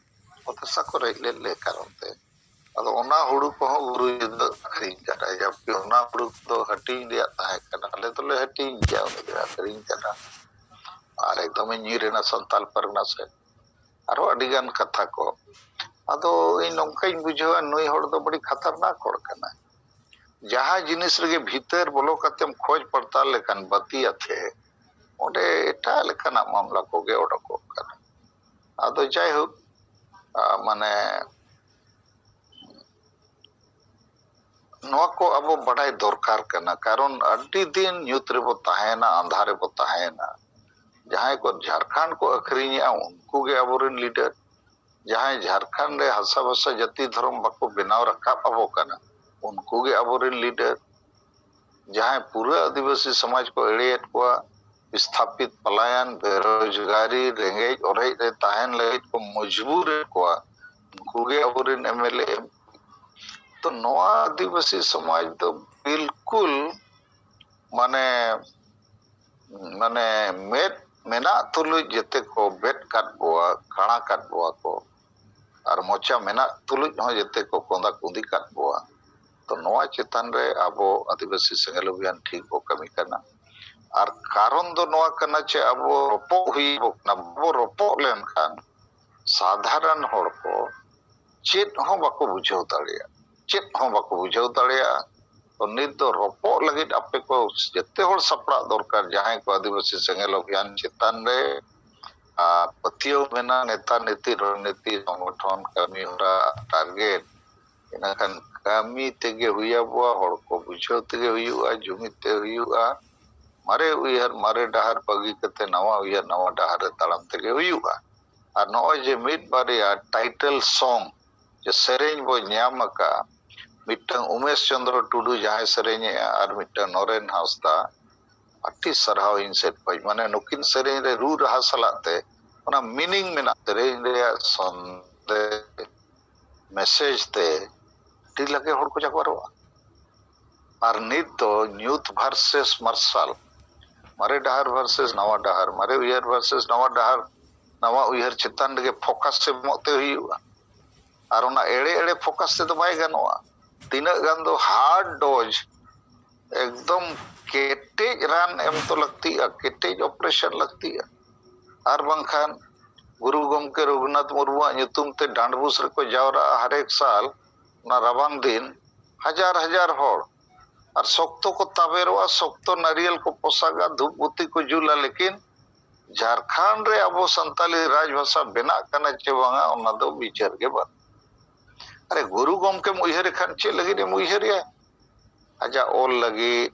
ᱚᱛ ᱦᱟᱥᱟ ᱠᱚ ᱨᱮᱡ ᱞᱮᱫ ᱞᱮ ᱠᱟᱨᱚᱱ ᱛᱮ᱾ ᱟᱫᱚ ᱚᱱᱟ ᱦᱩᱲᱩ ᱠᱚᱦᱚᱸ ᱜᱩᱨᱩᱡᱤ ᱫᱚ ᱟᱹᱠᱷᱨᱤᱧ ᱠᱟᱫᱟ, ᱡᱟᱵᱠᱤ ᱚᱱᱟ ᱦᱩᱲᱩ ᱫᱚ ᱦᱟᱹᱴᱤᱧ ᱨᱮᱭᱟᱜ ᱛᱟᱦᱮᱸ ᱠᱟᱱᱟ, ᱟᱞᱮ ᱫᱚᱞᱮ ᱦᱟᱹᱴᱤᱧ ᱜᱮᱭᱟ, ᱩᱱᱤ ᱫᱚᱭ ᱟᱹᱠᱷᱨᱤᱧ ᱠᱟᱫᱟ᱾ ᱟᱨ ᱮᱠᱫᱚᱢᱮ ᱧᱤᱨ ᱮᱱᱟ ᱥᱟᱱᱛᱟᱞ ᱯᱟᱨᱜᱟᱱᱟ ᱥᱮᱫ᱾" ᱟᱨᱦᱚᱸ ᱟᱹᱰᱤ ᱜᱟᱱ ᱠᱟᱛᱷᱟ ᱠᱚ᱾ ᱟᱫᱚ ᱤᱧ ᱱᱚᱝᱠᱟᱧ ᱵᱩᱡᱷᱟᱹᱣᱟ, ᱱᱩᱭ ᱦᱚᱲ ᱫᱚ ᱵᱟᱹᱲᱤ ᱠᱷᱟᱛᱟᱨᱱᱟᱠ ᱦᱚᱲ ᱠᱟᱱᱟᱭ᱾ ᱡᱟᱦᱟᱸ ᱡᱤᱱᱤᱥ ᱨᱮᱜᱮ ᱵᱷᱤᱛᱟᱹᱨ ᱵᱚᱞᱚ ᱠᱟᱛᱮᱢ ᱠᱷᱚᱡᱽ ᱯᱟᱲᱛᱟᱞ ᱞᱮᱠᱷᱟᱱ ᱵᱟᱹᱛᱤ ᱟᱛᱮ, ᱚᱸᱰᱮ ᱮᱴᱟᱜ ᱞᱮᱠᱟᱱᱟᱜ ᱢᱟᱢᱞᱟ ᱠᱚᱜᱮ ᱚᱰᱚᱠᱚᱜ ᱠᱟᱱᱟ᱾ ᱟᱫᱚ ᱡᱟᱭᱦᱳᱠ, ᱟ, ᱢᱟᱱᱮ, ᱱᱚᱣᱟ ᱠᱚ ᱟᱵᱚ ᱵᱟᱰᱟᱭ ᱫᱚᱨᱠᱟᱨ ᱠᱟᱱᱟ, ᱠᱟᱨᱚᱱ ᱟᱹᱰᱤ ᱫᱤᱱ ᱧᱩᱛ ᱨᱮᱵᱚ ᱛᱟᱦᱮᱸᱭᱮᱱᱟ, ᱟᱸᱫᱷᱟ ᱨᱮᱵᱚ ᱛᱟᱦᱮᱸᱭᱮᱱᱟ᱾ ᱡᱟᱦᱟᱸᱭ ᱠᱚ ᱡᱷᱟᱲᱠᱷᱚᱸᱰ ᱠᱚ ᱟᱹᱠᱷᱨᱤᱧᱮᱜᱼᱟ, ᱩᱱᱠᱩ ᱜᱮ ᱟᱵᱚᱨᱮᱱ ᱞᱤᱰᱟᱨ᱾ ᱡᱟᱦᱟᱸᱭ ᱡᱷᱟᱲᱠᱷᱚᱸᱰ ᱨᱮ ᱦᱟᱥᱟ ᱵᱷᱟᱥᱟ ᱡᱟᱹᱛᱤ ᱫᱷᱚᱨᱚᱢ ᱵᱟᱠᱚ ᱵᱮᱱᱟᱣ ᱨᱟᱠᱟᱵ ᱟᱵᱚ ᱠᱟᱱᱟ, ᱩᱱᱠᱩ ᱜᱮ ᱟᱵᱚᱨᱮᱱ ᱞᱤᱰᱟᱨ᱾ ᱡᱟᱦᱟᱸᱭ ᱯᱩᱨᱟᱹ ᱟᱹᱫᱤᱵᱟᱹᱥᱤ ᱥᱚᱢᱟᱡᱽ ᱠᱚ ᱮᱲᱮᱭᱮᱫ ᱠᱚᱣᱟ, ᱵᱤᱥᱛᱷᱟᱯᱤᱛ, ᱯᱟᱞᱟᱭᱟᱱ, ᱵᱮᱨᱳᱡᱽᱜᱟᱨᱤ, ᱨᱮᱸᱜᱮᱡ ᱚᱨᱮᱡ ᱨᱮ ᱛᱟᱦᱮᱱ ᱞᱟᱹᱜᱤᱫ ᱠᱚ ᱢᱚᱡᱽᱵᱩᱨᱮᱫ ᱠᱚᱣᱟ, ᱩᱱᱠᱩ ᱜᱮ ᱟᱵᱚᱨᱮᱱ ᱮᱢ ᱮᱞ ᱮ, ᱮᱢ ᱯᱤ᱾ ᱛᱚ ᱱᱚᱣᱟ ᱟᱹᱫᱤᱵᱟᱹᱥᱤ ᱥᱚᱢᱟᱡᱽ ᱫᱚ ᱵᱤᱞᱠᱩᱞ, ᱢᱟᱱᱮ, ᱢᱟᱱᱮ, ᱢᱮᱫ ᱢᱮᱱᱟᱜ ᱛᱩᱞᱩᱡ ᱡᱮᱛᱮ ᱠᱚ ᱵᱮᱫ ᱠᱟᱫ ᱵᱚᱣᱟ, ᱠᱟᱬᱟ ᱠᱟᱫ ᱵᱚᱣᱟ ᱠᱚ, ᱟᱨ ᱢᱚᱪᱟ ᱢᱮᱱᱟᱜ ᱛᱩᱞᱩᱡ ᱦᱚᱸ ᱡᱮᱛᱮ ᱠᱚ ᱠᱚᱸᱫᱟ ᱠᱩᱸᱫᱤ ᱠᱟᱫ ᱵᱚᱣᱟ᱾ ᱛᱚ ᱱᱚᱣᱟ ᱪᱮᱛᱟᱱ ᱨᱮ ᱟᱵᱚ ᱟᱹᱫᱤᱵᱟᱹᱥᱤ ᱥᱮᱸᱜᱮᱞ ᱚᱵᱷᱤᱭᱟᱱ ᱴᱷᱤᱠ ᱵᱚ ᱠᱟᱹᱢᱤ ᱠᱟᱱᱟ᱾ ᱟᱨ ᱠᱟᱨᱚᱱ ᱫᱚ ᱱᱚᱣᱟ ᱠᱟᱱᱟ ᱪᱮ ᱟᱵᱚ ᱨᱚᱯᱚᱜ ᱦᱩᱭ ᱟᱵᱚ ᱠᱟᱱᱟ᱾ ᱵᱟᱵᱚ ᱨᱚᱯᱚᱜ ᱞᱮᱱᱠᱷᱟᱱ ᱥᱟᱫᱷᱟᱨᱚᱱ ᱦᱚᱲ ᱠᱚ ᱪᱮᱫ ᱦᱚᱸ ᱵᱟᱠᱚ ᱵᱩᱡᱷᱟᱹᱣ ᱫᱟᱲᱮᱭᱟᱜᱼᱟ᱾ ᱪᱮᱫ ᱦᱚᱸ ᱵᱟᱠᱚ ᱵᱩᱡᱷᱟᱹᱣ ᱫᱟᱲᱮᱭᱟᱜᱼᱟ᱾ ᱛᱚ ᱱᱤᱛ ᱫᱚ ᱨᱚᱯᱚᱜ ᱞᱟᱹᱜᱤᱫ ᱟᱯᱮ ᱠᱚ ᱡᱮᱛᱮ ᱦᱚᱲ ᱥᱟᱯᱲᱟᱜ ᱫᱚᱨᱠᱟᱨ, ᱡᱟᱦᱟᱸᱭ ᱠᱚ ᱟᱹᱫᱤᱵᱟᱹᱥᱤ ᱥᱮᱸᱜᱮᱞ ᱚᱵᱷᱤᱭᱟᱱ ᱪᱮᱛᱟᱱ ᱨᱮ ᱟᱨ ᱯᱟᱹᱛᱭᱟᱹᱣ ᱢᱮᱱᱟᱜ ᱱᱮᱛᱟ ᱱᱤᱛᱤ ᱨᱚᱱᱱᱤᱛᱤ ᱥᱚᱝᱜᱚᱴᱷᱚᱱ ᱠᱟᱹᱢᱤ ᱦᱚᱨᱟ ᱴᱟᱨᱜᱮᱴ, ᱤᱱᱟᱹᱠᱷᱟᱱ ᱠᱟᱹᱢᱤ ᱛᱮᱜᱮ ᱦᱩᱭ ᱟᱵᱚᱣᱟ, ᱦᱚᱲ ᱠᱚ ᱵᱩᱡᱷᱟᱹᱣ ᱛᱮᱜᱮ ᱦᱩᱭᱩᱜᱼᱟ, ᱡᱩᱢᱤᱫ ᱛᱮ ᱦᱩᱭᱩᱜᱼᱟ᱾ ᱢᱟᱨᱮ ᱩᱭᱦᱟᱹᱨ ᱢᱟᱨᱮ ᱰᱟᱦᱟᱨ ᱵᱟᱹᱜᱤ ᱠᱟᱛᱮ ᱱᱟᱣᱟ ᱩᱭᱦᱟᱹᱨ ᱱᱟᱣᱟ ᱰᱟᱦᱟᱨ ᱨᱮ ᱛᱟᱲᱟᱢ ᱛᱮᱜᱮ ᱦᱩᱭᱩᱜᱼᱟ᱾ ᱟᱨ ᱱᱚᱜᱼᱚᱭ ᱡᱮ ᱢᱤᱫ ᱵᱟᱨᱭᱟ ᱴᱟᱭᱴᱮᱞ ᱥᱚᱝ ᱡᱮ ᱥᱮᱨᱮᱧ ᱵᱚ ᱧᱟᱢ ᱟᱠᱟᱫ, ᱢᱤᱫᱴᱟᱝ ᱩᱢᱮᱥ ᱪᱚᱸᱫᱽᱨᱚ ᱴᱩᱰᱩ ᱡᱟᱦᱟᱸᱭ ᱥᱮᱨᱮᱧᱮᱜᱼᱟ ᱟᱨ ᱢᱤᱫᱴᱟᱝ ᱱᱚᱨᱮᱱ ᱦᱟᱸᱥᱫᱟ, ᱟᱹᱰᱤ ᱥᱟᱨᱦᱟᱣ ᱤᱧ ᱥᱮᱫ ᱠᱷᱚᱱ᱾ ᱢᱟᱱᱮ ᱱᱩᱠᱤᱱ ᱥᱮᱨᱮᱧ ᱨᱮ ᱨᱩ ᱨᱟᱦᱟ ᱥᱟᱞᱟᱜ ᱛᱮ ᱚᱱᱟ ᱢᱤᱱᱤᱝ ᱢᱮᱱᱟᱜ, ᱥᱮᱨᱮᱧ ᱨᱮᱭᱟᱜ ᱥᱚᱱᱫᱮᱥ, ᱢᱮᱥᱮᱡᱽ ᱛᱮ ᱟᱹᱰᱤ ᱞᱟᱜᱮ ᱦᱚᱲ ᱠᱚ ᱡᱟᱣᱨᱟᱜᱼᱟ᱾ ᱟᱨ ᱱᱤᱛ ᱫᱚ ᱧᱩᱛ ᱵᱷᱟᱨᱥᱮᱥ ᱢᱟᱨᱥᱟᱞ, ᱢᱟᱨᱮ ᱰᱟᱦᱟᱨ ᱵᱷᱟᱨᱥᱮᱥ ᱱᱟᱣᱟ ᱰᱟᱦᱟᱨ, ᱢᱟᱨᱮ ᱩᱭᱦᱟᱹᱨ ᱵᱷᱟᱨᱥᱮᱥ ᱱᱟᱣᱟ ᱰᱟᱦᱟᱨ, ᱱᱟᱣᱟ ᱩᱭᱦᱟᱹᱨ ᱪᱮᱛᱟᱱ ᱨᱮᱜᱮ ᱯᱷᱳᱠᱟᱥ ᱮᱢᱚᱜ ᱛᱮ ᱦᱩᱭᱩᱜᱼᱟ᱾ ᱟᱨ ᱚᱱᱟ ᱮᱲᱮ ᱮᱲᱮ ᱯᱷᱳᱠᱟᱥ ᱛᱮᱫᱚ ᱵᱟᱭ ᱜᱟᱱᱚᱜᱼᱟ᱾ ᱛᱤᱱᱟᱹᱜ ᱜᱟᱱ ᱫᱚ ᱦᱟᱨᱰ ᱰᱳᱡᱽ, ᱮᱠᱫᱚᱢ ᱠᱮᱴᱮᱡ ᱨᱟᱱ ᱮᱢ ᱛᱚ ᱞᱟᱹᱠᱛᱤᱜᱼᱟ, ᱠᱮᱴᱮᱡ ᱚᱯᱟᱨᱮᱥᱚᱱ ᱞᱟᱹᱠᱛᱤᱜᱼᱟ᱾ ᱟᱨ ᱵᱟᱝᱠᱷᱟᱱ ᱜᱩᱨᱩ ᱜᱚᱢᱠᱮ ᱨᱚᱜᱷᱩᱱᱟᱛᱷ ᱢᱩᱨᱢᱩᱣᱟᱜ ᱧᱩᱛᱩᱢ ᱛᱮ ᱰᱟᱸᱰᱵᱩᱥ ᱨᱮᱠᱚ ᱡᱟᱣᱨᱟᱜᱼᱟ ᱦᱟᱨᱮᱠ ᱥᱟᱞ, ᱚᱱᱟ ᱨᱟᱵᱟᱝ ᱫᱤᱱ ᱦᱟᱡᱟᱨ ᱦᱟᱡᱟᱨ ᱦᱚᱲ, ᱟᱨ ᱥᱚᱠᱛᱚ ᱠᱚ ᱛᱟᱵᱮᱨᱚᱜᱼᱟ, ᱥᱚᱠᱛᱚ ᱱᱟᱨᱤᱭᱮᱞ ᱠᱚ ᱯᱚᱥᱟᱜᱟ, ᱫᱷᱩᱯ ᱵᱩᱛᱤ ᱠᱚ ᱡᱩᱞᱟ, ᱞᱮᱠᱤᱱ ᱡᱷᱟᱲᱠᱷᱚᱸᱰ ᱨᱮ ᱟᱵᱚ ᱥᱟᱱᱛᱟᱞᱤ ᱨᱟᱡᱽ ᱵᱷᱟᱥᱟ ᱵᱮᱱᱟᱜ ᱠᱟᱱᱟ ᱪᱮ ᱵᱟᱝᱟ, ᱚᱱᱟ ᱫᱚ ᱵᱤᱪᱟᱹᱨ ᱜᱮ ᱵᱟᱹᱱᱩᱜ᱾ ᱟᱨᱮ, ᱜᱩᱨᱩ ᱜᱚᱢᱠᱮᱢ ᱩᱭᱦᱟᱹᱨᱮ ᱠᱷᱟᱱ ᱪᱮᱫ ᱞᱟᱹᱜᱤᱫ ᱮᱢ ᱩᱭᱦᱟᱹᱨᱮᱭᱟ? ᱟᱡᱟᱜ ᱚᱞ ᱞᱟᱹᱜᱤᱫ,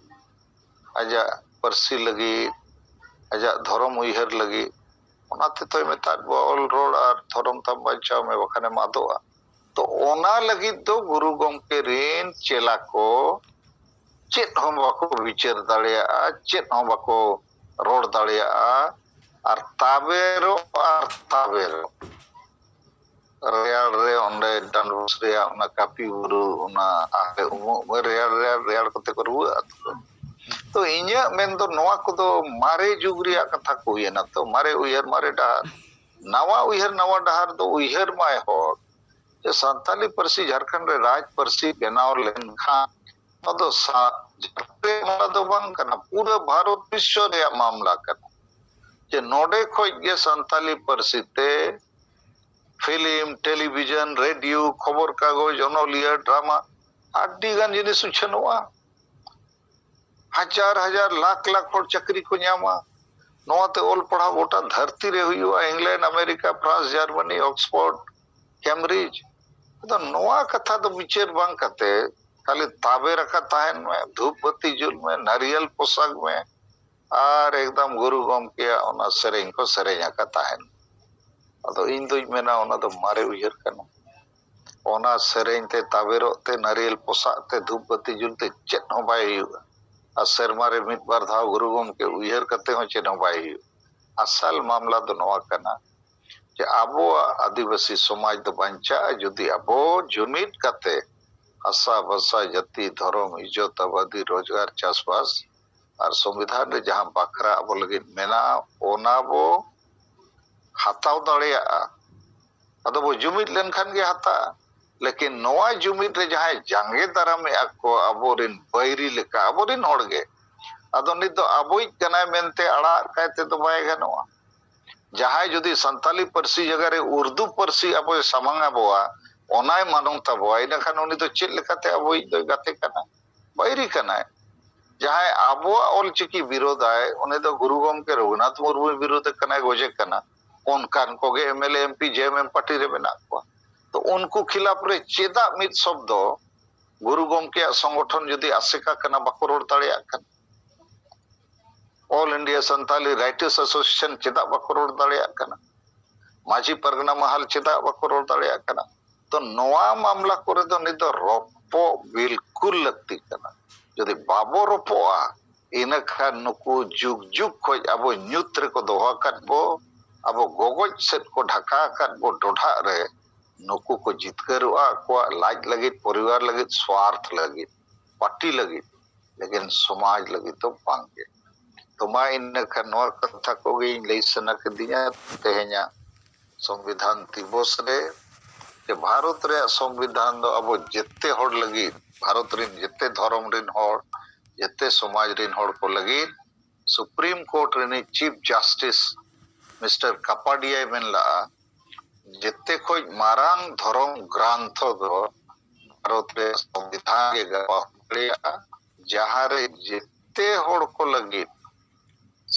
ᱟᱡᱟᱜ ᱯᱟᱹᱨᱥᱤ ᱞᱟᱹᱜᱤᱫ, ᱟᱡᱟᱜ ᱫᱷᱚᱨᱚᱢ ᱩᱭᱦᱟᱹᱨ ᱞᱟᱹᱜᱤᱫ᱾ ᱚᱱᱟ ᱛᱮᱛᱚᱭ ᱢᱮᱛᱟᱫ ᱵᱚᱱᱟ, "ᱚᱞ ᱨᱚᱲ ᱟᱨ ᱫᱷᱚᱨᱚᱢ ᱛᱟᱢ ᱵᱟᱧᱪᱟᱣ ᱢᱮ, ᱵᱟᱠᱷᱟᱱᱮᱢ ᱟᱫᱚᱜᱼᱟ᱾" ᱛᱚ ᱚᱱᱟ ᱞᱟᱹᱜᱤᱫ ᱫᱚ ᱜᱩᱨᱩ ᱜᱚᱢᱠᱮ ᱨᱤᱱ ᱪᱮᱞᱟ ᱠᱚ ᱪᱮᱫ ᱦᱚᱸ ᱵᱟᱠᱚ ᱵᱤᱪᱟᱹᱨ ᱫᱟᱲᱮᱭᱟᱜᱼᱟ, ᱪᱮᱫ ᱦᱚᱸ ᱵᱟᱠᱚ ᱨᱚᱲ ᱫᱟᱲᱮᱭᱟᱜᱼᱟ᱾ ᱟᱨ ᱛᱟᱵᱮᱨᱚᱜ ᱟᱨ ᱛᱟᱵᱮᱨᱚᱜ, ᱨᱮᱭᱟᱲ ᱨᱮ ᱚᱸᱰᱮ ᱰᱟᱸᱰᱵᱳᱥ ᱨᱮᱭᱟᱜ ᱚᱱᱟ ᱠᱟᱹᱯᱤ ᱵᱩᱨᱩ, ᱚᱱᱟ ᱟᱦᱞᱮ ᱩᱢᱩᱜ ᱢᱮ, ᱨᱮᱭᱟᱲ, ᱨᱮᱭᱟᱲ, ᱨᱮᱭᱟᱲ ᱠᱚᱛᱮ ᱠᱚ ᱨᱩᱣᱟᱹᱜᱼᱟ ᱛᱚ᱾ ᱛᱚ ᱤᱧᱟᱹᱜ ᱢᱮᱱ ᱫᱚ ᱱᱚᱣᱟ ᱠᱚᱫᱚ ᱢᱟᱨᱮ ᱡᱩᱜᱽ ᱨᱮᱭᱟᱜ ᱠᱟᱛᱷᱟ ᱠᱚ ᱦᱩᱭᱮᱱᱟ ᱛᱚ, ᱢᱟᱨᱮ ᱩᱭᱦᱟᱹᱨ, ᱢᱟᱨᱮ ᱰᱟᱦᱟᱨ᱾ ᱱᱟᱣᱟ ᱩᱭᱦᱟᱹᱨ, ᱱᱟᱣᱟ ᱰᱟᱦᱟᱨ ᱫᱚ ᱩᱭᱦᱟᱹᱨ ᱢᱟᱭ ᱦᱚᱲ ᱡᱮ ᱥᱟᱱᱛᱟᱞᱤ ᱯᱟᱹᱨᱥᱤ ᱡᱷᱟᱲᱠᱷᱚᱸᱰ ᱨᱮ ᱨᱟᱡᱽ ᱯᱟᱹᱨᱥᱤ ᱵᱮᱱᱟᱣ ᱞᱮᱱᱠᱷᱟᱱ ᱱᱚᱣᱟ ᱫᱚ ᱥᱟ-, ᱡᱷᱟᱲᱠᱷᱚᱸᱰ ᱨᱮᱭᱟᱜ ᱢᱟᱢᱞᱟ ᱫᱚ ᱵᱟᱝ ᱠᱟᱱᱟ, ᱯᱩᱨᱟᱹ ᱵᱷᱟᱨᱚᱛ ᱵᱤᱥᱥᱚ ᱨᱮᱭᱟᱜ ᱢᱟᱢᱞᱟ ᱠᱟᱱᱟ᱾ ᱡᱮ ᱱᱚᱰᱮ ᱠᱷᱚᱡ ᱜᱮ ᱥᱟᱱᱛᱟᱞᱤ ᱯᱟᱹᱨᱥᱤ ᱛᱮ ᱯᱷᱤᱞᱢ, ᱴᱮᱞᱤᱵᱷᱤᱡᱚᱱ, ᱨᱮᱰᱤᱭᱳ, ᱠᱷᱚᱵᱚᱨ ᱠᱟᱜᱚᱡᱽ, ᱚᱱᱚᱞᱤᱭᱟᱹ, ᱰᱨᱟᱢᱟ, ᱟᱹᱰᱤ ᱜᱟᱱ ᱡᱤᱱᱤᱥ ᱩᱪᱷᱟᱹᱱᱚᱜᱼᱟ᱾ ᱦᱟᱡᱟᱨ ᱦᱟᱡᱟᱨ, ᱞᱟᱠᱷ ᱞᱟᱠᱷ ᱦᱚᱲ ᱪᱟᱹᱠᱨᱤ ᱠᱚ ᱧᱟᱢᱟ᱾ ᱱᱚᱣᱟᱛᱮ ᱚᱞ ᱯᱟᱲᱦᱟᱣ ᱜᱚᱴᱟ ᱫᱷᱟᱹᱨᱛᱤ ᱨᱮ ᱦᱩᱭᱩᱜᱼᱟ, England, America, France, Germany, Oxford, Cambridge. ᱟᱫᱚ ᱱᱚᱣᱟ ᱠᱟᱛᱷᱟ ᱫᱚ ᱵᱤᱪᱟᱹᱨ ᱵᱟᱝ ᱠᱟᱛᱮ ᱠᱷᱟᱹᱞᱤ ᱛᱟᱵᱮᱨ ᱟᱠᱟ ᱛᱟᱦᱮᱱ ᱢᱮ, ᱫᱷᱩᱯ ᱵᱟᱹᱛᱤ ᱡᱩᱞ ᱢᱮ, ᱱᱟᱨᱤᱭᱟᱞ ᱯᱚᱥᱟᱜᱽ ᱢᱮ, ᱟᱨ ᱮᱠᱫᱚᱢ ᱜᱩᱨᱩ ᱜᱚᱢᱠᱮᱭᱟᱜ ᱚᱱᱟ ᱥᱮᱨᱮᱧ ᱠᱚ ᱥᱮᱨᱮᱧ ᱟᱠᱟ ᱛᱟᱦᱮᱱ᱾ ᱟᱫᱚ ᱤᱧ ᱫᱩᱧ ᱢᱮᱱᱟ, ᱚᱱᱟ ᱫᱚ ᱢᱟᱨᱮ ᱩᱭᱦᱟᱹᱨ ᱠᱟᱱᱟ᱾ ᱚᱱᱟ ᱥᱮᱨᱮᱧ ᱛᱮ, ᱛᱟᱵᱮᱨᱚᱜ ᱛᱮ, ᱱᱟᱨᱤᱭᱮᱞ ᱯᱚᱥᱟᱜ ᱛᱮ, ᱫᱷᱩᱯ ᱵᱟᱹᱛᱤ ᱡᱩᱞ ᱛᱮ ᱪᱮᱫ ᱦᱚᱸ ᱵᱟᱭ ᱦᱩᱭᱩᱜᱼᱟ᱾ ᱟᱨ ᱥᱮᱨᱢᱟ ᱨᱮ ᱢᱤᱫ ᱵᱟᱨ ᱫᱷᱟᱣ ᱜᱩᱨᱩ ᱜᱚᱢᱠᱮ ᱩᱭᱦᱟᱹᱨ ᱠᱟᱛᱮ ᱦᱚᱸ ᱪᱮᱫ ᱦᱚᱸ ᱵᱟᱭ ᱦᱩᱭᱩᱜᱼᱟ᱾ ᱟᱥᱚᱞ ᱢᱟᱢᱞᱟ ᱫᱚ ᱱᱚᱣᱟ ᱠᱟᱱᱟ ᱡᱮ ᱟᱵᱚᱣᱟᱜ ᱟᱹᱫᱤᱵᱟᱹᱥᱤ ᱥᱚᱢᱟᱡᱽ ᱫᱚ ᱵᱟᱧᱪᱟᱜᱼᱟ, ᱡᱩᱫᱤ ᱟᱵᱚ ᱡᱩᱢᱤᱫ ᱠᱟᱛᱮ ᱦᱟᱥᱟ, ᱵᱷᱟᱥᱟ, ᱡᱟᱹᱛᱤ, ᱫᱷᱚᱨᱚᱢ, ᱤᱡᱽᱡᱚᱛ, ᱟᱵᱟᱫᱤ, ᱨᱳᱡᱽᱜᱟᱨ, ᱪᱟᱥᱵᱟᱥ ᱟᱨ ᱥᱚᱝᱵᱤᱫᱷᱟᱱ ᱨᱮ ᱡᱟᱦᱟᱸ ᱵᱟᱠᱷᱨᱟ ᱟᱵᱚ ᱞᱟᱹᱜᱤᱫ ᱢᱮᱱᱟᱜᱼᱟ, ᱚᱱᱟ ᱵᱚ ᱦᱟᱛᱟᱣ ᱫᱟᱲᱮᱭᱟᱜᱼᱟ᱾ ᱟᱫᱚ ᱵᱚ ᱡᱩᱢᱤᱫ ᱞᱮᱱᱠᱷᱟᱱ ᱜᱮ ᱦᱟᱛᱟᱜᱼᱟ᱾ ᱞᱮᱠᱤᱱ ᱱᱚᱣᱟ ᱡᱩᱢᱤᱫ ᱨᱮ ᱡᱟᱦᱟᱸᱭ ᱡᱟᱸᱜᱮ ᱫᱟᱨᱟᱢᱮᱜᱼᱟ ᱠᱚ ᱟᱵᱚᱨᱤᱱ ᱵᱟᱹᱭᱨᱤ ᱞᱮᱠᱟ, ᱟᱵᱚᱨᱤᱱ ᱦᱚᱲ ᱜᱮ, ᱟᱫᱚ ᱱᱤᱛ ᱫᱚ ᱟᱵᱚᱭᱤᱡ ᱠᱟᱱᱟᱭ ᱢᱮᱱᱛᱮ ᱟᱲᱟᱜ ᱠᱟᱭ ᱛᱮᱫᱚ ᱵᱟᱭ ᱜᱟᱱᱚᱜᱼᱟ᱾ ᱡᱟᱦᱟᱸᱭ ᱡᱩᱫᱤ ᱥᱟᱱᱛᱟᱞᱤ ᱯᱟᱹᱨᱥᱤ ᱡᱟᱭᱜᱟ ᱨᱮ ᱩᱨᱫᱩ ᱯᱟᱹᱨᱥᱤ ᱟᱵᱚᱭ ᱥᱟᱢᱟᱝ ᱟᱵᱚᱣᱟ, ᱚᱱᱟᱭ ᱢᱟᱱᱚᱝ ᱛᱟᱵᱚᱣᱟ, ᱤᱱᱟᱹᱠᱷᱟᱱ ᱩᱱᱤ ᱫᱚ ᱪᱮᱫ ᱞᱮᱠᱟᱛᱮ ᱟᱵᱚᱭᱤᱡ ᱫᱚᱭ ᱜᱟᱛᱮ ᱠᱟᱱᱟ? ᱵᱟᱹᱭᱨᱤ ᱠᱟᱱᱟᱭ᱾ ᱡᱟᱦᱟᱸᱭ ᱟᱵᱚᱣᱟᱜ ᱚᱞᱪᱤᱠᱤ ᱵᱤᱨᱳᱫᱟᱭ, ᱩᱱᱤ ᱫᱚ ᱜᱩᱨᱩ ᱜᱚᱢᱠᱮ ᱨᱚᱜᱷᱩᱱᱟᱛᱷ ᱢᱩᱨᱢᱩᱭ ᱵᱤᱨᱳᱫᱮ ᱠᱟᱱᱟᱭ, ᱜᱚᱡᱮ ᱠᱟᱱᱟ᱾ ᱚᱱᱠᱟᱱ ᱠᱚᱜᱮ ᱮᱢ ᱮᱞ ᱮ, ᱮᱢ ᱯᱤ, ᱡᱮ ᱮᱢ ᱮᱢ ᱯᱟᱨᱴᱤ ᱨᱮ ᱢᱮᱱᱟᱜ ᱠᱚᱣᱟ᱾ ᱛᱚ ᱩᱱᱠᱩ ᱠᱷᱤᱞᱟᱯ ᱨᱮ ᱪᱮᱫᱟᱜ ᱢᱤᱫ ᱥᱚᱵᱫᱚ ᱜᱩᱨᱩ ᱜᱚᱢᱠᱮᱭᱟᱜ ᱥᱚᱝᱜᱚᱴᱷᱚᱱ ᱡᱩᱫᱤ ᱟᱥᱮᱠᱟ ᱠᱟᱱᱟ, ᱵᱟᱠᱚ ᱨᱚᱲ ᱫᱟᱲᱮᱭᱟᱜ ᱠᱟᱱᱟ? All India Santali Writers Association ᱪᱮᱫᱟᱜ ᱵᱟᱠᱚ ᱨᱚᱲ ᱫᱟᱲᱮᱭᱟᱜ ᱠᱟᱱᱟ? ᱢᱟᱹᱡᱷᱤ ᱯᱟᱨᱜᱟᱱᱟ ᱢᱟᱦᱟᱞ ᱪᱮᱫᱟᱜ ᱵᱟᱠᱚ ᱨᱚᱲ ᱫᱟᱲᱮᱭᱟᱜ ᱠᱟᱱᱟ? ᱛᱚ ᱱᱚᱣᱟ ᱢᱟᱢᱞᱟ ᱠᱚᱨᱮ ᱫᱚ ᱱᱤᱛ ᱫᱚ ᱨᱚᱯᱚᱜ ᱵᱤᱞᱠᱩᱞ ᱞᱟᱹᱠᱛᱤ ᱠᱟᱱᱟ᱾ ᱡᱩᱫᱤ ᱵᱟᱵᱚ ᱨᱚᱯᱚᱜᱼᱟ, ᱤᱱᱟᱹᱠᱷᱟᱱ ᱱᱩᱠᱩ ᱡᱩᱜᱽ ᱡᱩᱜᱽ ᱠᱷᱚᱡ ᱟᱵᱚ ᱧᱩᱛ ᱨᱮᱠᱚ ᱫᱚᱦᱚ ᱟᱠᱟᱫ ᱵᱚ, ᱟᱵᱚ ᱜᱚᱜᱚᱡ ᱥᱮᱫ ᱠᱚ ᱰᱷᱟᱠᱟ ᱟᱠᱟᱫ ᱵᱚ ᱰᱚᱰᱷᱟᱜ ᱨᱮ, ᱱᱩᱠᱩ ᱠᱚ ᱡᱤᱛᱠᱟᱹᱨᱚᱜᱼᱟ ᱟᱠᱚᱣᱟᱜ ᱞᱟᱡ ᱞᱟᱹᱜᱤᱫ, ᱯᱚᱨᱤᱵᱟᱨ ᱞᱟᱹᱜᱤᱫ, ᱥᱣᱟᱨᱛᱷ ᱞᱟᱹᱜᱤᱫ, ᱯᱟᱨᱴᱤ ᱞᱟᱹᱜᱤᱫ, ᱞᱮᱠᱤᱱ ᱥᱚᱢᱟᱡᱽ ᱞᱟᱹᱜᱤᱫ ᱫᱚ ᱵᱟᱝ ᱜᱮ᱾ ᱛᱚ ᱢᱟ ᱤᱱᱟᱹ ᱠᱷᱟᱱ ᱱᱚᱣᱟ ᱠᱟᱛᱷᱟ ᱠᱚᱜᱮᱧ ᱞᱟᱹᱭ ᱥᱟᱱᱟ ᱠᱤᱫᱤᱧᱟ ᱛᱮᱦᱮᱧᱟᱜ ᱥᱚᱝᱵᱤᱫᱷᱟᱱ ᱫᱤᱵᱚᱥ ᱨᱮ, ᱡᱮ ᱵᱷᱟᱨᱚᱛ ᱨᱮᱭᱟᱜ ᱥᱚᱝᱵᱤᱫᱷᱟᱱ ᱫᱚ ᱟᱵᱚ ᱡᱮᱛᱮ ᱦᱚᱲ ᱞᱟᱹᱜᱤᱫ, ᱵᱷᱟᱨᱚᱛ ᱨᱤᱱ ᱡᱮᱛᱮ ᱫᱷᱚᱨᱚᱢ ᱨᱤᱱ ᱦᱚᱲ, ᱡᱮᱛᱮ ᱥᱚᱢᱟᱡᱽ ᱨᱤᱱ ᱦᱚᱲ ᱠᱚ ᱞᱟᱹᱜᱤᱫ᱾ ᱥᱩᱯᱨᱤᱢ ᱠᱳᱨᱴ ᱨᱤᱱᱤᱡ ᱪᱤᱯ ᱡᱟᱥᱴᱤᱥ ᱢᱤᱥᱴᱟᱨ ᱠᱟᱯᱟᱰᱤᱭᱟᱭ ᱢᱮᱱ ᱞᱟᱜᱼᱟ, ᱡᱮᱛᱮ ᱠᱷᱚᱡ ᱢᱟᱨᱟᱝ ᱫᱷᱚᱨᱚᱢ ᱜᱨᱟᱱᱛᱷᱚ ᱫᱚ ᱵᱷᱟᱨᱚᱛ ᱨᱮ ᱥᱚᱝᱵᱤᱫᱷᱟᱱ ᱜᱮ ᱜᱟᱵᱟ ᱦᱩᱭ ᱫᱟᱲᱮᱭᱟᱜᱼᱟ, ᱡᱟᱦᱟᱸ ᱨᱮ ᱡᱮᱛᱮ ᱦᱚᱲ ᱠᱚ ᱞᱟᱹᱜᱤᱫ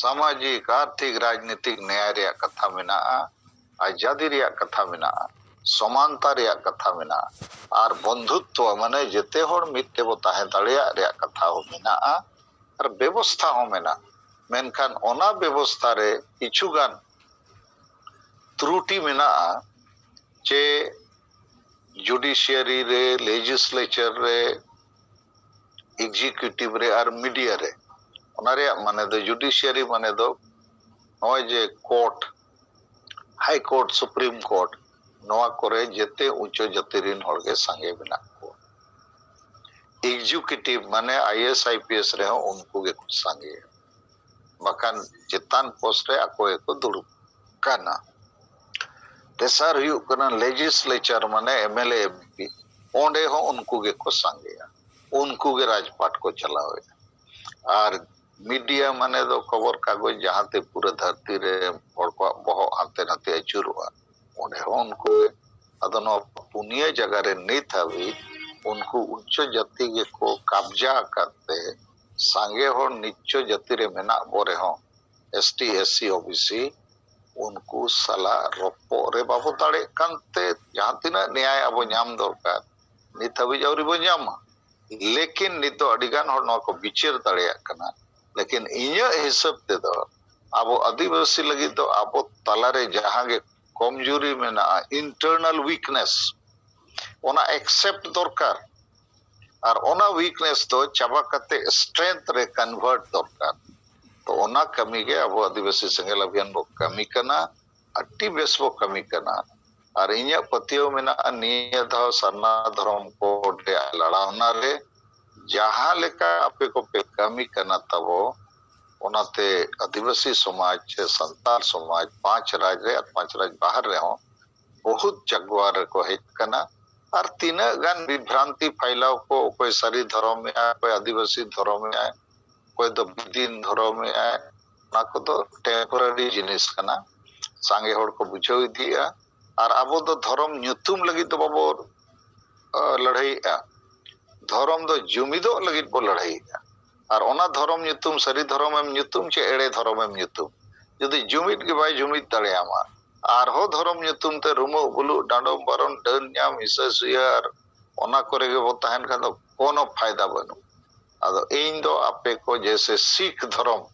ᱥᱟᱢᱟᱡᱤᱠ, ᱟᱨᱛᱷᱤᱠ, ᱨᱟᱡᱽᱱᱤᱛᱤᱠ ᱱᱮᱭᱟᱭ ᱨᱮᱭᱟᱜ ᱠᱟᱛᱷᱟ ᱢᱮᱱᱟᱜᱼᱟ, ᱟᱡᱟᱫᱤ ᱨᱮᱭᱟᱜ ᱠᱟᱛᱷᱟ ᱢᱮᱱᱟᱜᱼᱟ, ᱥᱚᱢᱟᱱᱛᱟ ᱨᱮᱭᱟᱜ ᱠᱟᱛᱷᱟ ᱢᱮᱱᱟᱜᱼᱟ, ᱟᱨ ᱵᱚᱱᱫᱷᱩᱛᱛᱚ, ᱢᱟᱱᱮ ᱡᱮᱛᱮ ᱦᱚᱲ ᱢᱤᱫ ᱛᱮᱵᱚ ᱛᱟᱦᱮᱸ ᱫᱟᱲᱮᱭᱟᱜ ᱨᱮᱭᱟᱜ ᱠᱟᱛᱷᱟ ᱦᱚᱸ ᱢᱮᱱᱟᱜᱼᱟ, ᱟᱨ ᱵᱮᱵᱚᱥᱛᱷᱟ ᱦᱚᱸ ᱢᱮᱱᱟᱜᱼᱟ᱾ ᱢᱮᱱᱠᱷᱟᱱ ᱚᱱᱟ ᱵᱮᱵᱚᱥᱛᱷᱟ ᱨᱮ ᱠᱤᱪᱷᱩ ᱜᱟᱱ ᱛᱨᱩᱴᱤ ᱢᱮᱱᱟᱜᱼᱟ, ᱪᱮ ᱡᱩᱰᱤᱥᱤᱭᱟᱨᱤ ᱨᱮ, ᱞᱮᱡᱤᱥᱞᱮᱪᱟᱨ ᱨᱮ, ᱮᱠᱡᱤᱠᱤᱭᱩᱴᱤᱵᱷ ᱨᱮ ᱟᱨ ᱢᱤᱰᱤᱭᱟ ᱨᱮ᱾ ᱚᱱᱟ ᱨᱮᱭᱟᱜ ᱢᱟᱱᱮ ᱫᱚ, ᱡᱩᱰᱤᱥᱤᱭᱟᱨᱤ ᱢᱟᱱᱮ ᱫᱚ ᱱᱚᱜᱼᱚᱭ ᱡᱮ court, high court, supreme court, ᱱᱚᱣᱟ ᱠᱚᱨᱮ ᱡᱮᱛᱮ ᱩᱪᱚ ᱡᱟᱹᱛᱤ ᱨᱤᱱ ᱦᱚᱲ ᱜᱮ ᱥᱟᱸᱜᱮ ᱢᱮᱱᱟᱜ ᱠᱚᱣᱟ᱾ ᱮᱠᱡᱤᱠᱤᱭᱩᱴᱤᱵᱷ ᱢᱟᱱᱮ I A S, I P S ᱨᱮᱦᱚᱸ ᱩᱱᱠᱩ ᱜᱮᱠᱚ ᱥᱟᱸᱜᱮᱭᱟ, ᱵᱟᱠᱷᱟᱱ ᱪᱮᱛᱟᱱ ᱯᱳᱥᱴ ᱨᱮ ᱟᱠᱚ ᱜᱮᱠᱚ ᱫᱩᱲᱩᱵ ᱠᱟᱱᱟ᱾ ᱛᱮᱥᱟᱨ ᱦᱩᱭᱩᱜ ᱠᱟᱱᱟ ᱞᱮᱡᱤᱥᱞᱮᱪᱟᱨ, ᱢᱟᱱᱮ ᱮᱢ ᱮᱞ ᱮ, ᱮᱢ ᱯᱤ, ᱚᱸᱰᱮ ᱦᱚᱸ ᱩᱱᱠᱩ ᱜᱮᱠᱚ ᱥᱟᱸᱜᱮᱭᱟ, ᱩᱱᱠᱩ ᱜᱮ ᱨᱟᱡᱽᱯᱟᱴ ᱠᱚ ᱪᱟᱞᱟᱣᱮᱫᱼᱟ᱾ ᱟᱨ ᱢᱤᱰᱤᱭᱟ ᱢᱟᱱᱮ ᱫᱚ ᱠᱷᱚᱵᱚᱨ ᱠᱟᱜᱚᱡᱽ, ᱡᱟᱦᱟᱸᱛᱮ ᱯᱩᱨᱟᱹ ᱫᱷᱟᱹᱨᱛᱤ ᱨᱮ ᱦᱚᱲ ᱠᱚᱣᱟᱜ ᱵᱚᱦᱚᱜ ᱦᱟᱱᱛᱮ ᱱᱟᱛᱮ ᱟᱹᱪᱩᱨᱚᱜᱼᱟ, ᱚᱸᱰᱮ ᱦᱚᱸ ᱩᱱᱠᱩ ᱜᱮ᱾ ᱟᱫᱚ ᱱᱚᱣᱟ ᱯᱩᱱᱭᱟᱹ ᱡᱟᱭᱜᱟ ᱨᱮ ᱱᱤᱛ ᱦᱟᱹᱵᱤᱡ ᱩᱱᱠᱩ ᱩᱪᱪᱚ ᱡᱟᱹᱛᱤ ᱜᱮᱠᱚ ᱠᱟᱵᱽᱡᱟ ᱟᱠᱟᱫ ᱛᱮ, ᱥᱟᱸᱜᱮ ᱦᱚᱲ ᱱᱤᱪᱪᱚ ᱡᱟᱹᱛᱤ ᱨᱮ ᱢᱮᱱᱟᱜ ᱵᱚ ᱨᱮᱦᱚᱸ, S T, S C, O B C, ᱩᱱᱠᱩ ᱥᱟᱞᱟᱜ ᱨᱚᱯᱚᱜ ᱨᱮ ᱵᱟᱵᱚ ᱫᱟᱲᱮᱜ ᱠᱟᱱᱛᱮ, ᱡᱟᱦᱟᱸ ᱛᱤᱱᱟᱹᱜ ᱱᱮᱭᱟᱭ ᱟᱵᱚ ᱧᱟᱢ ᱫᱚᱨᱠᱟᱨ, ᱱᱤᱛ ᱦᱟᱹᱵᱤᱡ ᱟᱹᱣᱨᱤ ᱵᱚ ᱧᱟᱢᱟ᱾ ᱞᱮᱠᱤᱱ ᱱᱤᱛ ᱫᱚ ᱟᱹᱰᱤ ᱜᱟᱱ ᱦᱚᱲ ᱱᱚᱣᱟ ᱠᱚ ᱵᱤᱪᱟᱹᱨ ᱫᱟᱲᱮᱭᱟᱜ ᱠᱟᱱᱟ᱾ ᱞᱮᱠᱤᱱ ᱤᱧᱟᱹᱜ ᱦᱤᱥᱟᱹᱵ ᱛᱮᱫᱚ, ᱟᱵᱚ ᱟᱹᱫᱤᱵᱟᱹᱥᱤ ᱞᱟᱹᱜᱤᱫ ᱫᱚ ᱟᱵᱚ ᱛᱟᱞᱟᱨᱮ ᱡᱟᱦᱟᱸ ᱜᱮ ᱠᱚᱢᱡᱩᱨᱤ ᱢᱮᱱᱟᱜᱼᱟ, ᱤᱱᱴᱟᱨᱱᱟᱞ ᱣᱤᱠᱱᱮᱥ, ᱚᱱᱟ ᱮᱠᱥᱮᱯᱴ ᱫᱚᱨᱠᱟᱨ᱾ ᱟᱨ ᱚᱱᱟ ᱣᱤᱠᱱᱮᱥ ᱫᱚ ᱪᱟᱵᱟ ᱠᱟᱛᱮ ᱥᱴᱨᱮᱝᱛᱷ ᱨᱮ ᱠᱚᱱᱵᱷᱟᱨᱴ ᱫᱚᱨᱠᱟᱨ᱾ ᱛᱚ, ᱚᱱᱟ ᱠᱟᱹᱢᱤ ᱜᱮ ᱟᱵᱚ ᱟᱹᱫᱤᱵᱟᱹᱥᱤ ᱥᱮᱸᱜᱮᱞ ᱚᱵᱷᱤᱭᱟᱱ ᱵᱚ ᱠᱟᱹᱢᱤ ᱠᱟᱱᱟ, ᱟᱹᱰᱤ ᱵᱮᱥ ᱵᱚ ᱠᱟᱹᱢᱤ ᱠᱟᱱᱟ᱾ ᱟᱨ ᱤᱧᱟᱹᱜ ᱯᱟᱹᱛᱭᱟᱹᱣ ᱢᱮᱱᱟᱜᱼᱟ, ᱱᱤᱭᱟᱹ ᱫᱷᱟᱣ ᱥᱟᱨᱱᱟ ᱫᱷᱚᱨᱚᱢ ᱠᱳᱰ ᱨᱮᱭᱟᱜ ᱞᱟᱲᱟᱣᱱᱟ ᱨᱮ ᱡᱟᱦᱟᱸ ᱞᱮᱠᱟ ᱟᱯᱮ ᱠᱚᱯᱮ ᱠᱟᱹᱢᱤ ᱠᱟᱱᱟ ᱛᱟᱵᱚ, ᱚᱱᱟᱛᱮ ᱟᱹᱫᱤᱵᱟᱹᱥᱤ ᱥᱚᱢᱟᱡᱽ ᱥᱮ ᱥᱟᱱᱛᱟᱲ ᱥᱚᱢᱟᱡᱽ ᱯᱟᱸᱪ ᱨᱟᱡᱽ ᱨᱮ ᱟᱨ ᱯᱟᱸᱪ ᱨᱟᱡᱽ ᱵᱟᱦᱟᱨ ᱨᱮᱦᱚᱸ ᱵᱚᱦᱩᱛ ᱡᱟᱜᱽᱣᱟᱨ ᱨᱮᱠᱚ ᱦᱮᱡ ᱟᱠᱟᱱᱟ᱾ ᱟᱨ ᱛᱤᱱᱟᱹᱜ ᱜᱟᱱ ᱵᱤᱵᱷᱨᱟᱱᱛᱤ ᱯᱷᱟᱭᱞᱟᱣ ᱠᱚ, ᱚᱠᱚᱭ ᱥᱟᱹᱨᱤ ᱫᱷᱚᱨᱚᱢ ᱮᱫᱟᱭ, ᱚᱠᱚᱭ ᱟᱹᱫᱤᱵᱟᱹᱥᱤ ᱫᱷᱚᱨᱚᱢ ᱮᱫᱟᱭ, ᱚᱠᱚᱭ ᱫᱚ ᱵᱤᱫᱤᱱ ᱫᱷᱚᱨᱚᱢ ᱮᱫᱟᱭ, ᱚᱱᱟ ᱠᱚᱫᱚ ᱴᱮᱢᱯᱳᱨᱟᱨᱤ ᱡᱤᱱᱤᱥ ᱠᱟᱱᱟ᱾ ᱥᱟᱸᱜᱮ ᱦᱚᱲ ᱠᱚ ᱵᱩᱡᱷᱟᱹᱣ ᱤᱫᱤᱭᱮᱫᱼᱟ᱾ ᱟᱨ ᱟᱵᱚ ᱫᱚ ᱫᱷᱚᱨᱚᱢ ᱧᱩᱛᱩᱢ ᱞᱟᱹᱜᱤᱫ ᱫᱚ ᱵᱟᱵᱚ ᱞᱟᱹᱲᱦᱟᱹᱭᱮᱫᱼᱟ᱾ ᱫᱷᱚᱨᱚᱢ ᱫᱚ ᱡᱩᱢᱤᱫᱚᱜ ᱞᱟᱹᱜᱤᱫ ᱵᱚ ᱞᱟᱹᱲᱦᱟᱹᱭᱮᱫᱼᱟ᱾ ᱟᱨ ᱚᱱᱟ ᱫᱷᱚᱨᱚᱢ ᱧᱩᱛᱩᱢ, ᱥᱟᱹᱨᱤ ᱫᱷᱚᱨᱚᱢᱮᱢ ᱧᱩᱛᱩᱢ ᱪᱮ ᱮᱲᱮ ᱫᱷᱚᱨᱚᱢᱮᱢ ᱧᱩᱛᱩᱢ, ᱡᱩᱫᱤ ᱡᱩᱢᱤᱫ ᱜᱮ ᱵᱟᱭ ᱡᱩᱢᱤᱫ ᱫᱟᱲᱮᱭᱟᱢᱟ, ᱟᱨᱦᱚᱸ ᱫᱷᱚᱨᱚᱢ ᱧᱩᱛᱩᱢ ᱛᱮ ᱨᱩᱢᱩᱜ ᱵᱩᱞᱩᱜ, ᱰᱟᱸᱰᱚᱢ ᱵᱟᱨᱚᱱ, ᱰᱟᱹᱱ ᱧᱟᱢ, ᱦᱤᱥᱟᱹ ᱥᱩᱭᱟᱹ ᱟᱨ ᱚᱱᱟ ᱠᱚᱨᱮ ᱜᱮᱵᱚ ᱛᱟᱦᱮᱱ ᱠᱷᱟᱱ ᱫᱚ ᱠᱳᱱᱳ ᱯᱷᱟᱭᱫᱟ ᱵᱟᱹᱱᱩᱜ᱾ ᱟᱫᱚ ᱤᱧ ᱫᱚ ᱟᱯᱮ ᱠᱚ ᱡᱮᱭᱥᱮ ᱥᱤᱠᱷ ᱫᱷᱚᱨᱚᱢ,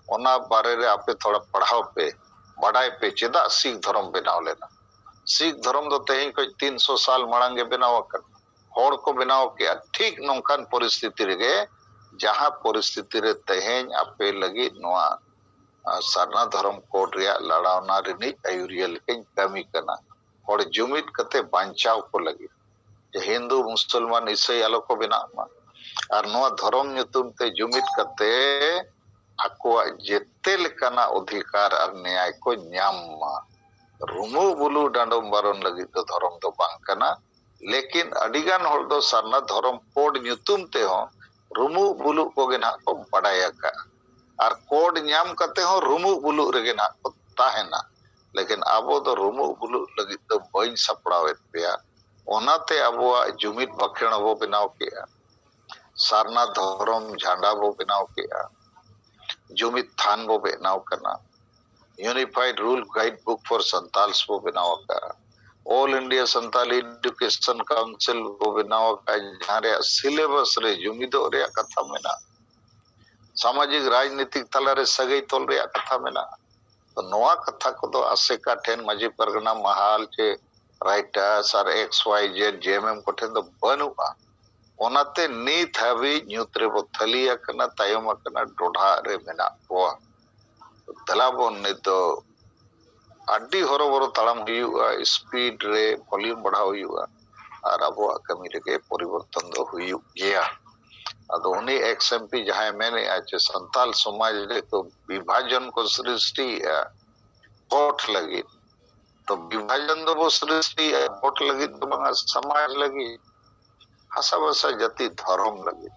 ᱚᱱᱟ ᱵᱟᱨᱮ ᱨᱮ ᱟᱯᱮ ᱛᱷᱚᱲᱟ ᱯᱟᱲᱦᱟᱣ ᱯᱮ, ᱵᱟᱰᱟᱭ ᱯᱮ ᱪᱮᱫᱟᱜ ᱥᱤᱠᱷ ᱫᱷᱚᱨᱚᱢ ᱵᱮᱱᱟᱣ ᱞᱮᱱᱟ᱾ ᱥᱤᱠᱷ ᱫᱷᱚᱨᱚᱢ ᱫᱚ ᱛᱮᱦᱮᱧ ᱠᱷᱚᱱ ᱛᱤᱱᱥᱚ ᱥᱟᱞ ᱢᱟᱲᱟᱝ ᱜᱮ ᱵᱮᱱᱟᱣ ᱟᱠᱟᱱᱟ᱾ ᱦᱚᱲ ᱠᱚ ᱵᱮᱱᱟᱣ ᱠᱮᱜᱼᱟ ᱴᱷᱤᱠ ᱱᱚᱝᱠᱟᱱ ᱯᱚᱨᱤᱥᱛᱷᱤᱛᱤ ᱨᱮᱜᱮ, ᱡᱟᱦᱟᱸ ᱯᱚᱨᱤᱥᱛᱷᱤᱛᱤ ᱨᱮ ᱛᱮᱦᱮᱧ ᱟᱯᱮ ᱞᱟᱹᱜᱤᱫ ᱱᱚᱣᱟ ᱥᱟᱨᱱᱟ ᱫᱷᱚᱨᱚᱢ ᱠᱳᱰ ᱨᱮᱭᱟᱜ ᱞᱟᱲᱟᱣᱱᱟ ᱨᱤᱱᱤᱡ ᱟᱹᱭᱩᱨᱤᱭᱟᱹ ᱞᱮᱠᱟᱧ ᱠᱟᱹᱢᱤ ᱠᱟᱱᱟ, ᱦᱚᱲ ᱡᱩᱢᱤᱫ ᱠᱟᱛᱮ ᱵᱟᱧᱪᱟᱣ ᱠᱚ ᱞᱟᱹᱜᱤᱫ᱾ ᱡᱮ ᱦᱤᱱᱫᱩ, ᱢᱩᱥᱚᱞᱢᱟᱱ, ᱤᱥᱟᱹᱭ ᱟᱞᱚ ᱠᱚ ᱵᱮᱱᱟᱜ ᱢᱟ, ᱟᱨ ᱱᱚᱣᱟ ᱫᱷᱚᱨᱚᱢ ᱧᱩᱛᱩᱢ ᱛᱮ ᱡᱩᱢᱤᱫ ᱠᱟᱛᱮ ᱟᱠᱚᱣᱟᱜ ᱡᱮᱛᱮ ᱞᱮᱠᱟᱱᱟᱜ ᱚᱫᱷᱤᱠᱟᱨ ᱟᱨ ᱱᱮᱭᱟᱭ ᱠᱚ ᱧᱟᱢ ᱢᱟ᱾ ᱨᱩᱢᱩᱜ ᱵᱩᱞᱩᱜ ᱰᱟᱸᱰᱚᱢ ᱵᱟᱨᱚᱱ ᱞᱟᱹᱜᱤᱫ ᱫᱚ ᱫᱷᱚᱨᱚᱢ ᱫᱚ ᱵᱟᱝ ᱠᱟᱱᱟ᱾ ᱞᱮᱠᱤᱱ ᱟᱹᱰᱤᱜᱟᱱ ᱦᱚᱲ ᱫᱚ ᱥᱟᱨᱱᱟ ᱫᱷᱚᱨᱚᱢ ᱠᱳᱰ ᱧᱩᱛᱩᱢ ᱛᱮᱦᱚᱸ ᱨᱩᱢᱩᱜ ᱵᱩᱞᱩᱜ ᱠᱚᱜᱮ ᱱᱟᱦᱟᱜ ᱠᱚ ᱵᱟᱰᱟᱭ ᱟᱠᱟᱫᱼᱟ᱾ ᱟᱨ ᱠᱳᱰ ᱧᱟᱢ ᱠᱟᱛᱮ ᱦᱚᱸ ᱨᱩᱢᱩᱜ ᱵᱩᱞᱩᱜ ᱨᱮᱜᱮ ᱱᱟᱦᱟᱜ ᱠᱚ ᱛᱟᱦᱮᱱᱟ᱾ ᱞᱮᱠᱤᱱ ᱟᱵᱚ ᱫᱚ ᱨᱩᱢᱩᱜ ᱵᱩᱞᱩᱜ ᱞᱟᱹᱜᱤᱫ ᱫᱚ ᱵᱟᱹᱧ ᱥᱟᱯᱲᱟᱣᱮᱫ ᱯᱮᱭᱟ᱾ ᱚᱱᱟᱛᱮ ᱟᱵᱚᱣᱟᱜ ᱡᱩᱢᱤᱫ ᱵᱟᱠᱷᱮᱬ ᱦᱚᱸᱵᱚ ᱵᱮᱱᱟᱣ ᱠᱮᱜᱼᱟ, ᱥᱟᱨᱱᱟ ᱫᱷᱚᱨᱚᱢ ᱡᱷᱟᱸᱰᱟ ᱵᱚ ᱵᱮᱱᱟᱣ ᱠᱮᱜᱼᱟ, ᱡᱩᱢᱤᱫ ᱛᱷᱟᱱ ᱵᱚ ᱵᱮᱱᱟᱣ ᱠᱟᱱᱟ, Unified Rule Guide Book for Santals ᱵᱚ ᱵᱮᱱᱟᱣ ᱟᱠᱟᱫᱼᱟ, All India Santali Education Council ᱵᱚ ᱵᱮᱱᱟᱣ ᱟᱠᱟᱫᱼᱟ, ᱡᱟᱦᱟᱸ ᱨᱮᱭᱟᱜ ᱥᱤᱞᱮᱵᱟᱥ ᱨᱮ ᱡᱩᱢᱤᱫᱚᱜ ᱨᱮᱭᱟᱜ ᱠᱟᱛᱷᱟ ᱢᱮᱱᱟᱜᱼᱟ, ᱥᱟᱢᱟᱡᱤᱠ ᱨᱟᱡᱽᱱᱤᱛᱤᱠ ᱛᱟᱞᱟᱨᱮ ᱥᱟᱹᱜᱟᱹᱭ ᱛᱚᱞ ᱨᱮᱭᱟᱜ ᱠᱟᱛᱷᱟ ᱢᱮᱱᱟᱜᱼᱟ᱾ ᱛᱚ ᱱᱚᱣᱟ ᱠᱟᱛᱷᱟ ᱠᱚᱫᱚ ᱟᱥᱮᱠᱟ ᱴᱷᱮᱱ, ᱢᱟᱹᱡᱷᱤ ᱯᱟᱨᱜᱟᱱᱟ ᱢᱟᱦᱟᱞ ᱪᱮ ᱨᱟᱭᱴᱟᱨᱥ ᱟᱨ X Y Z J M M ᱠᱚᱴᱷᱮᱱ ᱫᱚ ᱵᱟᱹᱱᱩᱜᱼᱟ᱾ ᱚᱱᱟᱛᱮ ᱱᱤᱛ ᱦᱟᱹᱵᱤᱡ ᱧᱩᱛ ᱨᱮᱵᱚ ᱛᱷᱟᱹᱞᱤ ᱟᱠᱟᱱᱟ, ᱛᱟᱭᱚᱢ ᱟᱠᱟᱱᱟ, ᱰᱚᱰᱷᱟᱜ ᱨᱮ ᱢᱮᱱᱟᱜ ᱠᱚᱣᱟ᱾ ᱫᱮᱞᱟ ᱵᱚᱱ ᱱᱤᱛ ᱫᱚ ᱟᱹᱰᱤ ᱦᱚᱨᱚᱵᱚᱨᱚ ᱛᱟᱲᱟᱢ ᱦᱩᱭᱩᱜᱼᱟ, ᱥᱯᱤᱰ ᱨᱮ ᱵᱷᱚᱞᱤᱭᱩᱢ ᱵᱟᱲᱦᱟᱣ ᱦᱩᱭᱩᱜᱼᱟ, ᱟᱨ ᱟᱵᱚᱣᱟᱜ ᱠᱟᱹᱢᱤ ᱨᱮᱜᱮ ᱯᱚᱨᱤᱵᱚᱨᱛᱚᱱ ᱫᱚ ᱦᱩᱭᱩᱜ ᱜᱮᱭᱟ᱾ ᱟᱫᱚ ᱩᱱᱤ ᱮᱠᱥ ᱮᱢ ᱯᱤ ᱡᱟᱦᱟᱸᱭ ᱢᱮᱱᱮᱜᱼᱟ ᱡᱮ ᱥᱟᱱᱛᱟᱞ ᱥᱚᱢᱟᱡᱽ ᱨᱮ ᱠᱚ ᱵᱤᱵᱷᱟᱡᱚᱱ ᱠᱚ ᱥᱨᱤᱥᱴᱤᱭᱮᱜᱼᱟ ᱵᱷᱳᱴ ᱞᱟᱹᱜᱤᱫ, ᱛᱚ ᱵᱤᱵᱷᱟᱡᱚᱱ ᱫᱚᱵᱚ ᱥᱨᱤᱥᱴᱤᱭᱮᱜᱼᱟ ᱵᱷᱳᱴ ᱞᱟᱹᱜᱤᱫ ᱫᱚ ᱵᱟᱝᱟ, ᱥᱚᱢᱟᱡᱽ ᱞᱟᱹᱜᱤᱫ, ᱦᱟᱥᱟᱵᱷᱟᱥᱟ, ᱡᱟᱹᱛᱤ, ᱫᱷᱚᱨᱚᱢ ᱞᱟᱹᱜᱤᱫ᱾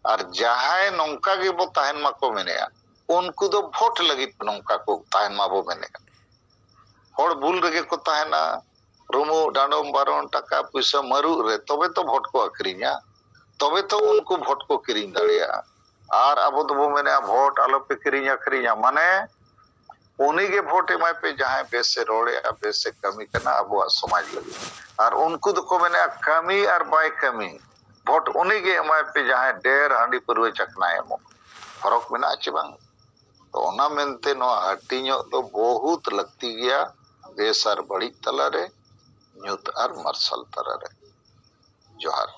ᱟᱨ ᱡᱟᱦᱟᱸᱭ ᱱᱚᱝᱠᱟ ᱜᱮᱵᱚ ᱛᱟᱦᱮᱱ ᱢᱟᱠᱚ ᱢᱮᱱᱮᱜᱼᱟ, ᱩᱱᱠᱩ ᱫᱚ ᱵᱷᱳᱴ ᱞᱟᱹᱜᱤᱫ ᱱᱚᱝᱠᱟ ᱠᱚ ᱛᱟᱦᱮᱱ ᱢᱟᱵᱚ ᱢᱮᱱᱮᱜᱼᱟ᱾ ᱦᱚᱲ ᱵᱩᱞ ᱨᱮᱜᱮ ᱠᱚ ᱛᱟᱦᱮᱱᱟ, ᱨᱩᱢᱩᱜ, ᱰᱟᱸᱰᱚᱢ, ᱵᱟᱨᱚᱱ, ᱴᱟᱠᱟ ᱯᱩᱭᱥᱟᱹ ᱢᱟᱹᱨᱩᱜ ᱨᱮ, ᱛᱚᱵᱮ ᱛᱚ ᱵᱷᱳᱴ ᱠᱚ ᱟᱹᱠᱷᱨᱤᱧᱟ, ᱛᱚᱵᱮ ᱛᱚ ᱩᱱᱠᱩ ᱵᱷᱳᱴ ᱠᱚ ᱠᱤᱨᱤᱧ ᱫᱟᱲᱮᱭᱟᱜᱼᱟ᱾ ᱟᱨ ᱟᱵᱚ ᱫᱚᱵᱚ ᱢᱮᱱᱮᱜᱼᱟ, ᱵᱷᱳᱴ ᱟᱞᱚᱯᱮ ᱠᱤᱨᱤᱧ ᱟᱹᱠᱷᱨᱤᱧᱟ, ᱢᱟᱱᱮ ᱩᱱᱤ ᱜᱮ ᱵᱷᱳᱴ ᱮᱢᱟᱭ ᱯᱮ, ᱡᱟᱦᱟᱸᱭ ᱵᱮᱥ ᱮ ᱨᱚᱲᱮᱜᱼᱟ, ᱵᱮᱥ ᱮ ᱠᱟᱹᱢᱤ ᱠᱟᱱᱟ ᱟᱵᱚᱣᱟᱜ ᱥᱚᱢᱟᱡᱽ ᱞᱟᱹᱜᱤᱫ᱾ ᱟᱨ ᱩᱱᱠᱩ ᱫᱚᱠᱚ ᱢᱮᱱᱮᱜᱼᱟ, ᱠᱟᱹᱢᱤ ᱟᱨ ᱵᱟᱭ ᱠᱟᱹᱢᱤ, ᱵᱷᱳᱴ ᱩᱱᱤ ᱜᱮ ᱮᱢᱟᱭ ᱯᱮ, ᱡᱟᱦᱟᱸᱭ ᱰᱷᱮᱨ ᱦᱟᱺᱰᱤ ᱯᱟᱹᱨᱣᱟᱹ ᱪᱟᱠᱷᱱᱟᱭ ᱮᱢᱚᱜ᱾ ᱯᱷᱚᱨᱚᱠ ᱢᱮᱱᱟᱜᱼᱟ ᱪᱮ ᱵᱟᱝ? ᱛᱚ, ᱚᱱᱟ ᱢᱮᱱᱛᱮ ᱱᱚᱣᱟ ᱦᱟᱹᱴᱤᱧᱚᱜ ᱫᱚ ᱵᱚᱦᱩᱛ ᱞᱟᱹᱠᱛᱤ ᱜᱮᱭᱟ, ᱵᱮᱥ ᱟᱨ ᱵᱟᱹᱲᱤᱡ ᱛᱟᱞᱟᱨᱮ, ᱧᱩᱛ ᱟᱨ ᱢᱟᱨᱥᱟᱞ ᱛᱟᱞᱟᱨᱮ᱾ ᱡᱚᱦᱟᱨ᱾